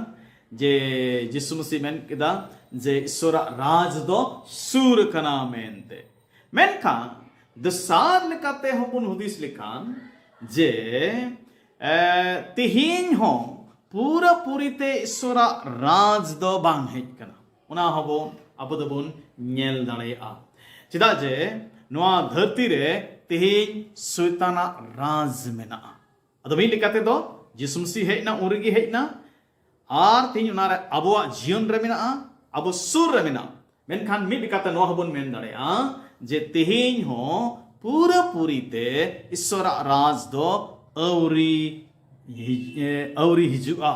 ᱡᱮ ᱡᱤᱥᱩ ᱢᱟᱹᱥᱤ ᱢᱮᱱ ᱠᱮᱫᱟ ᱡᱮ ᱤᱥᱥᱚᱨᱟᱜ ᱨᱟᱡᱽ ᱫᱚ ᱥᱩᱨ ᱟᱠᱟᱱᱟ ᱢᱮᱱᱛᱮ᱾ ᱢᱮᱱᱠᱷᱟᱱ ᱫᱚᱥᱟᱨ ᱞᱮᱠᱟᱛᱮ ᱦᱚᱸᱵᱚᱱ ᱦᱩᱫᱤᱥ ᱞᱮᱠᱷᱟᱱ ᱡᱮ, ᱮ, ᱛᱮᱦᱮᱧ ᱦᱚᱸ ᱯᱩᱨᱟᱹ ᱯᱩᱨᱤᱛᱮ ᱤᱥᱥᱚᱨᱟᱜ ᱨᱟᱡᱽ ᱫᱚ ᱵᱟᱝ ᱦᱮᱡ ᱠᱟᱱᱟ᱾ ᱚᱱᱟ ᱦᱚᱸᱵᱚᱱ, ᱟᱵᱚ ᱫᱚᱵᱚᱱ ᱧᱮᱞ ᱫᱟᱲᱮᱭᱟᱜᱼᱟ᱾ ᱪᱮᱫᱟᱜ ᱡᱮ ᱱᱚᱣᱟ ᱫᱷᱟᱹᱨᱛᱤ ᱨᱮ ᱛᱮᱦᱮᱧ ᱥᱚᱭᱛᱟᱱᱟᱜ ᱨᱟᱡᱽ ᱢᱮᱱᱟᱜᱼᱟ᱾ ᱟᱫᱚ ᱢᱤᱫ ᱞᱮᱠᱟ ᱛᱮᱫᱚ ᱡᱤᱥᱩ ᱢᱟᱹᱥᱤ ᱦᱮᱡ ᱮᱱᱟ, ᱩᱱ ᱨᱮᱜᱮ ᱦᱮᱡ ᱮᱱᱟ, ᱟᱨ ᱛᱮᱦᱮᱧ ᱚᱱᱟᱨᱮ ᱟᱵᱚᱣᱟᱜ ᱡᱤᱭᱚᱱ ᱨᱮ ᱢᱮᱱᱟᱜᱼᱟ, ᱟᱵᱚ ᱥᱩᱨ ᱨᱮ ᱢᱮᱱᱟᱜᱼᱟ᱾ ᱢᱮᱱᱠᱷᱟᱱ ᱢᱤᱫ ᱞᱮᱠᱟᱛᱮ ᱱᱚᱣᱟ ᱦᱚᱸᱵᱚᱱ ᱢᱮᱱ ᱫᱟᱲᱮᱭᱟᱜᱼᱟ ᱡᱮ ᱛᱮᱦᱮᱧ ᱦᱚᱸ ᱯᱩᱨᱟᱹ ᱯᱩᱨᱤ ᱛᱮ ᱤᱥᱥᱚᱨᱟᱜ ᱨᱟᱡᱽ ᱫᱚ ᱟᱹᱣᱨᱤ ᱦᱤᱡ-, ᱮ, ᱟᱹᱣᱨᱤ ᱦᱤᱡᱩᱜᱼᱟ᱾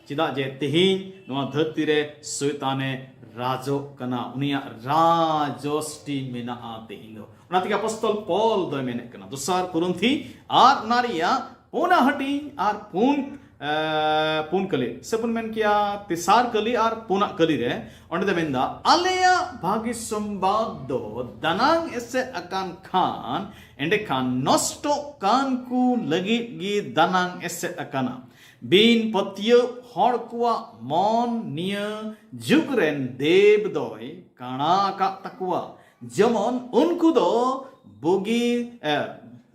ᱪᱮᱫᱟᱜ ᱡᱮ ᱛᱮᱦᱮᱧ ᱱᱚᱣᱟ ᱫᱷᱟᱹᱨᱛᱤ ᱨᱮ ᱥᱚᱭᱛᱟᱱᱮ ᱨᱟᱡᱚᱜ ᱠᱟᱱᱟ, ᱩᱱᱤᱭᱟᱜ ᱨᱟᱡᱚᱥᱴᱤ ᱢᱮᱱᱟᱜᱼᱟ ᱛᱮᱦᱮᱧ ᱫᱚ᱾ ᱚᱱᱟ ᱛᱮᱜᱮ ᱟᱯᱚᱥᱛᱚᱞ ᱯᱚᱞ ᱫᱚᱭ ᱢᱮᱱᱮᱫ ᱠᱟᱱᱟ, ᱫᱚᱥᱟᱨ ᱠᱚᱨᱤᱱᱛᱷᱤ ᱟᱨ ᱚᱱᱟ ᱨᱮᱭᱟᱜ ᱯᱩᱱᱟ ᱦᱟᱹᱴᱤᱧ ᱟᱨ ᱯᱩᱱ, ᱮ, ᱯᱩᱱ ᱠᱟᱹᱞᱤ, ᱥᱮ ᱵᱚᱱ ᱢᱮᱱ ᱠᱮᱭᱟ ᱛᱮᱥᱟᱨ ᱠᱟᱹᱞᱤ ᱟᱨ ᱯᱩᱱᱟᱜ ᱠᱟᱹᱞᱤ ᱨᱮ, ᱚᱸᱰᱮ ᱫᱚ ᱢᱮᱱᱫᱟ, "ᱟᱞᱮᱭᱟᱜ ᱵᱷᱟᱹᱜᱤ ᱥᱚᱢᱵᱟᱫ ᱫᱚ ᱫᱟᱱᱟᱝ ᱮᱥᱮᱫ ᱟᱠᱟᱱ ᱠᱷᱟᱱ, ᱮᱸᱰᱮᱠᱷᱟᱱ ᱱᱚᱥᱴᱚᱜ ᱠᱟᱱ ᱠᱚ ᱞᱟᱹᱜᱤᱫ ᱜᱮ ᱫᱟᱱᱟᱝ ᱮᱥᱮᱫ ᱟᱠᱟᱱᱟ᱾ ᱵᱤᱱ ᱯᱟᱹᱛᱭᱟᱹᱣ ᱦᱚᱲ ᱠᱚᱣᱟᱜ ᱢᱚᱱ ᱱᱤᱭᱟᱹ ᱡᱩᱜᱽ ᱨᱮᱱ ᱫᱮᱵ ᱫᱚᱭ ᱠᱟᱬᱟ ᱟᱠᱟᱫ ᱛᱟᱠᱚᱣᱟ, ᱡᱮᱢᱚᱱ ᱩᱱᱠᱩ ᱫᱚ ᱵᱩᱜᱤ, ᱮ,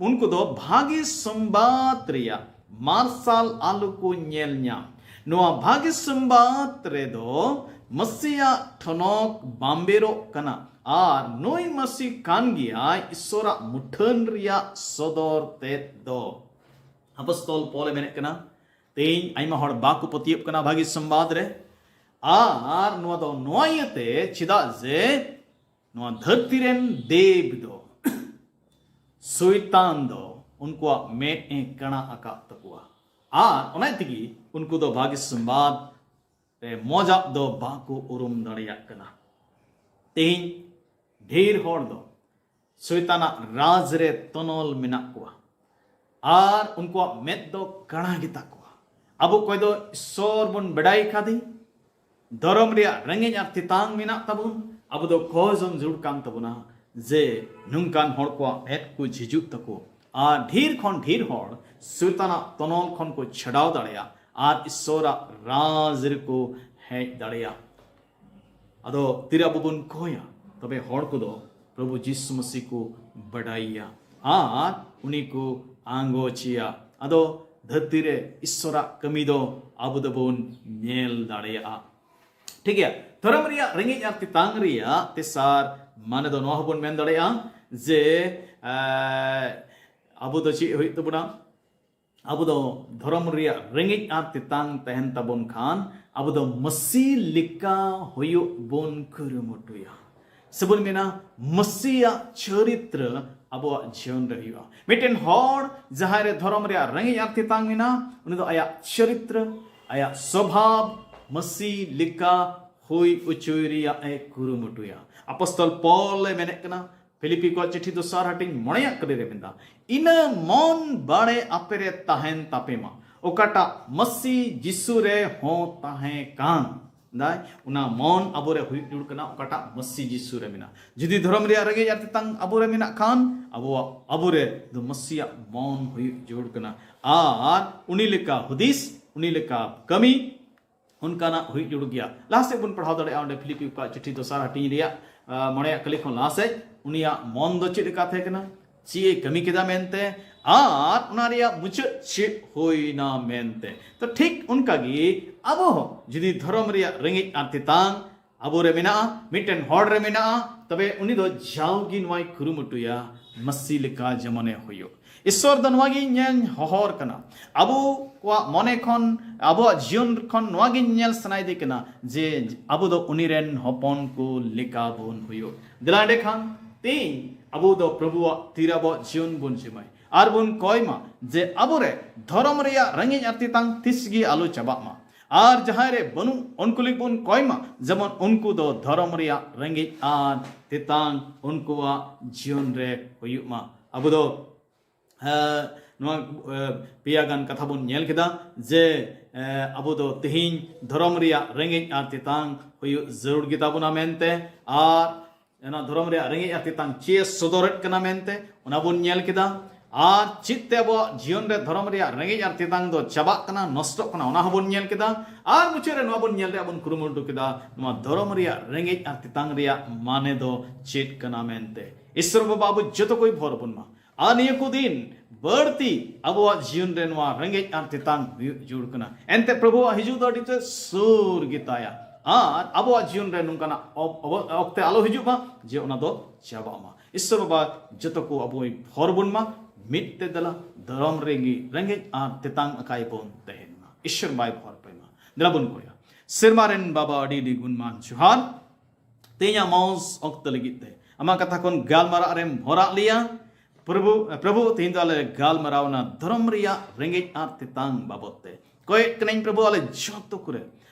ᱩᱱᱠᱩ ᱫᱚ ᱵᱷᱟᱹᱜᱤ ᱥᱚᱢᱵᱟᱫ ᱨᱮᱭᱟᱜ ᱢᱟᱨᱥᱟᱞ ᱟᱞᱚ ᱠᱚ ᱧᱮᱞ ᱧᱟᱢ᱾ ᱱᱚᱣᱟ ᱵᱷᱟᱹᱜᱤ ᱥᱚᱢᱵᱟᱫ ᱨᱮᱫᱚ ᱢᱟᱹᱥᱤᱭᱟᱜ ᱴᱷᱚᱱᱚᱠ ᱵᱟᱢᱵᱮᱨᱚᱜ ᱠᱟᱱᱟ, ᱟᱨ ᱱᱩᱭ ᱢᱟᱹᱥᱤ ᱠᱟᱱ ᱜᱮᱭᱟᱭ ᱤᱥᱥᱚᱨᱟᱜ ᱢᱩᱴᱷᱟᱹᱱ ᱨᱮᱭᱟᱜ ᱥᱚᱫᱚᱨ ᱛᱮᱫ ᱫᱚ᱾" ᱟᱯᱚᱥᱛᱚᱞ ᱯᱚᱞᱮ ᱢᱮᱱᱮᱫ ᱠᱟᱱᱟ, ᱛᱮᱦᱮᱧ ᱟᱭᱢᱟ ᱦᱚᱲ ᱵᱟᱠᱚ ᱯᱟᱹᱛᱭᱟᱹᱜ ᱠᱟᱱᱟ ᱵᱷᱟᱹᱜᱤ ᱥᱚᱢᱵᱟᱫ ᱨᱮ᱾ ᱟᱨ ᱱᱚᱣᱟ ᱫᱚ ᱱᱚᱣᱟ ᱤᱭᱟᱹᱛᱮ, ᱪᱮᱫᱟᱜ ᱡᱮ ᱱᱚᱣᱟ ᱫᱷᱟᱹᱨᱛᱤ ᱨᱮᱱ ᱫᱮᱵ ᱫᱚ, ᱥᱚᱭᱛᱟᱱ ᱫᱚ ᱩᱱᱠᱩᱣᱟᱜ ᱢᱮᱫ ᱮ ᱠᱟᱬᱟ ᱟᱠᱟᱫ ᱛᱟᱠᱚᱣᱟ᱾ ᱟᱨ ᱚᱱᱟ ᱛᱮᱜᱮ ᱩᱱᱠᱩ ᱫᱚ ᱵᱷᱟᱹᱜᱤ ᱥᱚᱢᱵᱟᱫ ᱨᱮ ᱢᱚᱡᱟᱜ ᱫᱚ ᱵᱟᱠᱚ ᱩᱨᱩᱢ ᱫᱟᱲᱮᱭᱟᱜ ᱠᱟᱱᱟ᱾ ᱛᱮᱦᱮᱧ ᱰᱷᱮᱨ ᱦᱚᱲ ᱫᱚ ᱥᱚᱭᱛᱟᱱᱟᱜ ᱨᱟᱡᱽ ᱨᱮ ᱛᱚᱱᱚᱞ ᱢᱮᱱᱟᱜ ᱠᱚᱣᱟ ᱟᱨ ᱩᱱᱠᱩᱣᱟᱜ ᱢᱮᱫ ᱫᱚ ᱠᱟᱬᱟ ᱜᱮᱛᱟ ᱠᱚᱣᱟ᱾ ᱟᱵᱚ ᱚᱠᱚᱭ ᱫᱚ ᱤᱥᱥᱚᱨ ᱵᱚᱱ ᱵᱟᱰᱟᱭ ᱠᱟᱫᱮ, ᱫᱷᱚᱨᱚᱢ ᱨᱮᱭᱟᱜ ᱨᱮᱸᱜᱮᱡ ᱟᱨ ᱛᱮᱛᱟᱝ ᱢᱮᱱᱟᱜ ᱛᱟᱵᱚᱱ, ᱟᱵᱚ ᱫᱚ ᱠᱷᱚᱡᱚᱱ ᱡᱟᱹᱨᱩᱲ ᱠᱟᱱ ᱛᱟᱵᱚᱱᱟ ᱡᱮ ᱱᱚᱝᱠᱟᱱ ᱦᱚᱲ ᱠᱚᱣᱟᱜ ᱢᱮᱫ ᱠᱚ ᱡᱷᱤᱡᱩᱜ ᱛᱟᱠᱚ ᱟᱨ ᱰᱷᱮᱨ ᱠᱷᱚᱱ ᱰᱷᱮᱨ ᱦᱚᱲ ᱥᱚᱭᱛᱟᱱᱟᱜ ᱛᱚᱱᱚᱞ ᱠᱷᱚᱱ ᱠᱚ ᱪᱷᱟᱰᱟᱣ ᱫᱟᱲᱮᱭᱟᱜ ᱟᱨ ᱤᱥᱥᱚᱨᱟᱜ ᱨᱟᱡᱽ ᱨᱮᱠᱚ ᱦᱮᱡ ᱫᱟᱲᱮᱭᱟᱜ᱾ ᱟᱫᱚ ᱛᱤᱨᱮ ᱟᱵᱚ ᱵᱚᱱ ᱠᱚᱭᱟ, ᱛᱚᱵᱮ ᱦᱚᱲ ᱠᱚᱫᱚ ᱯᱨᱚᱵᱷᱩ ᱡᱤᱥᱩ ᱢᱟᱹᱥᱤ ᱠᱚ ᱵᱟᱰᱟᱭᱮᱭᱟ ᱟᱨ ᱩᱱᱤ ᱠᱚ ᱟᱸᱜᱚᱪᱮᱭᱟ᱾ ᱟᱫᱚ ᱫᱷᱟᱹᱨᱛᱤ ᱨᱮ ᱤᱥᱥᱚᱨᱟᱜ ᱠᱟᱹᱢᱤ ᱫᱚ ᱟᱵᱚ ᱫᱚᱵᱚᱱ ᱧᱮᱞ ᱫᱟᱲᱮᱭᱟᱜᱼᱟ᱾ ᱴᱷᱤᱠ ᱜᱮᱭᱟ, ᱫᱷᱚᱨᱚᱢ ᱨᱮᱭᱟᱜ ᱨᱮᱸᱜᱮᱡ ᱟᱨ ᱛᱮᱛᱟᱝ ᱨᱮᱭᱟᱜ ᱛᱮᱥᱟᱨ ᱢᱟᱱᱮ ᱫᱚ ᱱᱚᱣᱟ ᱦᱚᱸᱵᱚᱱ ᱢᱮᱱ ᱫᱟᱲᱮᱭᱟᱜᱼᱟ ᱡᱮ ᱮ, ᱟᱵᱚ ᱫᱚ ᱪᱮᱫ ᱦᱩᱭᱩᱜ ᱛᱟᱵᱚᱱᱟ? ᱟᱵᱚ ᱫᱚ ᱫᱷᱚᱨᱚᱢ ᱨᱮᱭᱟᱜ ᱨᱮᱸᱜᱮᱡ ᱟᱨ ᱛᱮᱛᱟᱝ ᱛᱟᱦᱮᱱ ᱛᱟᱵᱚᱱ ᱠᱷᱟᱱ ᱟᱵᱚ ᱫᱚ ᱢᱟᱹᱥᱤ ᱞᱮᱠᱟ ᱦᱩᱭᱩᱜ ᱵᱚᱱ ᱠᱩᱨᱩᱢᱩᱴᱩᱭᱟ, ᱥᱮᱵᱚᱱ ᱢᱮᱱᱟ ᱢᱟᱹᱥᱤᱭᱟᱜ ᱪᱚᱨᱤᱛᱨᱚ ᱟᱵᱚᱣᱟᱜ ᱡᱤᱭᱚᱱ ᱨᱮ ᱦᱩᱭᱩᱜᱼᱟ᱾ ᱢᱤᱫᱴᱮᱱ ᱦᱚᱲ ᱡᱟᱦᱟᱸᱭ ᱨᱮ ᱫᱷᱚᱨᱚᱢ ᱨᱮᱭᱟᱜ ᱨᱮᱸᱜᱮᱡ ᱟᱨ ᱛᱮᱛᱟᱝ ᱢᱮᱱᱟᱜᱼᱟ, ᱩᱱᱤ ᱫᱚ ᱟᱭᱟᱜ ᱪᱚᱨᱤᱛᱨᱚ, ᱟᱭᱟᱜ ᱥᱚᱵᱷᱟᱵ ᱢᱟᱹᱥᱤ ᱞᱮᱠᱟ ᱦᱩᱭ ᱚᱪᱚᱭ ᱨᱮᱭᱟᱜ ᱮ ᱠᱩᱨᱩᱢᱩᱴᱩᱭᱟ᱾ ᱟᱯᱚᱥᱛᱚᱞ ᱯᱚᱞ ᱮ ᱢᱮᱱᱮᱫ ᱠᱟᱱᱟ, ᱯᱷᱤᱞᱤᱯᱤ ᱠᱚᱣᱟᱜ ᱪᱤᱴᱷᱤ ᱫᱚᱥᱟᱨ ᱦᱟᱹᱴᱤᱧ ᱢᱚᱬᱮᱭᱟᱜ ᱠᱟᱹᱨᱤ ᱨᱮ ᱢᱮᱱᱫᱟ, ᱤᱱᱟᱹ ᱢᱚᱱ ᱵᱟᱲᱮ ᱟᱯᱮ ᱨᱮ ᱛᱟᱦᱮᱱ ᱛᱟᱯᱮ ᱢᱟ, ᱚᱠᱟᱴᱟᱜ ᱢᱟᱹᱥᱤ ᱡᱤᱥᱩ ᱨᱮ ᱦᱚᱸ ᱛᱟᱦᱮᱸ ᱠᱟᱱ᱾ ᱫᱟᱭ, ᱚᱱᱟ ᱢᱚᱱ ᱟᱵᱚᱨᱮ ᱦᱩᱭᱩᱜ ᱡᱩᱲ ᱠᱟᱱᱟ, ᱚᱠᱟᱴᱟᱜ ᱢᱟᱹᱥᱤ ᱡᱤᱥᱩ ᱨᱮ ᱢᱮᱱᱟᱜᱼᱟ᱾ ᱡᱩᱫᱤ ᱫᱷᱚᱨᱚᱢ ᱨᱮᱭᱟᱜ ᱨᱮᱸᱜᱮᱡ ᱟᱨ ᱛᱮᱛᱟᱝ ᱟᱵᱚᱨᱮ ᱢᱮᱱᱟᱜ ᱠᱷᱟᱱ, ᱟᱵᱚᱣᱟᱜ, ᱟᱵᱚᱨᱮ ᱫᱚ ᱢᱟᱹᱥᱤᱭᱟᱜ ᱢᱚᱱ ᱦᱩᱭᱩᱜ ᱡᱩᱲ ᱠᱟᱱᱟ᱾ ᱟᱨ ᱩᱱᱤ ᱞᱮᱠᱟ ᱦᱩᱫᱤᱥ, ᱩᱱᱤ ᱞᱮᱠᱟ ᱠᱟᱹᱢᱤ, ᱚᱱᱠᱟᱱᱟᱜ ᱦᱩᱭᱩᱜ ᱡᱩᱲ ᱜᱮᱭᱟ᱾ ᱞᱟᱦᱟ ᱥᱮᱫ ᱵᱚᱱ ᱯᱟᱲᱦᱟᱣ ᱫᱟᱲᱮᱭᱟᱜᱼᱟ, ᱚᱸᱰᱮ ᱯᱷᱤᱞᱤᱯᱤ ᱠᱚᱣᱟᱜ ᱪᱤᱴᱷᱤ ᱫᱚᱥᱟᱨ ᱦᱟᱹᱴᱤᱧ ᱨᱮᱭᱟᱜ, ᱟ, ᱢᱚᱬᱮᱭᱟᱜ ᱠᱟᱹᱞᱤ ᱠᱷᱚᱱ ᱞᱟᱦᱟ ᱥᱮᱫ, ᱩᱱᱤᱭᱟᱜ ᱢᱚᱱ ᱫᱚ ᱪᱮᱫ ᱞᱮᱠᱟ ᱛᱟᱦᱮᱸ ᱠᱟᱱᱟ, ᱪᱮᱫ ᱮ ᱠᱟᱹᱢᱤ ᱠᱮᱫᱟ ᱢᱮᱱᱛᱮ, ᱟᱨ ᱚᱱᱟ ᱨᱮᱭᱟᱜ ᱢᱩᱪᱟᱹᱫ ᱪᱮᱫ ᱦᱩᱭᱱᱟ ᱢᱮᱱᱛᱮ᱾ ᱛᱚ ᱴᱷᱤᱠ ᱚᱱᱠᱟ ᱜᱮ ᱟᱵᱚ ᱦᱚᱸ ᱡᱩᱫᱤ ᱫᱷᱚᱨᱚᱢ ᱨᱮᱭᱟᱜ ᱨᱮᱸᱜᱮᱡ ᱟᱨ ᱛᱮᱛᱟᱝ ᱟᱵᱚ ᱨᱮ ᱢᱮᱱᱟᱜᱼᱟ, ᱢᱤᱫᱴᱮᱱ ᱦᱚᱲ ᱨᱮ ᱢᱮᱱᱟᱜᱼᱟ, ᱛᱚᱵᱮ ᱩᱱᱤ ᱫᱚ ᱡᱟᱣᱜᱮ ᱱᱚᱣᱟᱭ ᱠᱩᱨᱩᱢᱩᱴᱩᱭᱟ, ᱢᱟᱹᱥᱤ ᱞᱮᱠᱟ ᱡᱮᱢᱚᱱᱮ ᱦᱩᱭᱩᱜ᱾ ᱤᱥᱥᱚᱨ ᱫᱚ ᱱᱚᱣᱟ ᱜᱮ ᱧᱮᱞ ᱦᱚᱦᱚᱨ ᱠᱟᱱᱟ᱾ ᱟᱵᱚ ᱠᱚᱣᱟᱜ ᱢᱚᱱᱮ ᱠᱷᱚᱱ, ᱟᱵᱚᱣᱟᱜ ᱡᱤᱭᱚᱱ ᱠᱷᱚᱱ ᱱᱚᱣᱟ ᱜᱮ ᱧᱮᱞ ᱥᱟᱱᱟᱭᱮᱫᱮ ᱠᱟᱱᱟ ᱡᱮ ᱟᱵᱚ ᱫᱚ ᱩᱱᱤ ᱨᱮᱱ ᱦᱚᱯᱚᱱ ᱠᱚ ᱞᱮᱠᱟ ᱵᱚᱱ ᱦᱩᱭᱩᱜ᱾ ᱫᱮᱞᱟ ᱮᱸᱰᱮᱠᱷᱟᱱ ᱛᱮᱦᱮᱧ ᱟᱵᱚ ᱫᱚ ᱯᱨᱚᱵᱷᱩᱣᱟᱜ ᱛᱤᱨᱮ ᱟᱵᱚᱣᱟᱜ ᱡᱤᱭᱚᱱ ᱵᱚᱱ ᱡᱤᱢᱟᱹᱭ ᱟᱨ ᱵᱚᱱ ᱠᱚᱭ ᱢᱟ ᱡᱮ ᱟᱵᱚᱨᱮ ᱫᱷᱚᱨᱚᱢ ᱨᱮᱭᱟᱜ ᱨᱮᱸᱜᱮᱡ ᱟᱨ ᱛᱮᱛᱟᱝ ᱛᱤᱥ ᱜᱮ ᱟᱞᱚ ᱪᱟᱵᱟᱜ ᱢᱟ᱾ ᱟᱨ ᱡᱟᱦᱟᱸᱭ ᱨᱮ ᱵᱟᱹᱱᱩᱜ, ᱩᱱᱠᱩ ᱞᱟᱹᱜᱤᱫ ᱵᱚᱱ ᱠᱚᱭ ᱢᱟ, ᱡᱮᱢᱚᱱ ᱩᱱᱠᱩ ᱫᱚ ᱫᱷᱚᱨᱚᱢ ᱨᱮᱭᱟᱜ ᱨᱮᱸᱜᱮᱡ ᱟᱨ ᱛᱮᱛᱟᱝ ᱩᱱᱠᱩᱣᱟᱜ ᱡᱤᱭᱚᱱ ᱨᱮ ᱦᱩᱭᱩᱜ ᱢᱟ᱾ ᱟᱵᱚ ᱫᱚ, ᱮ, ᱱᱚᱣᱟ, ᱮ, ᱯᱮᱭᱟ ᱜᱟᱱ ᱠᱟᱛᱷᱟ ᱵᱚᱱ ᱧᱮᱞ ᱠᱮᱫᱟ ᱡᱮ, ᱮ, ᱟᱵᱚ ᱫᱚ ᱛᱮᱦᱮᱧ ᱫᱷᱚᱨᱚᱢ ᱨᱮᱭᱟᱜ ᱨᱮᱸᱜᱮᱡ ᱟᱨ ᱛᱮᱛᱟᱝ ᱦᱩᱭᱩᱜ ᱡᱟᱹᱨᱩᱲ ᱜᱮᱛᱟ ᱵᱚᱱᱟ ᱢᱮᱱᱛᱮ, ᱟᱨ ᱚᱱᱟ ᱫᱷᱚᱨᱚᱢ ᱨᱮᱭᱟᱜ ᱨᱮᱸᱜᱮᱡ ᱟᱨ ᱛᱮᱛᱟᱝ ᱪᱮᱫ ᱥᱚᱫᱚᱨᱮᱫ ᱠᱟᱱᱟ ᱢᱮᱱᱛᱮ ᱚᱱᱟ ᱵᱚᱱ ᱧᱮᱞ ᱠᱮᱫᱟ᱾ ᱟᱨ ᱪᱮᱫ ᱛᱮ ᱟᱵᱚᱣᱟᱜ ᱡᱤᱭᱚᱱ ᱨᱮ ᱫᱷᱚᱨᱚᱢ ᱨᱮᱭᱟᱜ ᱨᱮᱸᱜᱮᱡ ᱟᱨ ᱛᱮᱛᱟᱝ ᱫᱚ ᱪᱟᱵᱟᱜ ᱠᱟᱱᱟ, ᱱᱚᱥᱴᱚᱜ ᱠᱟᱱᱟ, ᱚᱱᱟ ᱦᱚᱸᱵᱚᱱ ᱧᱮᱞ ᱠᱮᱫᱟ᱾ ᱟᱨ ᱢᱩᱪᱟᱹᱫ ᱨᱮ ᱱᱚᱣᱟ ᱵᱚᱱ ᱧᱮᱞ ᱨᱮᱭᱟᱜ ᱵᱚᱱ ᱠᱩᱨᱩᱢᱩᱴᱩ ᱠᱮᱫᱟ, ᱱᱚᱣᱟ ᱫᱷᱚᱨᱚᱢ ᱨᱮᱭᱟᱜ ᱨᱮᱸᱜᱮᱡ ᱟᱨ ᱛᱮᱛᱟᱝ ᱨᱮᱭᱟᱜ ᱢᱟᱱᱮ ᱫᱚ ᱪᱮᱫ ᱠᱟᱱᱟ ᱢᱮᱱᱛᱮ᱾ ᱤᱥᱥᱚᱨ ᱵᱟᱵᱟ ᱟᱵᱚ ᱡᱚᱛᱚ ᱠᱚᱭ ᱵᱷᱚᱨ ᱵᱚᱱ ᱢᱟ᱾ ᱟᱨ ᱱᱤᱭᱟᱹ ᱠᱚ ᱫᱤᱱ ᱵᱟᱹᱲᱛᱤ ᱟᱵᱚᱣᱟᱜ ᱡᱤᱭᱚᱱ ᱨᱮ ᱱᱚᱣᱟ ᱨᱮᱸᱜᱮᱡ ᱟᱨ ᱛᱮᱛᱟᱝ ᱦᱩᱭᱩᱜ ᱡᱟᱹᱨᱩᱲ ᱠᱟᱱᱟ᱾ ᱮᱱᱛᱮ ᱯᱨᱚᱵᱷᱩᱣᱟᱜ ᱦᱤᱡᱩᱜ ᱫᱚ ᱟᱹᱰᱤ ᱛᱮ ᱥᱩᱨ ᱜᱮᱛᱟᱭᱟ᱾ ᱟᱨ ᱟᱵᱚᱣᱟᱜ ᱡᱤᱭᱚᱱ ᱨᱮ ᱱᱚᱝᱠᱟᱱᱟᱜ ᱚ-, ᱚᱵᱚ-, ᱚᱠᱛᱮ ᱟᱞᱚ ᱦᱤᱡᱩᱜ ᱢᱟ ᱡᱮ ᱚᱱᱟ ᱫᱚ ᱪᱟᱵᱟᱜ ᱢᱟ᱾ ᱤᱥᱥᱚᱨ ᱵᱟᱵᱟ ᱡᱚᱛᱚ ᱠᱚ ᱟᱵᱚᱭ ᱦᱚᱨ ᱵᱚᱱ ᱢᱟ, ᱢᱤᱫ ᱛᱮ ᱫᱮᱞᱟ ᱫᱷᱚᱨᱚᱢ ᱨᱮᱜᱮ ᱨᱮᱸᱜᱮᱡ ᱟᱨ ᱛᱮᱛᱟᱝ ᱟᱠᱟᱭ ᱵᱚᱱ ᱛᱟᱦᱮᱱ ᱢᱟ᱾ ᱤᱥᱥᱚᱨ ᱵᱟᱭ ᱦᱚᱨ ᱯᱮ ᱢᱟ᱾ ᱫᱮᱞᱟ ᱵᱚᱱ ᱠᱚᱭᱟ᱾ ᱥᱮᱨᱢᱟ ᱨᱮᱱ ᱵᱟᱵᱟ, ᱟᱹᱰᱤ ᱟᱹᱰᱤ ᱜᱩᱱᱢᱟᱱ ᱡᱚᱦᱟᱨ᱾ ᱛᱮᱦᱮᱧᱟᱜ ᱢᱚᱸᱡᱽ ᱚᱠᱛᱚ ᱞᱟᱹᱜᱤᱫ ᱛᱮ ᱟᱢᱟᱜ ᱠᱟᱛᱷᱟ ᱠᱷᱚᱱ ᱜᱟᱞᱢᱟᱨᱟᱜ ᱨᱮᱢ ᱦᱚᱨᱟᱜ ᱞᱮᱭᱟ᱾ ᱯᱨᱚᱵᱷᱩ, ᱯᱨᱚᱵᱷᱩ, ᱛᱮᱦᱮᱧ ᱫᱚ ᱟᱞᱮ ᱜᱟᱞᱢᱟᱨᱟᱣ ᱮᱱᱟ ᱫᱷᱚᱨᱚᱢ ᱨᱮᱭᱟᱜ ᱨᱮᱸᱜᱮᱡ ᱟᱨ ᱛᱮᱛᱟᱝ ᱵᱟᱵᱚᱛ ᱛᱮ᱾ ᱠᱚᱭᱮᱜ ᱠᱟᱹᱱᱟᱹᱧ ᱯᱨᱚᱵᱷᱩ, ᱟᱞᱮ ᱡᱚᱛᱚ ᱠᱚᱨᱮ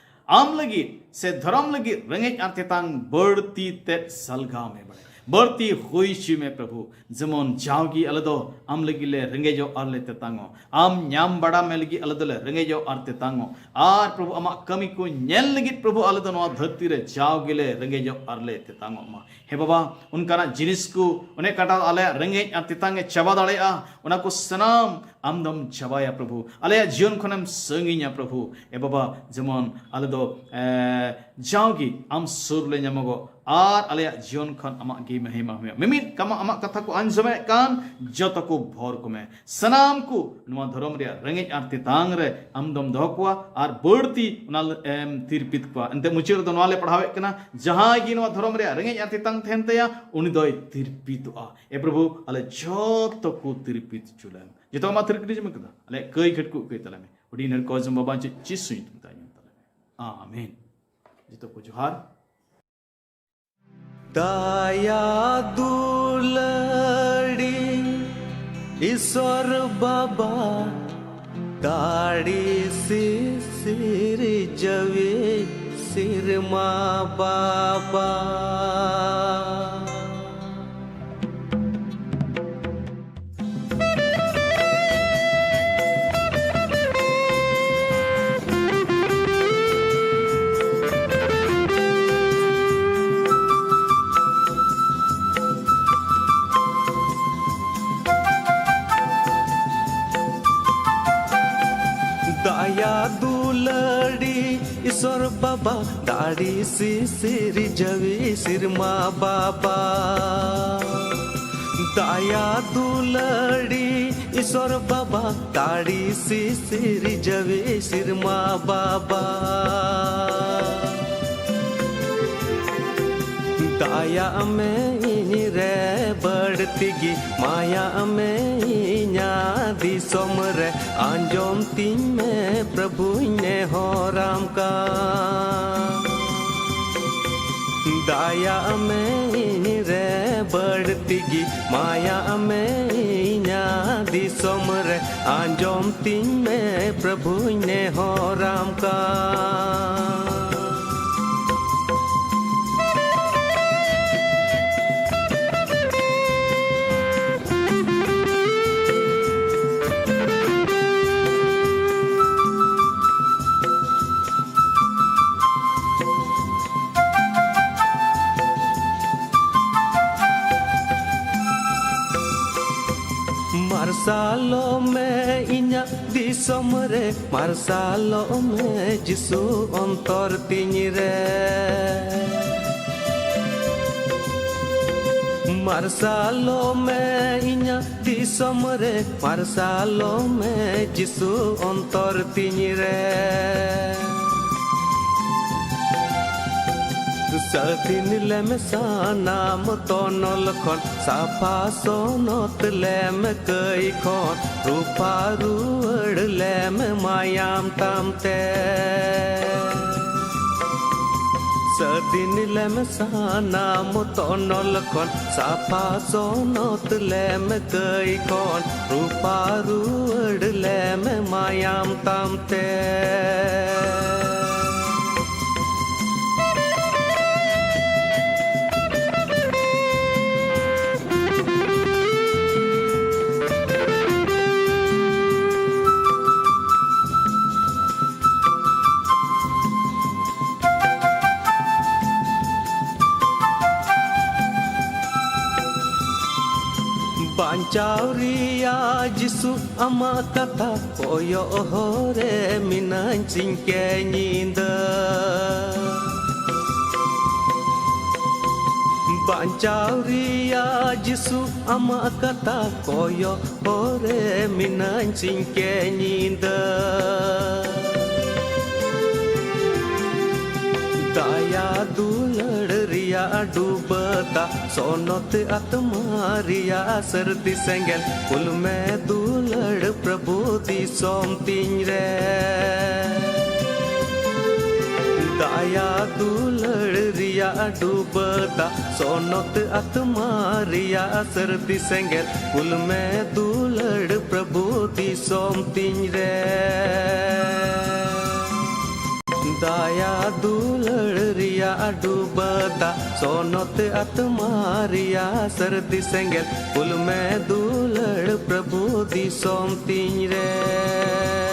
ᱟᱢ ᱞᱟᱹᱜᱤᱫ ᱥᱮ ᱫᱷᱚᱨᱚᱢ ᱞᱟᱹᱜᱤᱫ ᱨᱮᱸᱜᱮᱡ ᱟᱨ ᱛᱮᱛᱟᱝ ᱵᱟᱹᱲᱛᱤ ᱛᱮᱫ ᱥᱟᱞᱜᱟᱣ ᱢᱮ ᱵᱟᱲᱮ᱾ ᱵᱟᱹᱲᱛᱤ ᱦᱩᱭ ᱦᱚᱪᱚᱭ ᱢᱮ ᱯᱨᱚᱵᱷᱩ᱾ ᱡᱮᱢᱚᱱ ᱡᱟᱣᱜᱮ ᱟᱞᱮ ᱫᱚ ᱟᱢ ᱞᱟᱹᱜᱤᱫ ᱞᱮ ᱨᱮᱸᱜᱮᱡᱚᱜ ᱟᱨ ᱞᱮ ᱛᱮᱛᱟᱝᱚᱜ᱾ ᱟᱢ ᱧᱟᱢ ᱵᱟᱲᱟ ᱢᱮ ᱞᱟᱹᱜᱤᱫ ᱟᱞᱮ ᱫᱚᱞᱮ ᱨᱮᱸᱜᱮᱡᱚᱜ ᱟᱨ ᱛᱮᱛᱟᱝᱚᱜ᱾ ᱟᱨ ᱯᱨᱚᱵᱷᱩ, ᱟᱢᱟᱜ ᱠᱟᱹᱢᱤ ᱠᱚ ᱧᱮᱞ ᱞᱟᱹᱜᱤᱫ ᱯᱨᱚᱵᱷᱩ, ᱟᱞᱮ ᱫᱚ ᱱᱚᱣᱟ ᱫᱷᱟᱹᱨᱛᱤ ᱨᱮ ᱡᱟᱣ ᱜᱮᱞᱮ ᱨᱮᱸᱜᱮᱡᱚᱜ ᱟᱨ ᱞᱮ ᱛᱮᱛᱟᱝᱚᱜ ᱢᱟ᱾ ᱦᱮ ᱵᱟᱵᱟ, ᱚᱱᱠᱟᱱᱟᱜ ᱡᱤᱱᱤᱥ ᱠᱚ, ᱚᱱᱮ ᱚᱠᱟᱴᱟᱜ ᱟᱞᱮᱭᱟᱜ ᱨᱮᱸᱜᱮᱡ ᱟᱨ ᱛᱮᱛᱟᱝ ᱮ ᱪᱟᱵᱟ ᱫᱟᱲᱮᱭᱟᱜᱼᱟ, ᱚᱱᱟ ᱠᱚ ᱥᱟᱱᱟᱢ ᱟᱢ ᱫᱚᱢ ᱪᱟᱵᱟᱭᱟ ᱯᱨᱚᱵᱷᱩ᱾ ᱟᱞᱮᱭᱟᱜ ᱡᱤᱭᱚᱱ ᱠᱷᱚᱱᱮᱢ ᱥᱟᱺᱜᱤᱧᱟ ᱯᱨᱚᱵᱷᱩ᱾ ᱮ ᱵᱟᱵᱟ, ᱡᱮᱢᱚᱱ ᱟᱞᱮ ᱫᱚ, ᱮ, ᱡᱟᱣᱜᱮ ᱟᱢ ᱥᱩᱨ ᱞᱮ ᱧᱟᱢᱚᱜᱚᱜ ᱟᱨ ᱟᱞᱮᱭᱟᱜ ᱡᱤᱭᱚᱱ ᱠᱷᱚᱱ ᱟᱢᱟᱜ ᱜᱮ ᱢᱚᱦᱤᱢᱟ ᱦᱩᱭᱩᱜᱼᱟ᱾ ᱢᱤᱢᱤᱫ ᱠᱟᱢᱟ ᱟᱢᱟᱜ ᱠᱟᱛᱷᱟ ᱠᱚ ᱟᱸᱡᱚᱢᱮᱫ ᱠᱟᱱ ᱡᱚᱛᱚ ᱠᱚ ᱵᱷᱚᱨ ᱠᱚᱢᱮ᱾ ᱥᱟᱱᱟᱢ ᱠᱚ ᱱᱚᱣᱟ ᱫᱷᱚᱨᱚᱢ ᱨᱮᱭᱟᱜ ᱨᱮᱸᱜᱮᱡ ᱟᱨ ᱛᱮᱛᱟᱝ ᱨᱮ ᱟᱢ ᱫᱚᱢ ᱫᱚᱦᱚ ᱠᱚᱣᱟ ᱟᱨ ᱵᱟᱹᱲᱛᱤ ᱚᱱᱟ ᱮᱢ ᱛᱤᱨᱯᱤᱛ ᱠᱚᱣᱟ᱾ ᱮᱱᱛᱮ ᱢᱩᱪᱟᱹᱫ ᱨᱮᱫᱚ ᱱᱚᱣᱟ ᱞᱮ ᱯᱟᱲᱦᱟᱣᱮᱫ ᱠᱟᱱᱟ, ᱡᱟᱦᱟᱸᱭ ᱜᱮ ᱱᱚᱣᱟ ᱫᱷᱚᱨᱚᱢ ᱨᱮᱭᱟᱜ ᱨᱮᱸᱜᱮᱡ ᱟᱨ ᱛᱮᱛᱟᱝ ᱛᱟᱦᱮᱱ ᱛᱟᱭᱟ, ᱩᱱᱤ ᱫᱚᱭ ᱛᱤᱨᱯᱤᱛᱚᱜᱼᱟ᱾ ᱮ ᱯᱨᱚᱵᱷᱩ, ᱟᱞᱮ ᱡᱚᱛᱚ ᱠᱚ ᱛᱤᱨᱯᱤᱛ ᱦᱚᱪᱚ ᱞᱮᱢ᱾ ᱡᱚᱛᱚ ᱟᱢᱟᱜ ᱛᱤᱨᱯᱤᱛ ᱡᱚᱢ ᱠᱟᱫᱟ, ᱟᱞᱮ ᱠᱟᱹᱭ ᱜᱷᱟᱹᱴᱠᱩ ᱠᱟᱹᱭ ᱛᱟᱞᱮ ᱢᱮ᱾ ᱟᱹᱰᱤ ᱱᱟᱹᱨ ᱠᱚ ᱡᱚᱢ ᱵᱟᱵᱟ ᱪᱮᱫ ᱪᱤᱥᱩ ᱧᱩᱛᱩᱢ ᱛᱟᱭ ᱧᱩᱛᱩᱢ ᱛᱟᱞᱮ ᱢᱮ᱾ ᱟᱢᱮᱱ᱾ ᱡᱚᱛᱚ ᱠᱚ ᱡᱚᱦᱟᱨ᱾ ᱫᱟᱭᱟ ᱫᱩᱞᱟᱹᱲᱤ ᱤᱥᱚᱨ ᱵᱟᱵᱟ, ᱫᱟᱲᱮ ᱥᱤᱥᱤᱨ ᱡᱟᱹᱣᱤ ᱥᱤᱨᱢᱟ ᱵᱟᱵᱟ᱾ ᱫᱟᱭᱟ ᱫᱩᱞᱟᱹᱲᱤ ᱤᱥᱚᱨ ᱵᱟᱵᱟ, ᱫᱟᱲᱮ ᱥᱤᱥᱤᱨ ᱡᱟᱹᱣᱤ ᱥᱤᱨᱢᱟ ᱵᱟᱵᱟ᱾ ᱫᱟᱭᱟ ᱫᱩᱞᱟᱹᱲᱤ ᱤᱥᱚᱨ ᱵᱟᱵᱟ, ᱫᱟᱲᱮ ᱥᱤᱥᱤᱨ ᱡᱟᱹᱣᱤ ᱥᱤᱨᱢᱟ ᱵᱟᱵᱟ᱾ ᱫᱟᱭᱟᱜ ᱢᱮ ᱤᱧ ᱨᱮ ᱵᱟᱹᱲᱛᱤ ᱜᱮ, ᱢᱟᱭᱟᱜ ᱢᱮ ᱤᱧᱟᱹᱜ ᱫᱤᱥᱚᱢ ᱨᱮ, ᱟᱸᱡᱚᱢ ᱛᱤᱧ ᱢᱮ ᱯᱨᱚᱵᱷᱩᱧ ᱱᱮᱦᱚᱨᱟᱢ ᱠᱟᱱ᱾ ᱫᱟᱭᱟᱜ ᱢᱮ ᱤᱧ ᱨᱮ ᱵᱟᱹᱲᱛᱤ ᱜᱮ, ᱢᱟᱭᱟᱜ ᱢᱮ ᱤᱧᱟᱹᱜ ᱫᱤᱥᱚᱢ ᱨᱮ, ᱟᱸᱡᱚᱢ ᱛᱤᱧ ᱢᱮ ᱯᱨᱚᱵᱷᱩᱧ ᱱᱮᱦᱚᱨᱟᱢ ᱠᱟᱱ᱾ ᱢᱟᱨᱥᱟᱞᱚᱜ ᱢᱮ ᱤᱧᱟᱹᱜ ᱫᱤᱥᱚᱢ ᱨᱮ, ᱢᱟᱨᱥᱟᱞᱚᱜ ᱢᱮ ᱡᱤᱥᱩ ᱚᱱᱛᱚᱨ ᱛᱤᱧ ᱨᱮ᱾ ᱢᱟᱨᱥᱟᱞᱚᱜ ᱢᱮ ᱤᱧᱟᱹᱜ ᱫᱤᱥᱚᱢ ᱨᱮ, ᱢᱟᱨᱥᱟᱞᱚᱜ ᱢᱮ ᱡᱤᱥᱩ ᱚᱱᱛᱚᱨ ᱛᱤᱧ ᱨᱮ᱾ ᱥᱟᱹᱫᱷᱤᱱ ᱞᱮᱢ ᱥᱟᱱᱟᱢ ᱛᱚᱱᱚᱞ ᱠᱷᱚᱱ, ᱥᱟᱯᱷᱟ ᱥᱚᱱᱚᱛ ᱞᱮᱢ ᱠᱟᱹᱭ ᱠᱷᱚᱱ, ᱨᱩᱯᱷᱟ ᱨᱩᱣᱟᱹᱲ ᱞᱮᱢ ᱢᱟᱭᱟᱢ ᱛᱟᱢ ᱛᱮ᱾ ᱥᱟᱹᱫᱷᱤᱱ ᱞᱮᱢ ᱥᱟᱱᱟᱢ ᱛᱚᱱᱚᱞ ᱠᱷᱚᱱ, ᱥᱟᱯᱷᱟ ᱥᱚᱱᱚᱛ ᱞᱮᱢ ᱠᱟᱹᱭ ᱠᱷᱚᱱ, ᱨᱩᱯᱷᱟ ᱨᱩᱣᱟᱹᱲ ᱞᱮᱢ ᱢᱟᱭᱟᱢ ᱛᱟᱢ ᱛᱮ᱾ ᱵᱟᱧᱪᱟᱣ ᱨᱮᱭᱟᱜ ᱡᱤᱥᱩ ᱟᱢᱟᱜ ᱠᱟᱛᱷᱟ ᱠᱚᱭᱚᱜ ᱦᱚᱨ ᱨᱮ ᱢᱤᱱᱟᱹᱧ ᱥᱤᱧ ᱠᱮ ᱧᱤᱫᱟᱹ᱾ ᱵᱟᱧᱪᱟᱣ ᱨᱮᱭᱟᱜ ᱡᱤᱥᱩ ᱟᱢᱟᱜ ᱠᱟᱛᱷᱟ ᱠᱚᱭᱚᱜ ᱦᱚᱨ ᱨᱮ ᱢᱤᱱᱟᱹᱧ ᱥᱤᱧ ᱠᱮ ᱧᱤᱫᱟᱹ᱾ ᱫᱟᱭᱟ ᱫᱩᱞᱟᱹᱲ ᱨᱮᱭᱟᱜ ᱰᱩᱵᱟᱹ ᱫᱟᱜ, ᱥᱚᱱᱚᱛ ᱟᱛᱢᱟ ᱨᱮᱭᱟᱜ ᱥᱟᱹᱨᱫᱤ ᱥᱮᱸᱜᱮᱞ, ᱠᱩᱞ ᱢᱮ ᱫᱩᱞᱟᱹᱲ ᱯᱨᱚᱵᱷᱩ ᱫᱤᱥᱚᱢ ᱛᱤᱧ ᱨᱮ᱾ ᱫᱟᱭᱟ ᱫᱩᱞᱟᱹᱲ ᱨᱮᱭᱟᱜ ᱰᱩᱵᱟᱹ ᱫᱟᱜ, ᱥᱚᱱᱚᱛ ᱟᱛᱢᱟ ᱨᱮᱭᱟᱜ ᱥᱟᱹᱨᱫᱤ ᱥᱮᱸᱜᱮᱞ, ᱠᱩᱞ ᱢᱮ ᱫᱩᱞᱟᱹᱲ ᱯᱨᱚᱵᱷᱩ ᱫᱤᱥᱚᱢ ᱛᱤᱧ ᱨᱮ᱾ ᱫᱟᱭᱟ ᱫᱩᱞᱟᱹᱲ ᱨᱮᱭᱟᱜ ᱰᱩᱵᱟᱹ ᱫᱟᱜ, ᱥᱚᱱᱚᱛ ᱟᱛᱢᱟ ᱨᱮᱭᱟᱜ ᱥᱟᱹᱨᱫᱤ ᱥᱮᱸᱜᱮᱞ, ᱠᱩᱞ ᱢᱮ ᱫᱩᱞᱟᱹᱲ ᱯᱨᱚᱵᱷᱩ ᱫᱤᱥᱚᱢ ᱛᱤᱧ ᱨᱮ᱾